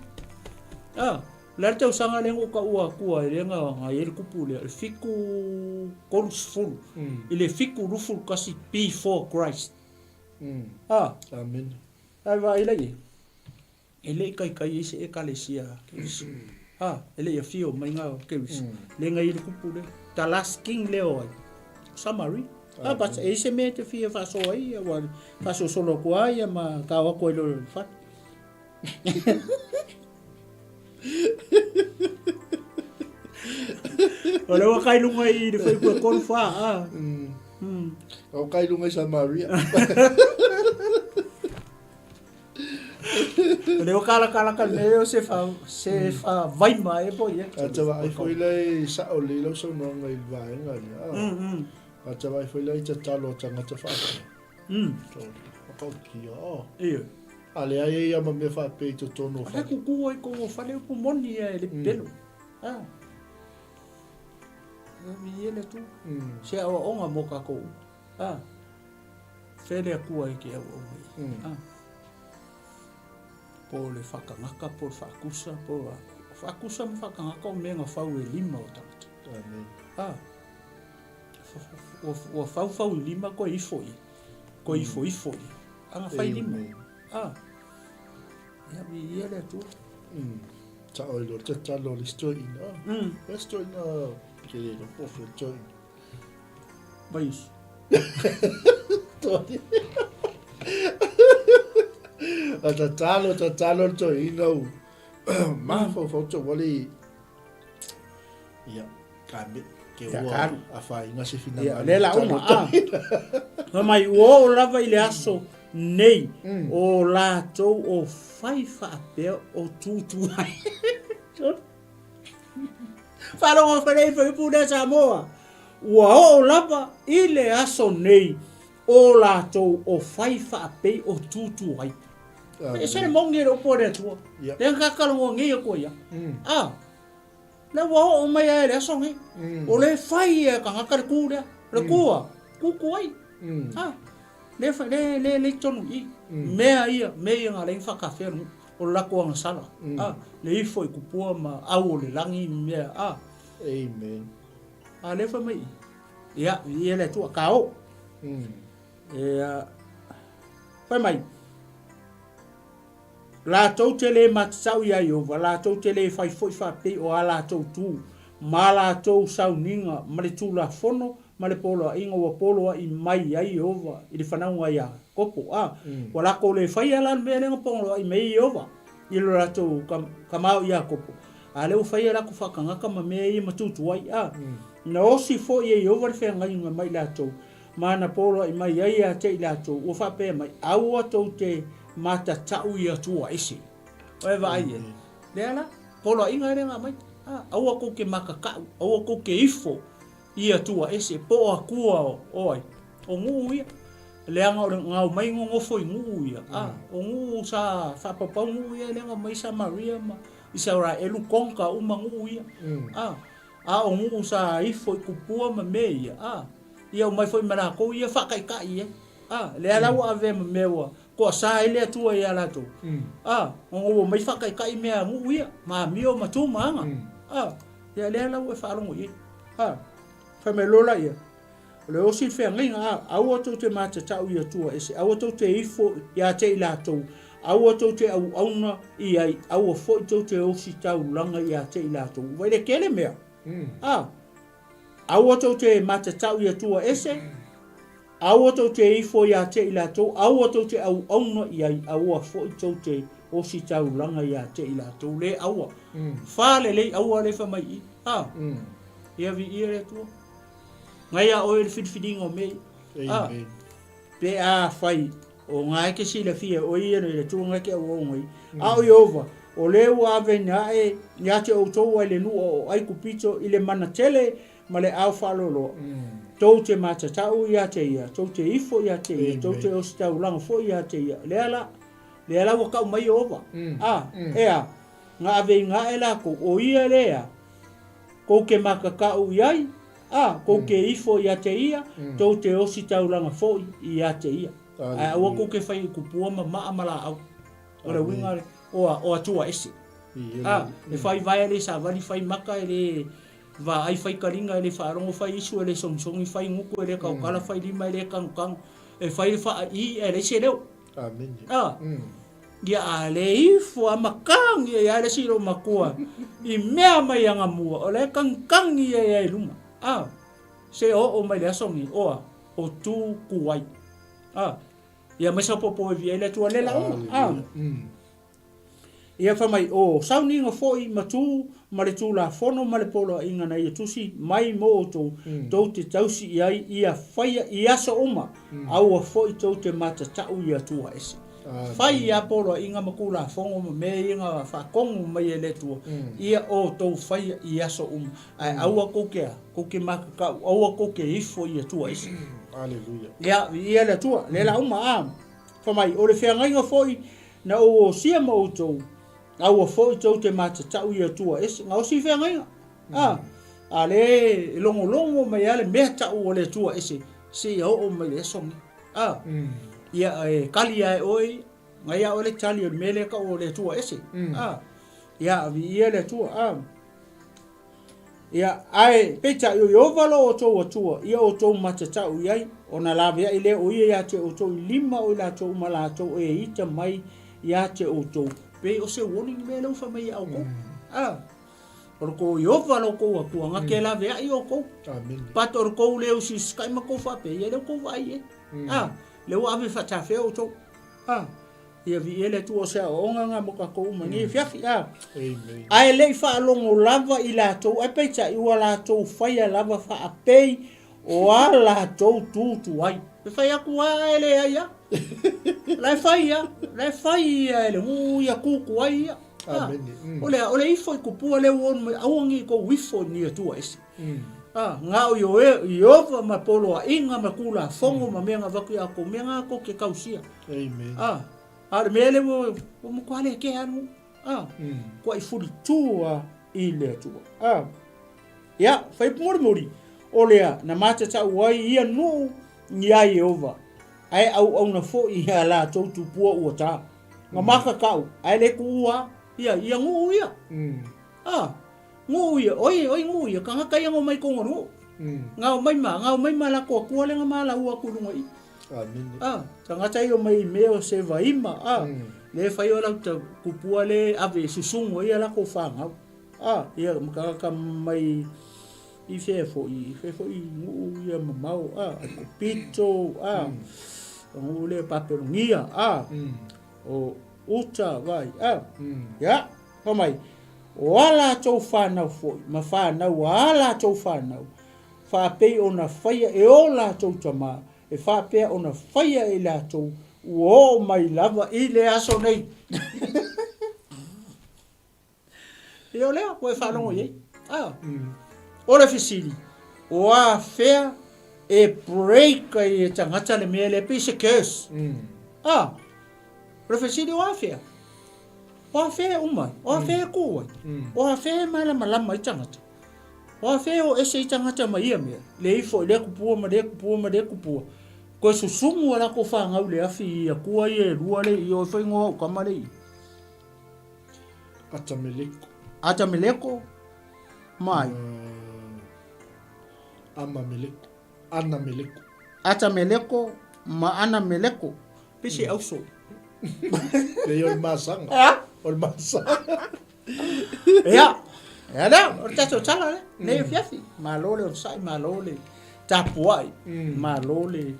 A, o le a le tausaga lea na ou taua atua ai lea na i ai le kupu lea, o le 730 i le 721 before Christ. A, Amene. Ae vaai la i ai. E le i kaikai ai se Ekalesia a Keriso. A, e le i afio mai ngā o Keriso. Le ngai le kupu le. The last king lea o ai. Samaria. A, but e i se mea te fia whaaso ai, ia ua whaaso solo atu ai, ia ma kao atu ai lore le whare. O le ua kai lunga i le whai kua kolu wha, a. O kai lunga i Samaria. O lea ua kalakalaka le mea o se fa, se fa vaima e po ia. A te vaai foi lea i sao lelei lau saunoaga i le vaega lea. A te vaai foi lea i tatalo a tagata faapea. Whakaukia, oh. Ioe. A leai ai ia ma mea faapea i totonu o fale. Ala kuku ai kogo fale upu moni ia e le pelo. Ah. E le tu. Se aoaoga mo kākou. Ah. Fea le Atua e ke auau mai. Ah. Po o le whakangaka, po o le whaakusa, po o a. Faakusa ma faatagata o mea na fau e lima o tagata. Amen. A, ua fau fau i lima koe ifo i. Koe ifo ifo i. A na fai lima. A, ia mi ia le Atua. Sao i lo tatalo le stoina. Le stoina ke le lo po fe stoina. Vaiusu. Toi. A tatalo tatalo le toeaina u mafaufau tauale ia ka me ke ua afaina se finagalo. Ia lea la uma a. Fai mai ua oo lava i le aso nei o latou o fai faapea o tutu ai. Faalogo felei fuaiupu lea Samoa. Ua oo lava i le aso nei o latou o fai faapei o tutu ai. E se le moni e le upu a le Atua. Lea na kakalogoa nei atu ai ia. A, lea ua oo mai lava i le aso nei. O le fai e tagata le ku lea. Le ku a, tutu ai. A, le le le le tonu i. Mea ia, mea ia na leai na faatafea le nuu. O le latou agasala. A, le ifo i kupua ma au o le lagi mea. A. Amen. A lea fai mai i. Ia, ia le Atua, ka o. Ia, fai mai, latou te lē matatau iā Ieova, latou te lē fai foi faapei o a latou tu, ma a latou sauniga, ma le Tulafono, ma le poloaiga ua poloai mai ai Ieova i le fanauga a Iakopo. A, ua latou lē faia la le mea lea na poloai mai ai Ieova i lo latou kama o Iakopo, a lea ua fai a latou faatagata ma mea ia ma tutu ai. A, na osi foi e Ieova le feagaiga ma i latou, ma na poloai mai ai ia te i latou, ua faapea mai, Aua tou te matatau i Atua ese. Ua e vaai e? Lea la, poloaiga e le na aumai. A, aua tou te matatau, aua tou te ifo i Atua ese, po o Atua o ai? O nuu ia. Leaga o le na omai nonofo i nuu ia, a, o nuu sa faapaupau nuu ia, lea na omai Samaria ma Isaraelu konka uma nuu ia. A, a o nuu sa ifo i kupua ma mea ia, a, ia omai foi ma latou ia faataitai ai. A, lea la ua avea ma mea ua toasa ai le Atua ia latou. A, ona ua omai faataitai mea a nuu ia, ma amio ma tu ma aga. A, ia lea la ua e faalogo i ai. A, fai mai loa laia, O le osi feagaiga, a, aua tou te matatau i Atua ese, aua tou te ifo ia te i latou, aua tou te auauna i ai, aua foi tou te osi taulaga ia te i latou. Ua le tele mea. A, aua tou te matatau i Atua ese, aua tou te ifo ia te i latou, aua tou te auauna i ai, aua foi tou te osi taulaga ia te i latou. Le aua. Fa lelei aua le fai mai i. A, ia viia le Atua. Ngai a oe le filifiliga o mea ia. A, pe a fai o ngā e ke silafia e oe ia le Atua ngai ke auaunga i. A o Ieova, o le ua aveina aʻe ia te outou ai le nuu o Aikupito i le mana tele ma le ao faaloaloa, tou te matatau ia te ia, tou te ifo ia te ia, tou te ositaulaga foi ia te ia. Lea la, lea la ua kau mai Ieova. A, ea, nga aveina aʻe lakou, o ia lea, kou ke makakau i ai, a, kou ke ifo ia te ia, tou te ositaulaga foi ia te ia. Ae aua kou ke fai i kupua ma maa ma laau. O le uiga o a, o Atua ese. A, e fai vaea le savali, fai maka e le vaai, fai kaliga e le faalogo, fai isu e le sogisogi, fai gutu e le kaukala, fai lima e le kagokano, e fai le faaii ae leai se leo. A, ia a le ifo a makagi ai a le isi lou matua i mea mai agamua, o la e kagikagi ai a i luma. A, se oo mai le aso nei, oa, o tu ku ai. A, ia mai sa popo e via i le Atua le lauga. A, Ia fai mai, O sauniga foi ma tu ma le Tulafono ma le poloaiga na ia tusi mai mo outou, tou te tausi i ai ia faia i aso uma, aua foi tou te matatau i Atua ese. Fai ia poloaiga ma Tulafono ma mea ia na faatonu mai e le Atua, ia outou faia i aso uma, ae aua tou te a? Tou te matatau, aua tou te ifo i Atua ese. Ia, viia le Atua, lea la uma, a. Fai mai, o le feagaiga foi na ou osia ma outou, a ua foi tou te matatau i Atua ese. Na osi feagaiga. A, a le e logologo mai a le mea tau o le Atua ese, seia oo mai le aso nei. A, ia e kali a e oe, ngai a oe le tali o le mea lea tau o le Atua ese. A, Ia, viia le Atua. A. Ia, ae peitai o Ieova lo outou Atua, ia outou matatau i ai, ona laveai lea o ia ia te outou i lima o i latou uma latou e ita mai ia te outou, pei o se warning mea lea ua fai mai ia outou. A. O le kou Ieova lo kou Atua, nga ke laveai outou. But o le kou le usiusikai ma kou faapea, ia lea ua kou vaai i ai. A. Lea ua ave faatafea outou. A. Ia viia le Atua o se aoaoga nga mo tatou uma nei afiafi a. Ae le i faalogo lava i latou, ae peitai ua latou faia lava faapei o a latou tu tuai. E fai atu a ae leai a. La e fai a, la e fai ia e le nuu ia tu tuai ia. O le a, o le ifo i kupua lea ua ono mai, aua nei tou ifo i ni Atua ese. A, na o Ieova ma poloaiga ma tulafono ma mea na avatu ia outou, mea na tou te tausia. Amen. A, a o le mea lea ua, ua matua le kea lava le nuu. A, tuai fulitu a i le Atua. A, ia, fai mulimuli, o lea na matatau ai ia nuu iā Ieova, ae auauna foi ia latou tupua ua ta. Na matatau, ae le tuua ia, ia nuu ia. A, Nuu ia, oi, oi nuu ia, tagata ia na omai i totonu o le nuu. Na omai ma, na omai ma latou atua lea na malaua atu i luga i i. Amene. A, tagata ia omai i mea o Sevaima, a, lea e fai o latou tupua lea e ave e susugu ai a latou fanau. A, ia ma tagata mai i fea foi, i fea foi nuu ia mamao, a, Aikupito, a, o nuu lea Papelonia, a, o uta, vai, a, ia, fai mai, O a latou fanau foi, ma fanau a a latou fanau, faapei ona faia e o latou tama, e faapea ona faia e i latou, ua oo mai lava i le aso nei. Ia o lea, ua e faalogo i ai. Ah. O le fesili, o a fea e break ai e tagata le mea lea, pei se curse. Ah. O le fesili, o a fea? O afea e uma ai? O afea e kū ai? O afea e mālamalama ai tagata? O afea e o ese ai tagata ma ia mea? Le ifo i lea kupua ma lea kupua ma lea kupua. Koe susumu a lākou whāngau le afi i akua ia e lua le i o e whaingoa au kama le i. Atameleko. Atameleko mai. Amameleko. Anameleko. Atameleko ma Anameleko. Pese auso. Lei o le masaga. Ea? O le masaga. Ia. Ia lea, o le tatou tala lea. Nei afiafi. Malo le onosai, malo le tapuai, malo le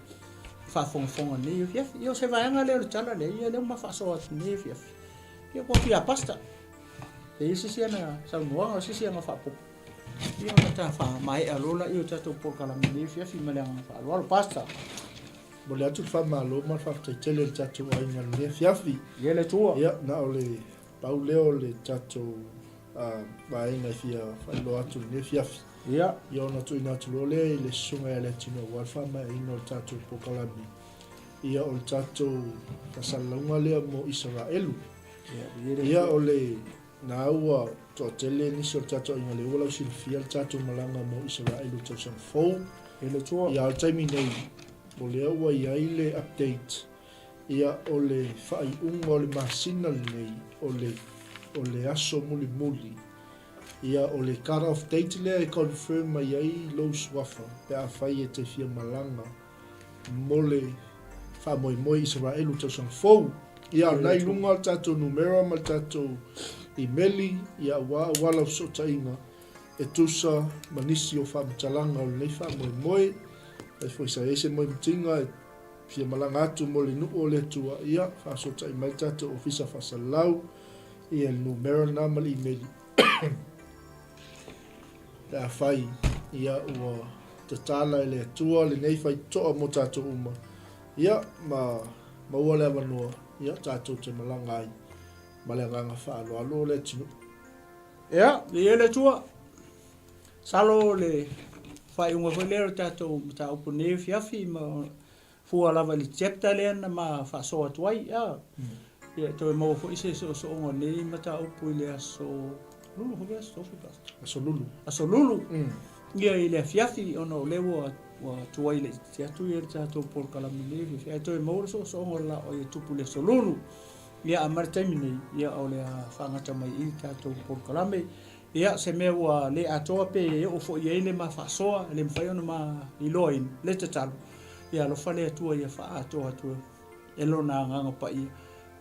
faafogafoga nei afiafi. Ia o se vaega lea o le tala lea, ia lea ua ma faasoa atu nei afiafi. Ia kua fia pasta. E i se isi ana saunoaga, o se isi ana faaopoopo. Ia ona ta faamaea loa lea o tatou polokalame nei afiafi ma le agaga faaaloalo. Pastor. Momoli atu le faamalo ma le faafetai tele i le tatou aiga i lenei afiafi. Ia le Atua. Ia, na o le pau lea o le tatou vaega e fia faailoa atu i lenei afiafi. Ia. Ia ona tuuina atu loa lea i le Susuga ia Leatinuu aua le faamaeaina o le tatou polokalame. Ia, o le tatou faasalalauga lea mo Isaraelu. Ia, o le na ua toatele nisi o le tatou aiga lea ua lausilafia le tatou malaga mo Isaraelu i le tausaga fou. E le Atua. Ia, o le taimi nei, o lea ua i ai le update, ia, o le faaiuga o le masina lenei, o le, o le aso mulimuli, ia, o le cut off date lea e confirm mai ai lou suafa pe afai e te fia malaga mo le faamoemoe i Isaraelu i le tausaga fou. Ia, o lena i luga le tatou numera ma le tatou imeli, ia, aua auala o fesootaiga e tusa ma nisi o faamatalaga o lenei faamoemoe. Afai foi sa i ai se moemitiga e fia malaga atu mo le nuu o le Atua, ia, faasootai mai le tatou Ofisa Faasalalau, ia, le numera lena ma le imeli. Pe afai, ia, ua tatala e le Atua lenei faitotoa mo tatou uma, ia, ma maua le avanoa, ia, tatou te malaga ai ma le agaga faaaloalo o le atunuu. Ia, viia le Atua. Masalo o le faaiuga foi lea o le tatou mataupu i lenei afiafi ma fua lava i le chapter lea na ma faasoa atu ai. Ia, ia toe maua foi se soosooga o lenei mataupu i le aso Lulu foi aso Tofi pastor. Aso Lulu. Aso Lulu. Ia i le afiafi ona o lea ua ua tuai laitiiti atu ia le tatou polokalame i lenei afiafi. Ae toe maua le soosooga o le la o ia tupu i le aso Lulu. Ia, a ma le taimi nei, ia, o le a faagata mai i i le tatou polokalame. Ia, se mea ua le atoa pe e oo foi i ai le ma faasoa, e le mafai ona ma iloaina, le tatalo, ia alofa le Atua ia faaatoa atu e Lona Agaga Paia,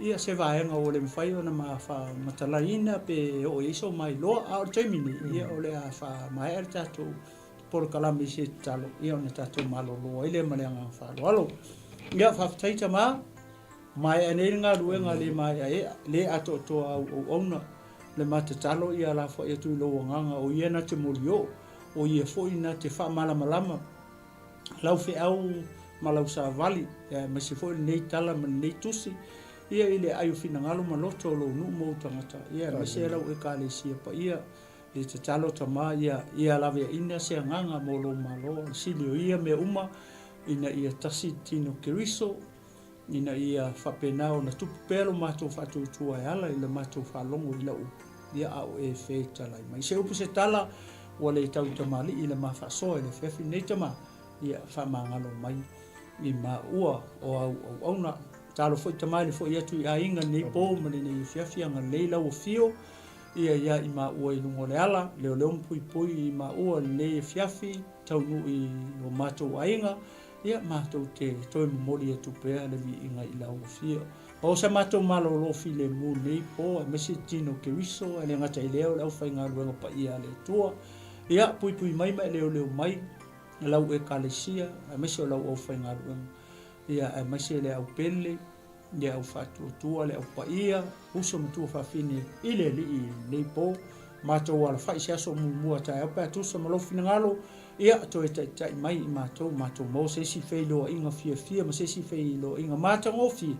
ia se vaega ua le mafai ona ma faamatalaina pe e oo i ai so ma iloa. A o le taimi nei, ia, o le a faamaea le tatou polokalame i se tatalo, ia ona tatou malolo ai lea ma le agaga faaaloalo. Ia, faafetai tama. Maea nei le galuega le maeaea, le atoatoa au auauna, le ma tatalo ia lafoai atu i lou agaga o ia na te molioo, o ia foi na te faamalamalama lau feau ma lau savali, aemaise foi lenei tala ma lenei tusi, ia i le aai o finagalo ma loto o lou nuu ma ou tagata, ia aemaise lau Ekalesia paia, le tatalo tama ia ia laveaina se agaga mo lou Malo, o le sili o ia mea uma ina ia tasi le tino Keriso, ina ia faapena ona tupu pea lo matou faatuatua e ala i le matou faalogo i lau upu, ia a o e fetalai mai. Se upu se tala, ua le tau tamalii i le ma faasoa i le afiafi lenei tama, ia faamagalo mai i maua o au auauna. Talo foi tama i le foi atu i aiga lenei po ma lenei afiafi, agalelei lau afio ia ia i maua i luga o le ala, leoleo ma puipui i maua lenei afiafi, taunuu i o matou aiga, Ia, matou te toe momoli atu pea le viiga i lau Afio. O sa matou malolo filemu nei po, aemaise tino Keriso, e le gata i lea o le aufaigaluega paia a le Atua. Ia, puipui mai ma e leoleo mai lau Ekalesia, aemaise o lau aufaigaluega. Ia, aemaise le au pele, le au faatuatua, le au paia, uso ma tuafafine i le Alii i lenei po. Matou alafai se aso muamua taeao pe a tusa ma lou finagalo, ia toe taitai mai i matou, matou maua se isi feiloaiga fiafia ma se isi feiloaiga matagofie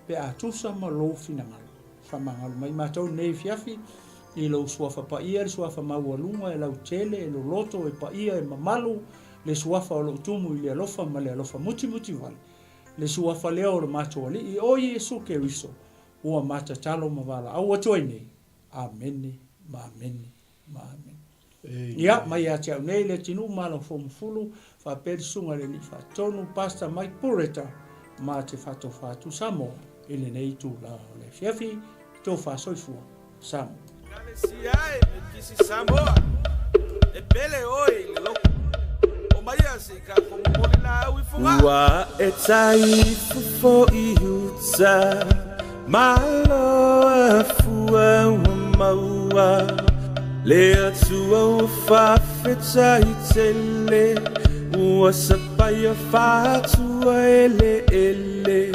pe a tusa ma lou finagalo. Faamagalo mai matou i lenei afiafi i lou suafa paia, le suafa maualuga e lautele, e loloto, e paia, e mamalu, le suafa o lou tumu i le alofa ma le alofa mutimutivale. Le suafa lea o lo matou Alii, o Iesu Keriso, ua matatalo ma valaau atu ai nei. Amene, ma amene, ma amene. Ia, mai ia te au nei le atunuu ma lau fomufulu, faapea le susuga i le Alii Faatonu, Pastor Mike Pureta, ma te faatofa atu Samoa i lenei itula o le afiafi, tofa soifua, Samoa. Ekalesia e Mekisi Samoa E pele oe i le loku Omaia se i kako momoli laau i Fogaa. Ua e tai fofo i uta Malo a fua ua maua Le Atua ua faafetai tele Ua sapaia faatua eleele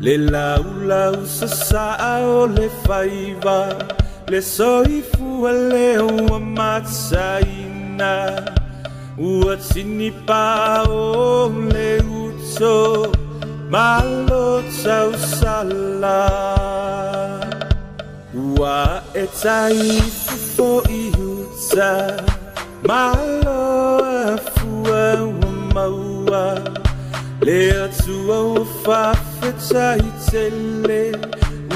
Le laulau sasaa o le faiva Le soifua lea ua mataina Ua tini pao le uto Malo tausala Ua e tai fofo i uta Malo a fua ua maua Le Atua ua faafetai tele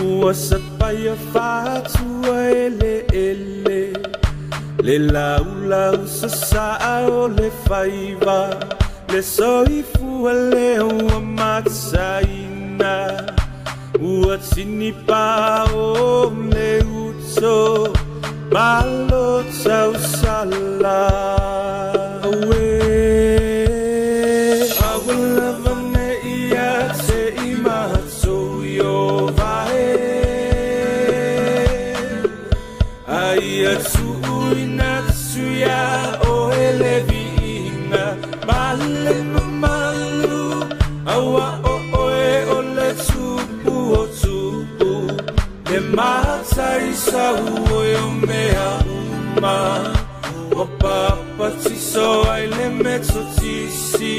Ua sapaia faatua eleele Le laulau sasaa o le faiva Le soifua lea ua mataina Ua tini pao le uto Malo tausala Auē Aua lava ne i ia te i matou Ieova e A ia tuuina atu iā oe le viiga ma le mamalu, aua o oe o le Tupu o tupu, le Matai sauoi o mea uma. Ua papatiso ai le Metotisi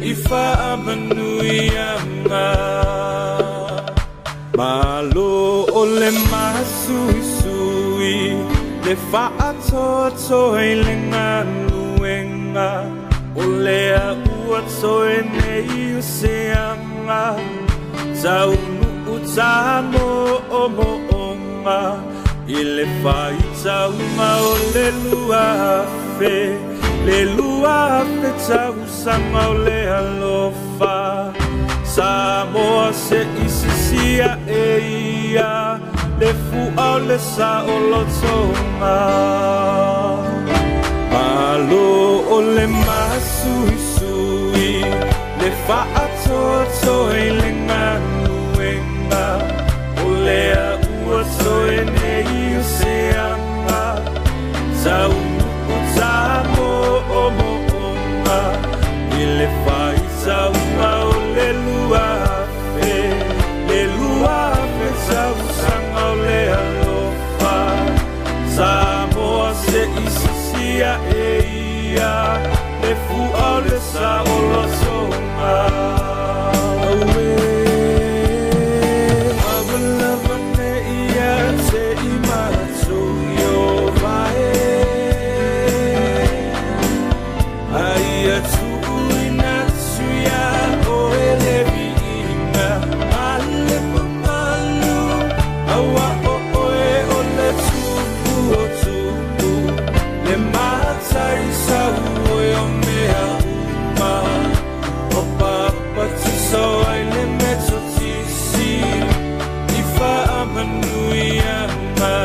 i faamanuiaga. Malo o le masuisui, le faatoatoa i le galuega, o lea ua toe nei o se aga, taunuu tamoomooga, i le faitauga o le 2000, le 2000 tausaga o le alofa. Samoa se i sisila. isisi aʻe ia le fuʻa o le saʻolotoga. Malo o le masuisui le faatoatoa i le galuega o lea ua toe nei o se aga taunuu tamoomooga i le faitauga o le 2000, le 2000 tausaga o le alofa. Samoa se i sisi aʻe ia le fuʻa o le saʻolotoga. Auē, lavalava nei ia te i matou Ieova e. A ia tuuina atu iā oe le viiga ma le mamalu, auā o oe o le Tupu o tupu, le Matai sau oe o mea uma, ua papatiso ai le Metotisi i faamanuiaga.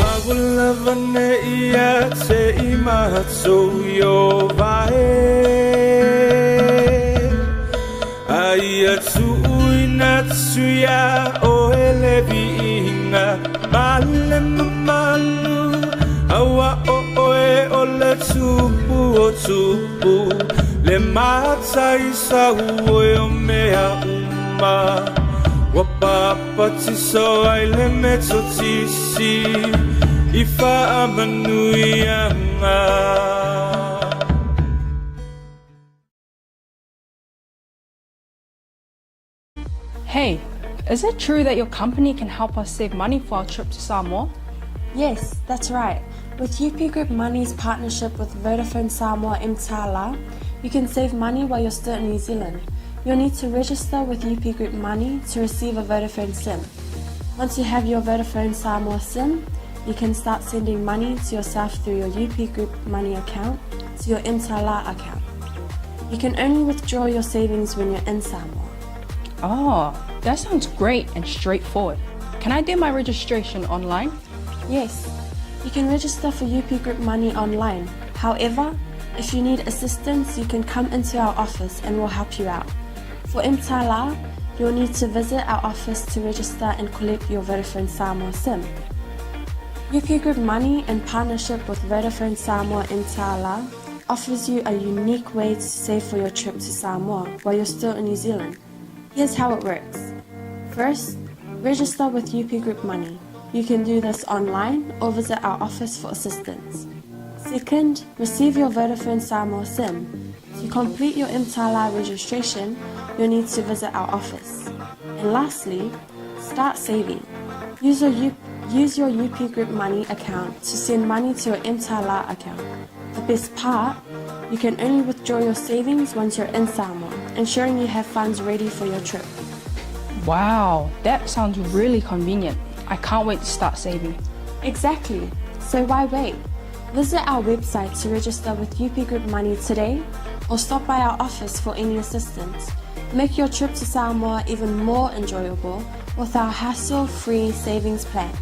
A ua lava nei ia te i matou Ieova e. A ia tuuina atu iā oe le viiga ma le mamalu, auā o oe o le Tupu o tupu, le Matai sau oe o mea uma, ua papatiso ai le Metotisi i faamanuiaga. Hey, is it true that your company can help us save money for our trip to Samoa? Yes, that's right. With UP Group Money's partnership with Vodafone Samoa Mtala, you can save money while you're still in New Zealand. You'll need to register with UP Group Money to receive a Vodafone SIM. Once you have your Vodafone Samoa SIM, you can start sending money to yourself through your UP Group Money account to your Mtala account. You can only withdraw your savings when you're in Samoa. Oh, that sounds great and straightforward. Can I do my registration online? Yes, you can register for UP Group Money online. However, if you need assistance, you can come into our office and we'll help you out. For Mtala, you'll need to visit our office to register and collect your Vodafone Samoa SIM. UP Group Money, in partnership with Vodafone Samoa Mtala, offers you a unique way to save for your trip to Samoa while you're still in New Zealand. Here's how it works. First, register with UP Group Money. You can do this online or visit our office for assistance. Second, receive your Vodafone Samoa SIM. To complete your Mtala registration, you'll need to visit our office. And lastly, start saving. Use your, U- use your UP Group Money account to send money to your Mtala account. The best part, you can only withdraw your savings once you're in Samoa, ensuring you have funds ready for your trip. Wow, that sounds really convenient. I can't wait to start saving. Exactly. So why wait? Visit our website to register with UP Group Money today or stop by our office for any assistance. Make your trip to Samoa even more enjoyable with our hassle-free savings plan.